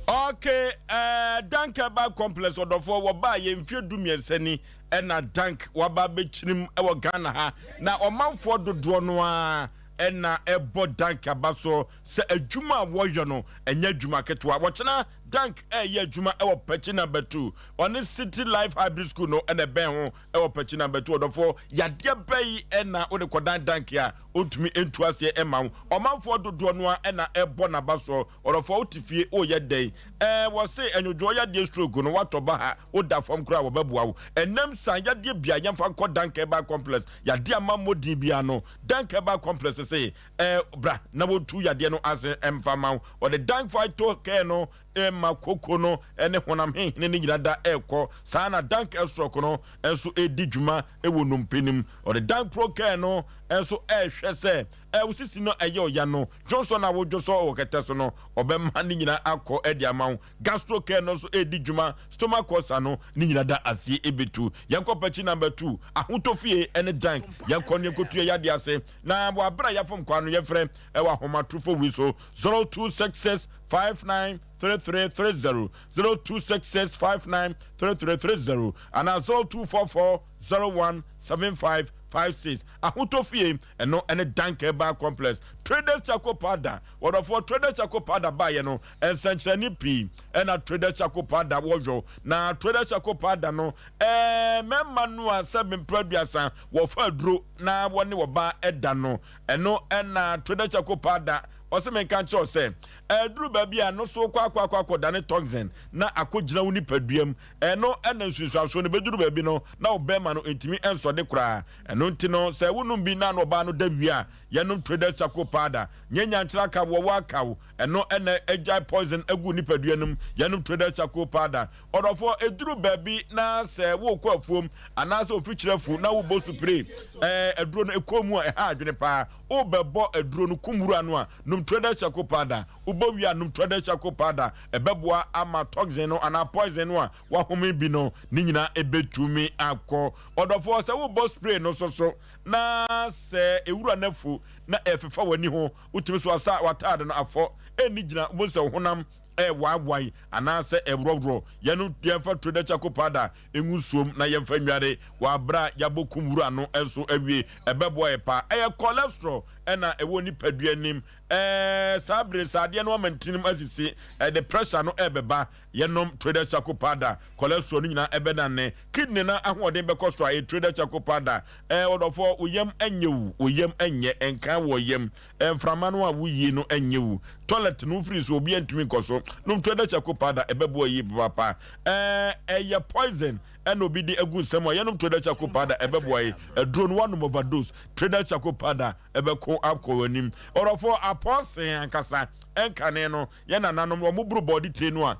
Ok eh, Dank Herbal Complex ɔdɔfoɔ wɔbaa yɛ mfeɛ du mmiɛnsa ni ɛna Dank waba abɛkyirim wɔ Ghana ha na ɔmanfoɔ dodoɔ no ara na ɛbɔ Dank aba so sɛ adwuma a wɔyɛ no ɛnyɛ adwuma ketewa. Wɔkyena Dank ɛreyɛ adwuma wɔ Pɛkyi Number 2. Ɔne City Life Hybrid School no na ɛbɛn ho wɔ Pɛkyi Number 2. Ɔdɔfoɔ, yadeɛ bɛyi na wode kɔdan Dank a ɔntumi ntu aseɛ ɛma wo. Ɔmanfoɔ dodoɔ no ara na ɛbɔ n'aba soɔ. Ɔdɔfoɔ, wote fie woyɛ dɛn? Ɛɛ, wɔse ɛnwodwoɔ yadeɛ stroke no woatɔ ba ha, woda fam koraa wɔbɛboa wo. Ɛnam san yadeɛ bia yɛmfa nkɔ Dank Herbal Complex. Yadeɛ a mammɔ din biara no, Dank Herbal Complex se, eh, bra na wɔntu yadeɛ no ase mfa ma wo. Wɔde Dank Phyto Care no ma koko no ne honam henhene no nyina da ɛrekɔ. Saa na Dank Estroc no nso redi dwuma wɔ nnompe no mu. Wɔde Dank Pro Care no nso ɛrehwɛ sɛ wo sisi no ɛyɛ ɔya no, dwonsɔ no a wodwonsɔ wɔ kɛtɛ so no, ɔbɛma ne nyinaa akɔ de ama wo. Gastro care no nso ɛredi dwuma, stomach ulcer no ne nyinaa da aseɛ ɛbɛtu. Yɛnkɔ pɛkyi number 2, Ahotɔ fie ne dank. Yɛnkɔ ne yɛnkɔtu yɛ yadeɛ ase. Na wɔ aberɛ a yɛafom kwan no, yɛmfrɛ ɛwɔ ahomatorofo wei so, 0266 59 3330, 0266 59 3330 anaa 0244 01 75 56. Ahotɔ fie, ɛno ɛne Dank Herbal Complex. Traders Charcoal Powder, wɔdɔfoɔ Traders Charcoal Powder baeɛ no, nsɛnkyerɛnne pii ɛna Traders Charcoal Powder wɔyɔ. Na Traders Charcoal Powder no, ɛɛ mmarima no a sɛ mprɛ aduasa wɔfa aduro na wɔne wɔba ɛda no, ɛno ɛna Traders Charcoal Powder ɔsɛ menka nkyerɛ wo sɛ ɛduru baabi a no so kɔ akɔ akɔ akɔdane toxin na akɔgyina wo nipadua mu. Ɛno ɛna nsunsuansoɔ no bɛduru baabi no na wo bɛrima no ntumi nsɔde koraa. Ɛno nti no sɛ wonom bi na na ɔbaa no da wie a, yɛnom Traders Charcoal Powder. Nyɛ nyankyerɛ akaw, wɔwɔ akaw. Ɛno ɛna agyae poison agu nipadua no mu. Yɛnom Traders Charcoal Powder. Ɔdɔfoɔ, ɛduru baabi na sɛ worekɔ afuom anaasɛ ofikyiri afu na wobɔ supire, ɛɛ aduro no ɛkɔ mu a ɛha adwene paa. Wobɛbɔ aduro no kum wura no a, nom Traders Charcoal Powder. Wobɔ wie a, nom Traders Charcoal Powder. Ɛbɛboa ama toxin no anaa poison no a wahome bi no ne nyinaa ɛbɛtumi akɔ. Ɔdɔfoɔ, sɛ wobɔ spray no nso so na sɛ ewura no afu na ɛfefa w'ani ho, wotumi so asa w'ataade no afɔ, ɛnni gyina, wobɛhu sɛ wo honam ɛrewaewae anaasɛ ɛworɔworɔ. Yɛno yɛmfa Traders Charcoal Powder ngu nsuom na yɛmfa nnware wɔ abere a yɛabɔ kum wura no nso awie. Ɛbɛboa yɛ paa. Ɛyɛ cholesterol ɛna ɛwɔ nipadua anim. Ɛɛ saa bere saa adeɛ no ama ntinim asisi, ɛde pressure no ɛbɛba. Yɛnom Traders Charcoal Powder, cholesterol no nyinaa ɛbɛnane. Kidney no ahoɔden bɛkɔ soro a, ɛyɛ Traders Charcoal Powder. Ɛɛ ɔdɔfoɔ, wo yam ɛnyɛ wo, wo yam ɛnyɛ, ɛnka wɔ yam. Mframa no a woyi no ɛnyɛ wo. Toilet no wofiri so, obiara ntumi nkɔ so. Nom Traders Charcoal Powder, ɛbɛboa yie papaapa. Ɛɛ ɛyɛ poison ɛna obi de agu nsam a, yɛnom Traders Charcoal Powder, ɛbɛboa yɛ. Aduro no woanom overdose, Traders Charcoal Powder ɛbɛko akɔ w'anim. Ɔdɔfoɔ, apɔɔsen ankasa ɛnkane no, yɛn nananom wɔn boro bɔɔde tire no a,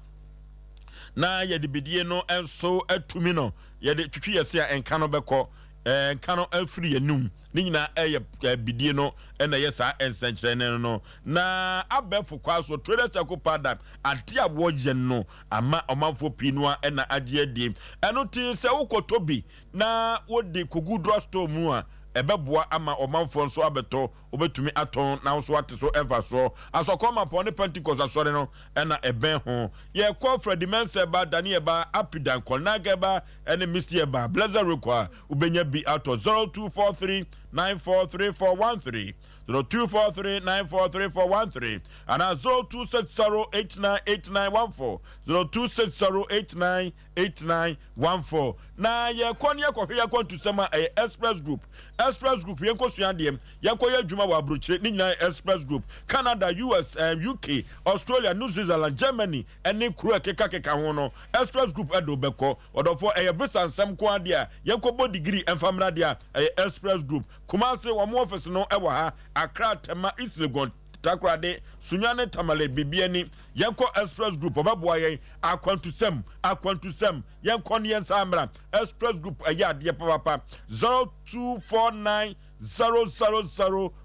na yɛde bidie no nso atumi no, yɛde twitwi yɛse a nka no bɛkɔ, ɛɛ nka no afiri yɛn anum. Ne nyinaa ɛyɛ ɛɛ bidie no ɛna ɛyɛ saa nsɛnkyerɛnne no. Na abɛɛfo kwan so Traders Charcoal Powder ade a wɔyɛ no ama ɔmanfoɔ pii no a ɛna agye adie. Ɛno ti sɛ wokɔtɔ bi na wode kɔgu drug store mu a, ɛbɛboa ama ɔmanfoɔ nso abɛtɔ. Wobɛtumi atɔn na wo nso woate so mfasoɔ. Asɔkɔɔ Mapɔn ne Pentecost Asɔre no na ɛbɛn ho. Yɛkɔ Freddie Mensah ba, Daniel ba, Apidan, Kɔnagɛ ba ne Misty ba. Blessed rekɔ a, wobɛnya bi atɔ. 0243 943413, 0243 943413 anaa 0260 898914, 0260 89 8914 Na yɛkɔ ne yɛkɔhwɛ yɛn akwantusɛm a ɛyɛ Express Group. Express Group, yɛnkɔsua adeɛ, yɛnkɔyɛ adwuma wɔ aburokyire, ne nyinaa yɛ Express Group. Canada, US, um, UK, Australia, New Zealand, Germany, ɛne kuro a ɛkekakeka ho no, Express Group ɛde wo bɛkɔ. Ɔdɔfoɔ, ɛyɛ visa nsɛm nko ara deɛ a, yɛnkɔbɔ degree ɛmfa mmra deɛ a, ɛyɛ Express Group. Kumasi, wɔn office no ɛwɔ ha, Accra, Tema, East Legon, Takoradi, Sunyani, Tamale, Bibiani. Yɛnkɔ Express Group, ɔbɛboa yɛn. Akwantusɛm, akwantusɛm, yɛnkɔ ne yɛnsan mmra. Express Group ɛyɛ adeɛ papapa. 0249 000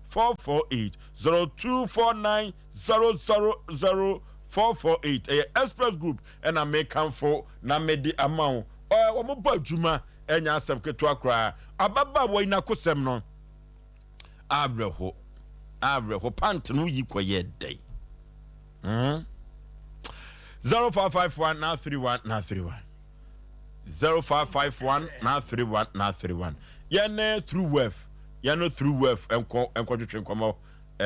448, 0249 000 448. Ɛyɛ Express Group ɛna mekamfo na mede ama wo. Ɛɛ, wɔn bɔ adwuma, ɛnyɛ asɛm ketewa koraa. Ababaawa yi n'akosɛm no. Awerɛho, awerɛho, pant no yi kɔyɛ dɛn? Hmm? 0551 931 931 0551 931 931 yɛne through wef yɛne through wef nkɔ nkɔtwetwe nkɔmmɔ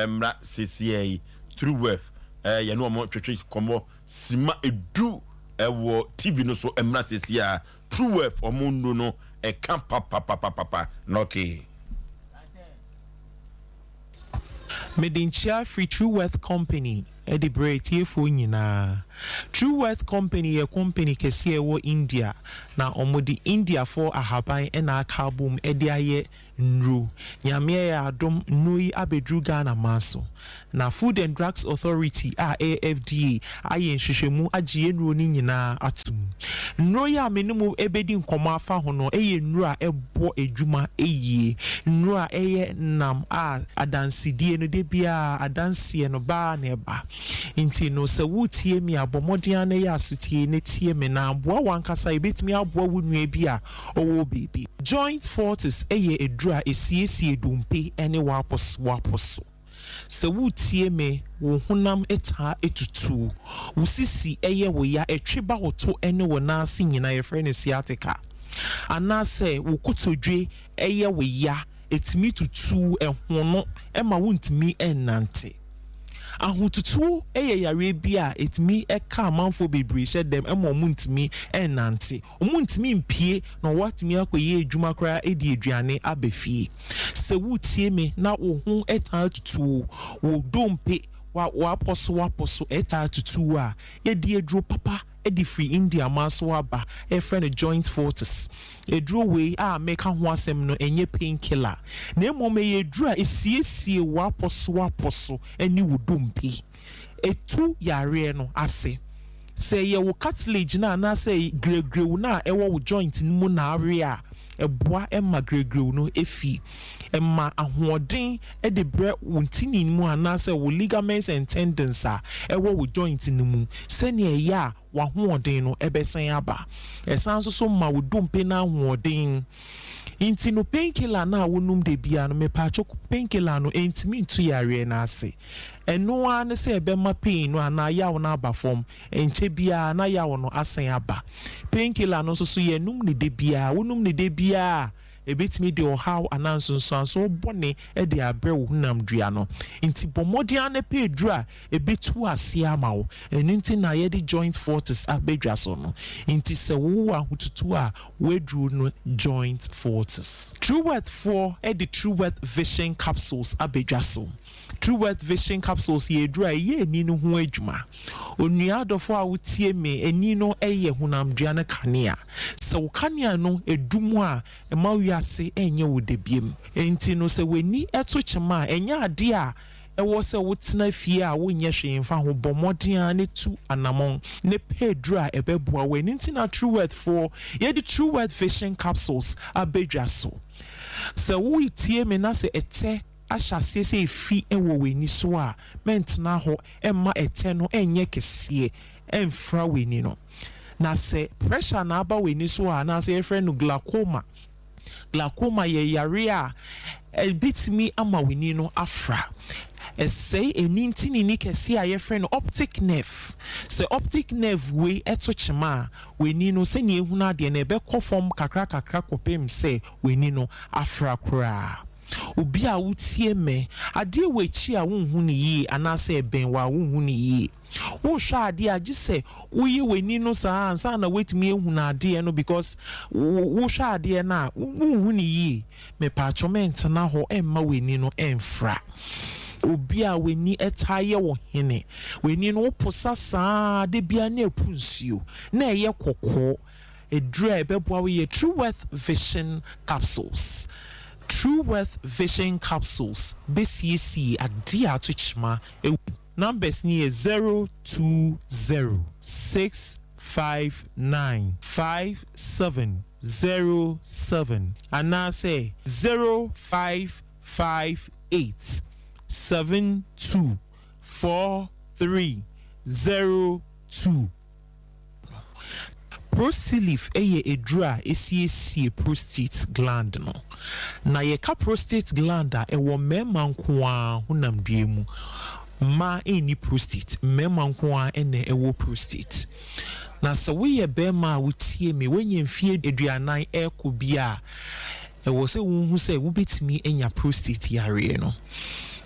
mmra sesia yi through wef eh, yɛne wɔn twetwe nkɔmmɔ sima edu ɛwɔ tv no so mmra sesia True wealth ɔmo nnu no ɛka papapapapa nɔkee. Mede nkyia firi True Wealth Company de brɛ atiefoɔ nyinaa. Truworth Company yɛ kompani kɛseɛ a ɛwɔ India, na wɔde Indiafoɔ ahaban na aka abom de ayɛ nnuro. Nyame ayɛ adom, nnuro yi abɛduru Ghana man so. Na Food and Drugs Authority a ɛyɛ FDA ayɛ nhwehwɛmu agye yɛn nnuro no nyinaa atom. Nnuro yi a me ne mo bɛdi nkɔmmɔ afa ho no yɛ nnuro a ɛbɔ adwuma yie, nnuro a ɛyɛ nam a adansedie no da biara adanseɛ no ba ara na ɛba. Nti no sɛ woretie me a, bɔ mmɔden ara na yɛ asotie na tie me na aboa w'ankasa, ɛbɛtumi aboa wo nua bi a ɔwɔ baabi. Joint Fortis yɛ aduro a ɛsiesie dompe ne w'apɔsoapɔso. Sɛ woretie me, wo honam taa tutu, wo sisi yɛ wo ya, ɛtwe ba wo to ne wo nan ase nyinaa, yɛfrɛ no sciatica, anaasɛ wo kotodwe yɛ wo ya, ɛtumi tutu, ɛhono ma wontumi nnante. Ahotutuo yɛ yareɛ bi a ɛtumi ka amanfoɔ bebree hyɛ dɛm ma wɔntumi nnante. Wɔntumi mpue na wɔatumi akɔyɛ adwuma koraa de aduane aba fie. Sɛ woretie me na wo ho taa tutu wo, wo dompe, w'apɔsowapɔso taa tutu wo a, yɛde aduro papa de firi India man so aba a yɛfrɛ no Joint Fortis. Aduro wei a meka ho asɛm no ɛnyɛ pain killer na mmom ɛyɛ aduro a ɛsiesie w'apɔsowapɔso ne wo dompe. Ɛtu yareɛ no ase. Sɛ ɛyɛ wo cartilage no anaasɛ grewgrew no a ɛwɔ wo joint no mu na awe a, ɛboa ma grewgrew no fi. Ɛma ahoɔden de brɛ wo ntini mu anaasɛ wo ligaments and tendons a ɛwɔ wo joint no mu sɛnea ɛyɛ a w'ahoɔden no bɛsan aba. Ɛsan nso so ma wo dompe no ahoɔden. Nti no painkiller no a wonom da biara no, mepaakyɛw painkiller no ɛntumi ntu yareɛ no ase. Ɛno ara ne sɛ ɛbɛma pain no anaa yaw no aba fam. Ɛnkyɛ biara na yaw no asan aba. Painkiller no nso so yɛnnom no da biara. Wonom no da biara a, ɛbɛtumi de ɔhaw anaa nsunsuansoɔ bɔne de abrɛ wo honamdua no. Nti bɔ mmɔden ara na pɛ aduro a ɛbɛtu aseɛ ama wo. Ɛno nti na yɛde Joint Fortis aba dwa so no. Nti sɛ wowɔ ahotutuo a, w'aduro no Joint Fortis. Trueworth foɔ de Trueworth Vision Capsules aba dwa so. Trueworth Vision Capsules yɛ aduru a ɛyɛ ani no ho adwuma. Onua adɔfo a wotie me, ani no yɛ honamdua no kanea. Sɛ wo kanea no dum a, ɛma wiase nyɛ wo dɛ biom. Enti no sɛ w'ani to kyema a, ɛnyɛ ade a ɛwɔ sɛ wotena fie a wonyɛ hwee mfa ho. Bɔ mmɔden ara na tu anammɔn na pɛ aduru a ɛbɛboa wo. Ɛno nti na Trueworth foɔ yɛde Trueworth Vision Capsules aba dwa so. Sɛ woretie me na sɛ ɛkyɛ ahyɛ aseɛ sɛ efi wɔ w'ani so a, mɛntena hɔ mma ɛtɛ no nyɛ kɛseɛ mfra w'ani no. Na sɛ pressure na aba w'ani so a, anaasɛ yɛfrɛ no glaucoma, glaucoma yɛ yareɛ a ɛbɛtumi ama w'ani no afra. Ɛsɛe ani ntinini kɛseɛ a yɛfrɛ no optic nerve. Sɛ optic nerve wei to kyema a, w'ani no sɛdeɛ ɛhunu adeɛ no ɛbɛkɔ fam kakra kakra kɔpem sɛ w'ani no afra koraa. Obi a wotie me, adeɛ wɔ akyi a wonhu no yie anaasɛ ɛbɛn wo a wonhu no yie. Wohwɛ adeɛ a gye sɛ woyɛ w'ani no saa ansa na woatumi ahunu adeɛ no because wohwɛ adeɛ no a wonhu no yie. Mepaakyɛw mɛntena hɔ mma w'ani no mfra. Obi a w'ani taa yɛ wo hene, w'ani no woposa saa da biara na ɛpu nsuo na ɛyɛ kɔkɔɔ. Aduru a ɛbɛboa wo yɛ Trueworth Vision Capsules. Trueworth Vision Capsules bɛsiesie adeɛ a ato kyema wɔ. Numbers no yɛ 020 659 5707 anaasɛ 0558 72 4302. no. Prosilif yɛ aduru a esiesie prostate gland no. Na yɛka prostate gland a, ɛwɔ mmarima nko ara honamdua mu. Mmaa nni prostate, mmarima nko ara na ɛwɔ prostate. Na sɛ woyɛ barima a wotie me, woanya mfeɛ aduanan rekɔ bi a, ɛwɔ sɛ wohu sɛ wobɛtumi anya prostate yareɛ no.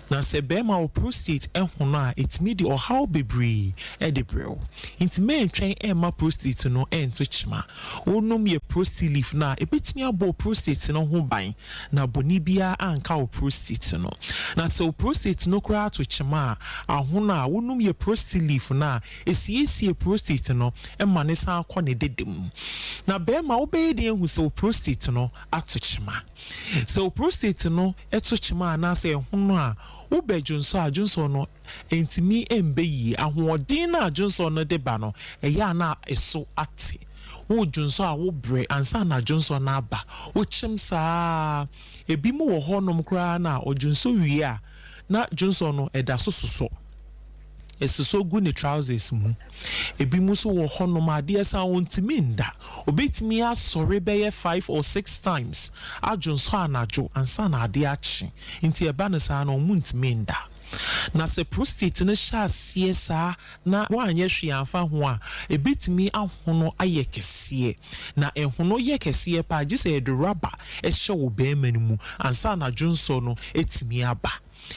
Na sɛ bɛrima wo prostate hono a, ɛtumi de ɔhaw bebree de brɛ wo. Nti mɛntwɛn mma prostate no nto kyema. Wonom yɛ Prostilif no a, ɛbɛtumi abɔ wo prostate no ho ban na bɔne biara anka wo prostate no. Na sɛ wo prostate no koraa to kyema a, ahono a, wonom yɛ Prostilif no a, ɛsiesie prostate no ma no san kɔ ne deda mu. Na bɛrima, wobɛyɛ dɛn ahu sɛ wo prostate no ato kyema? Sɛ wo prostate no to kyema anaasɛ ɛhono a, wobɛ dwonsɔ a, dwonsɔ no ntumi mba yie. Ahoɔden no a dwonsɔ no de ba no, ɛyɛ a na ɛso ate. Wo dwonsɔ a, wobrɛ ansa na dwonsɔ no aba. Wokyem saa ara. Ebinom wɔ hɔnom koraa no a, ɔdwonsɔ wie a, na dwonsɔ no ɛda so sosɔ. Ɛsosɔ gu ne trousers mu. Ebinom nso wɔ hɔnom a, adeɛ sa a, ɔntumi nda. Ɔbɛtumi asɔre bɛyɛ five or six times adwonsɔ anadwo ansa na adeɛ akye. Nti ɛba no saa no, wɔntumi nda. Na sɛ prostate no hyɛ aseɛ saa na woanyɛ hwee amfa ho a, ɛbɛtumi ahono ayɛ kɛseɛ. Na ɛhono yɛ kɛseɛ paa a, gye sɛ yɛde rubber hyɛ wo barima no mu ansa na dwonsɔ no atumi aba.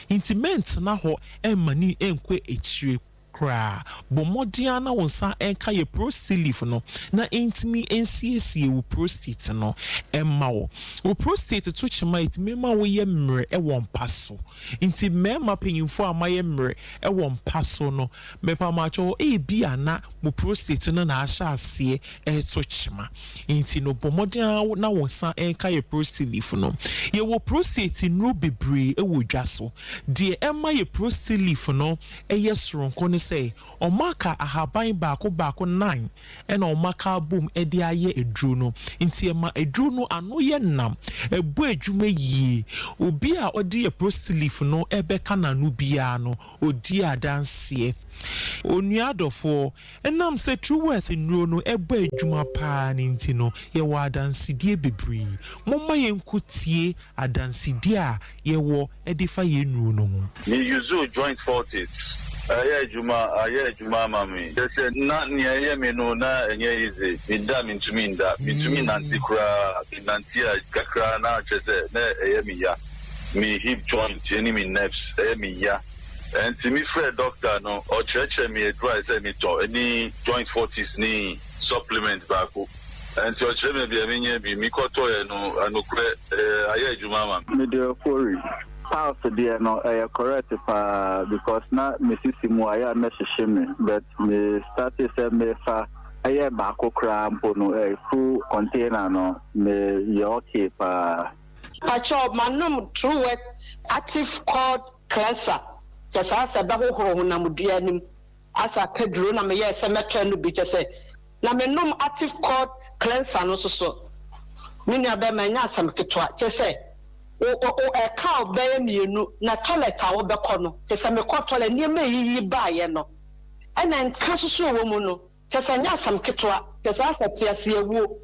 Nti mɛntena hɔ mma no nkɔ akyire koraa. Bɔ mmɔden ara na wo nsa nka yɛ Prostilif no na ɛntumi nsiesie wo prostate no mma wo. Wo prostate to kyema a, ɛtumi ma woyɛ mmerɛ wɔ mpa so. Nti mmarima panyinfoɔ a moayɛ mmerɛ wɔ mpa so no, mepamoakyɛw ebia na mo prostate no na ahyɛ aseɛ reto kyema. Nti no bɔ mmɔden ara na wo nsa nka yɛ Prostilif no. Yɛwɔ prostate nnuro bebree wɔ dwa so. Deɛ ɛma yɛ Prostilif no yɛ soronko ne sɛ, wɔaka ahaban baako baako nnan na wɔaka abom de ayɛ aduro no. Nti ɛma aduro no ano yɛ nam, ɛbɔ adwuma yie. Obi a ɔde Prostilif no bɛka n'ano biara no, ɔdi adanseɛ. Onua dɔfoɔ, ɛnam sɛ Truworth nnuro no bɔ adwuma pa ara no nti no, yɛwɔ adansedie bebree. Momma yɛnkɔ tie Adansedie a yɛwɔ de fa yɛn nnuro no ho. Me use joint fortis ɛyɛ adwuma ayɛ adwuma ama me kyerɛ sɛ na nea ɛyɛ me no na ɛnyɛ easy me da me ntumi nda me ntumi nante koraa me nante a kakra na kyerɛ sɛ na ɛyɛ me ya me hip joint ɛne me nerves ɛyɛ me ya ɛnti me frɛ doctor no ɔkyerɛkyerɛ me aduru a ɛsɛ me tɔ ɛne joint fortis ne supplement baako. Ɛnti ɔkyerɛ me baabi a menya bi. Mekɔtɔeɛ no, nokorɛ, ayɛ adwuma ama me. Me deɛ Ofori, piles deɛ no ɛyɛ correct paa because na me sisi mu ayɛ a na ɛhyehye me but me starte sɛ mefa ɛyɛ baako koraa mpo no ɛyɛ full container no me yɛ okay paa. Pakyɛw manom Truworth active cord cleanser kyɛ saa sɛ bɛhohoro honamdua no mu asa akaduro na meyɛɛ sɛ mɛtɔ ɛno bi kyɛ sɛ Na me nom active cord cleanser no nso so me nua bɛɛma ɛnyɛ asɛm ketewa kyesɛ wo wo ɛka wo bɛyɛ mienu na toilet a wo bɛkɔ no kyesɛ me kɔ toilet nneɛma eyiyi baayɛ no ɛna nka nso so ɛwɔ mu no kyesɛ ɛnyɛ asɛm ketewa kyesɛ asɛ te ase awuo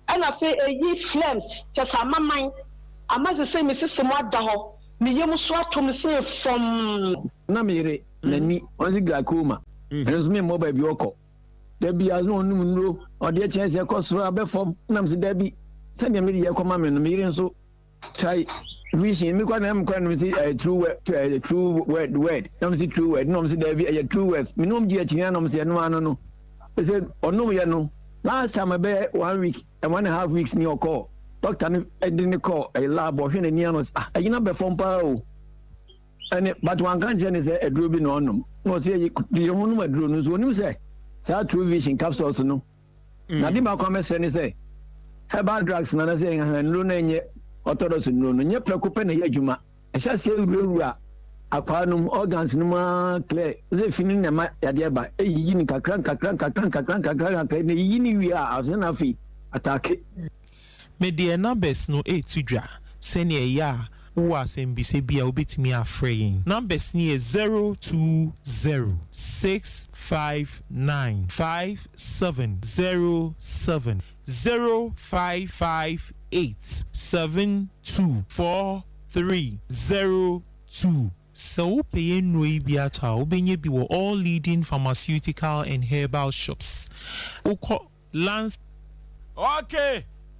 ɛna afei eyi phlegms kyesɛ amaman ama sesei me sisi mu ada hɔ me yam so ato me sei fɔmm. Na me yere n'ani ɔse glaucoma ɛno nso memmɔ baabi ɔkɔ. Da biara na ɔnom nnuro, ɔde kyɛn sɛ ɛkɔ soro abɛ fam. Na mese dabi, sɛdeɛ mede yɛ kɔma me no, me yere nso try vision. Me kɔ na mekɔ na mese ɛyɛ true word, ɛyɛ true word word. Na mese true word, na ɔmo se dabi ɛyɛ true word. Me ne ɔmo gye akyinnye na ɔmo se ɛno ano no. Mese ɔnom yɛ no last time ɛbɛyɛ one week and one and a half weeks ni ɔkɔɔ doctor no ɛde ne kɔɔ ɛyɛ lab ɔhwɛ n'ani ano ah ɛyi na bɛ fam paa o. Ɛne but wanka nkyerɛ ne sɛ aduro bi na ɔnom na ɔsɛ yɛ yɛ ho nom aduro no nso onim sɛ saa true vision capsules no mm. na de baako amɛsrɛ ne sɛ herbal drugs na anasɛ nnuro no ɛnyɛ orthodox nnuro no nyɛ prɛko pɛ na ɛyɛ adwuma ɛhyɛ aseɛ wurawura akwaa no mu organs no mu ara clear sɛ fi no na ɛma yadeɛ ba ɛyiyi no nkakra nkakra nkakra nkakra nkakra nkakra na ɛyiyi no wie a asɛ na afei atake Mede yɛn numbers no reto dwa sɛnea ɛyɛ a wowɔ asɛmbisa bi a wobɛtumi afrɛ yɛn. Numbers no yɛ 020 659 5707, 0558 72 4302. Sɛ wopɛ yɛn nnuro yi bi atɔ a, wobɛnya bi wɔ all leading pharmaceutical and herbal shops. Wokɔ. Lance. Ok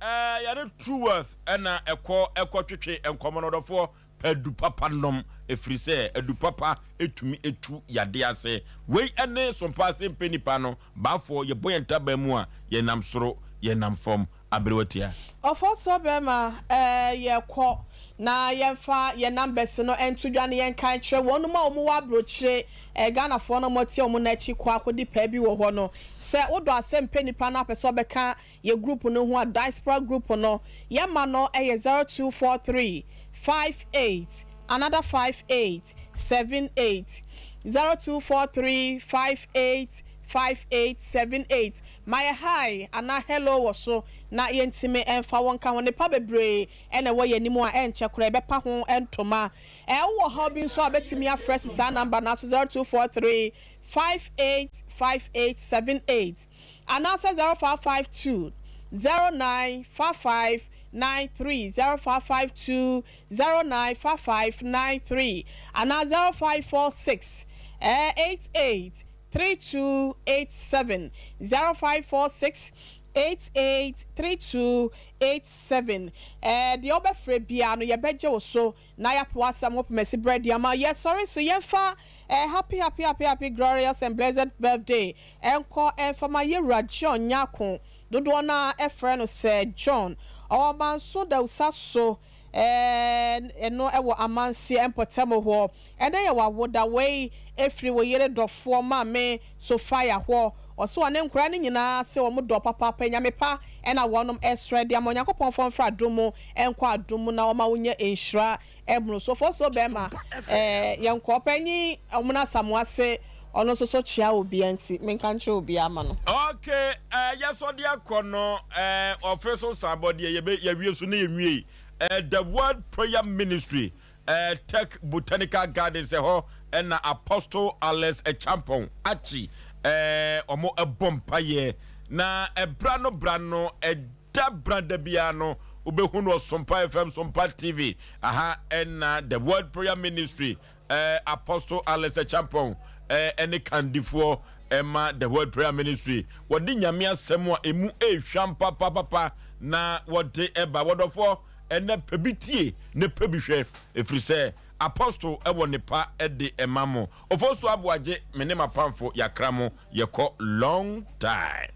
eh yɛne Truworth na ɛkɔ ɛkɔ twetwe nkɔmɔ no ɔdɔfoɔ. Pɛ adu papa nom, ɛfiri sɛ adu papa tumi tu yadeɛ ase. Wei ne Sompa ase mpɛ nipa no, baafoɔ, yɛbɔ yɛn ntaban mu a, yɛnam soro, yɛnam fam. Aberewa tia. Ɔfɔsɔ bɛma eh yɛkɔ na yɛnfa yɛn numbers no nto dwa na yɛnka nkyerɛ wɔnom a wɔn wɔ abrokyire eh Ghanafoɔ no a wɔatia wɔn nan akyi kɔ akɔdi paa bi wɔ hɔ no sɛ wodɔ asɛm pɛ nipa na apɛ sɛ ɔbɛka yɛ group no ho a diaspora group no yɛ ma no yɛ 0243 58 another 58 78 0243 58 58 78 Ma yɛ hi anaa hello wɔ so na yɛntumi mfa wo nka ho. Nnepa bebree na ɛwɔ yɛn anim a ɛnkyɛ koraa yɛbɛpa ho ntoma. Ɛ Wowɔ ɔhaw bi nso a wobɛtumi afrɛ si saa number no ara so 0243 58 58 78 anaasɛ 0552 09 55 93 0552 09 55 93 anaa 0546 88 3287 0546 88 3287 Ɛɛ deɛ wobɛfrɛ biara no yɛbɛgye wo so na yɛapo w'asɛm ho pemasi berɛ de ama wo. Yɛsɔre so yɛmfa ɛɛ happy happy happy happy glorious and blessed birthday ɛnkɔ ɛmfa ma yɛwura John Nyarko dodoɔ no ara ɛfrɛ no sɛ John ɔwɔ Manso Dawusa so ɛɛ ɛno ɛwɔ Amanseɛ mpɔtam hɔ. Ɛnɛ yɛ w'awoda, wei ɛfiri wo yere dɔfoɔ maame Sophia hɔ. Ɔse ɔne nkwadaa no nyinaa se wɔn dɔ papaapa, Nyame pa na wɔnom ɛsrɛ de ama Onyankopɔn mfa wɔn mfiri adom mu nkɔ adom mu na ɔma wo nya nhyira mmoroso. Ofosuo bɛɛma eh yɛnkɔ. Ɔpanyin Omuna Asamoah se ɔno nso so kyea obia nti menka nkyerɛ obia ama no. Ok eh yɛsɔ de akɔ no eh ɔfe so sanbɔ deɛ yɛbɛ yɛwie so ne yɛnwiei eh The Word Prayer Ministry Tech Botanical Gardens ɛhɔ na Apostle Alex Acheampong akyi wɔn bɔ mpaeɛ na ɛbra no bra no ɛda bra da biara no wobɛhu no Ɔsompa FM Sompa TV aha ɛna The Word Prayer Ministry Apostle Alex Acheampong ɛne kandifoɔ ɛma The Word Prayer Ministry wɔde nyame asɛm a emu ɛhwam papapapa na wɔde ɛba wɔdɔfoɔ Ɛnnɛ, pɛ bi tie na pɛ bi hwɛ, ɛfiri sɛ Apostle wɔ nnepa de ma mo. Ofosu Aboagye, me ne m'apamfo yɛakra mo, yɛkɔ long time.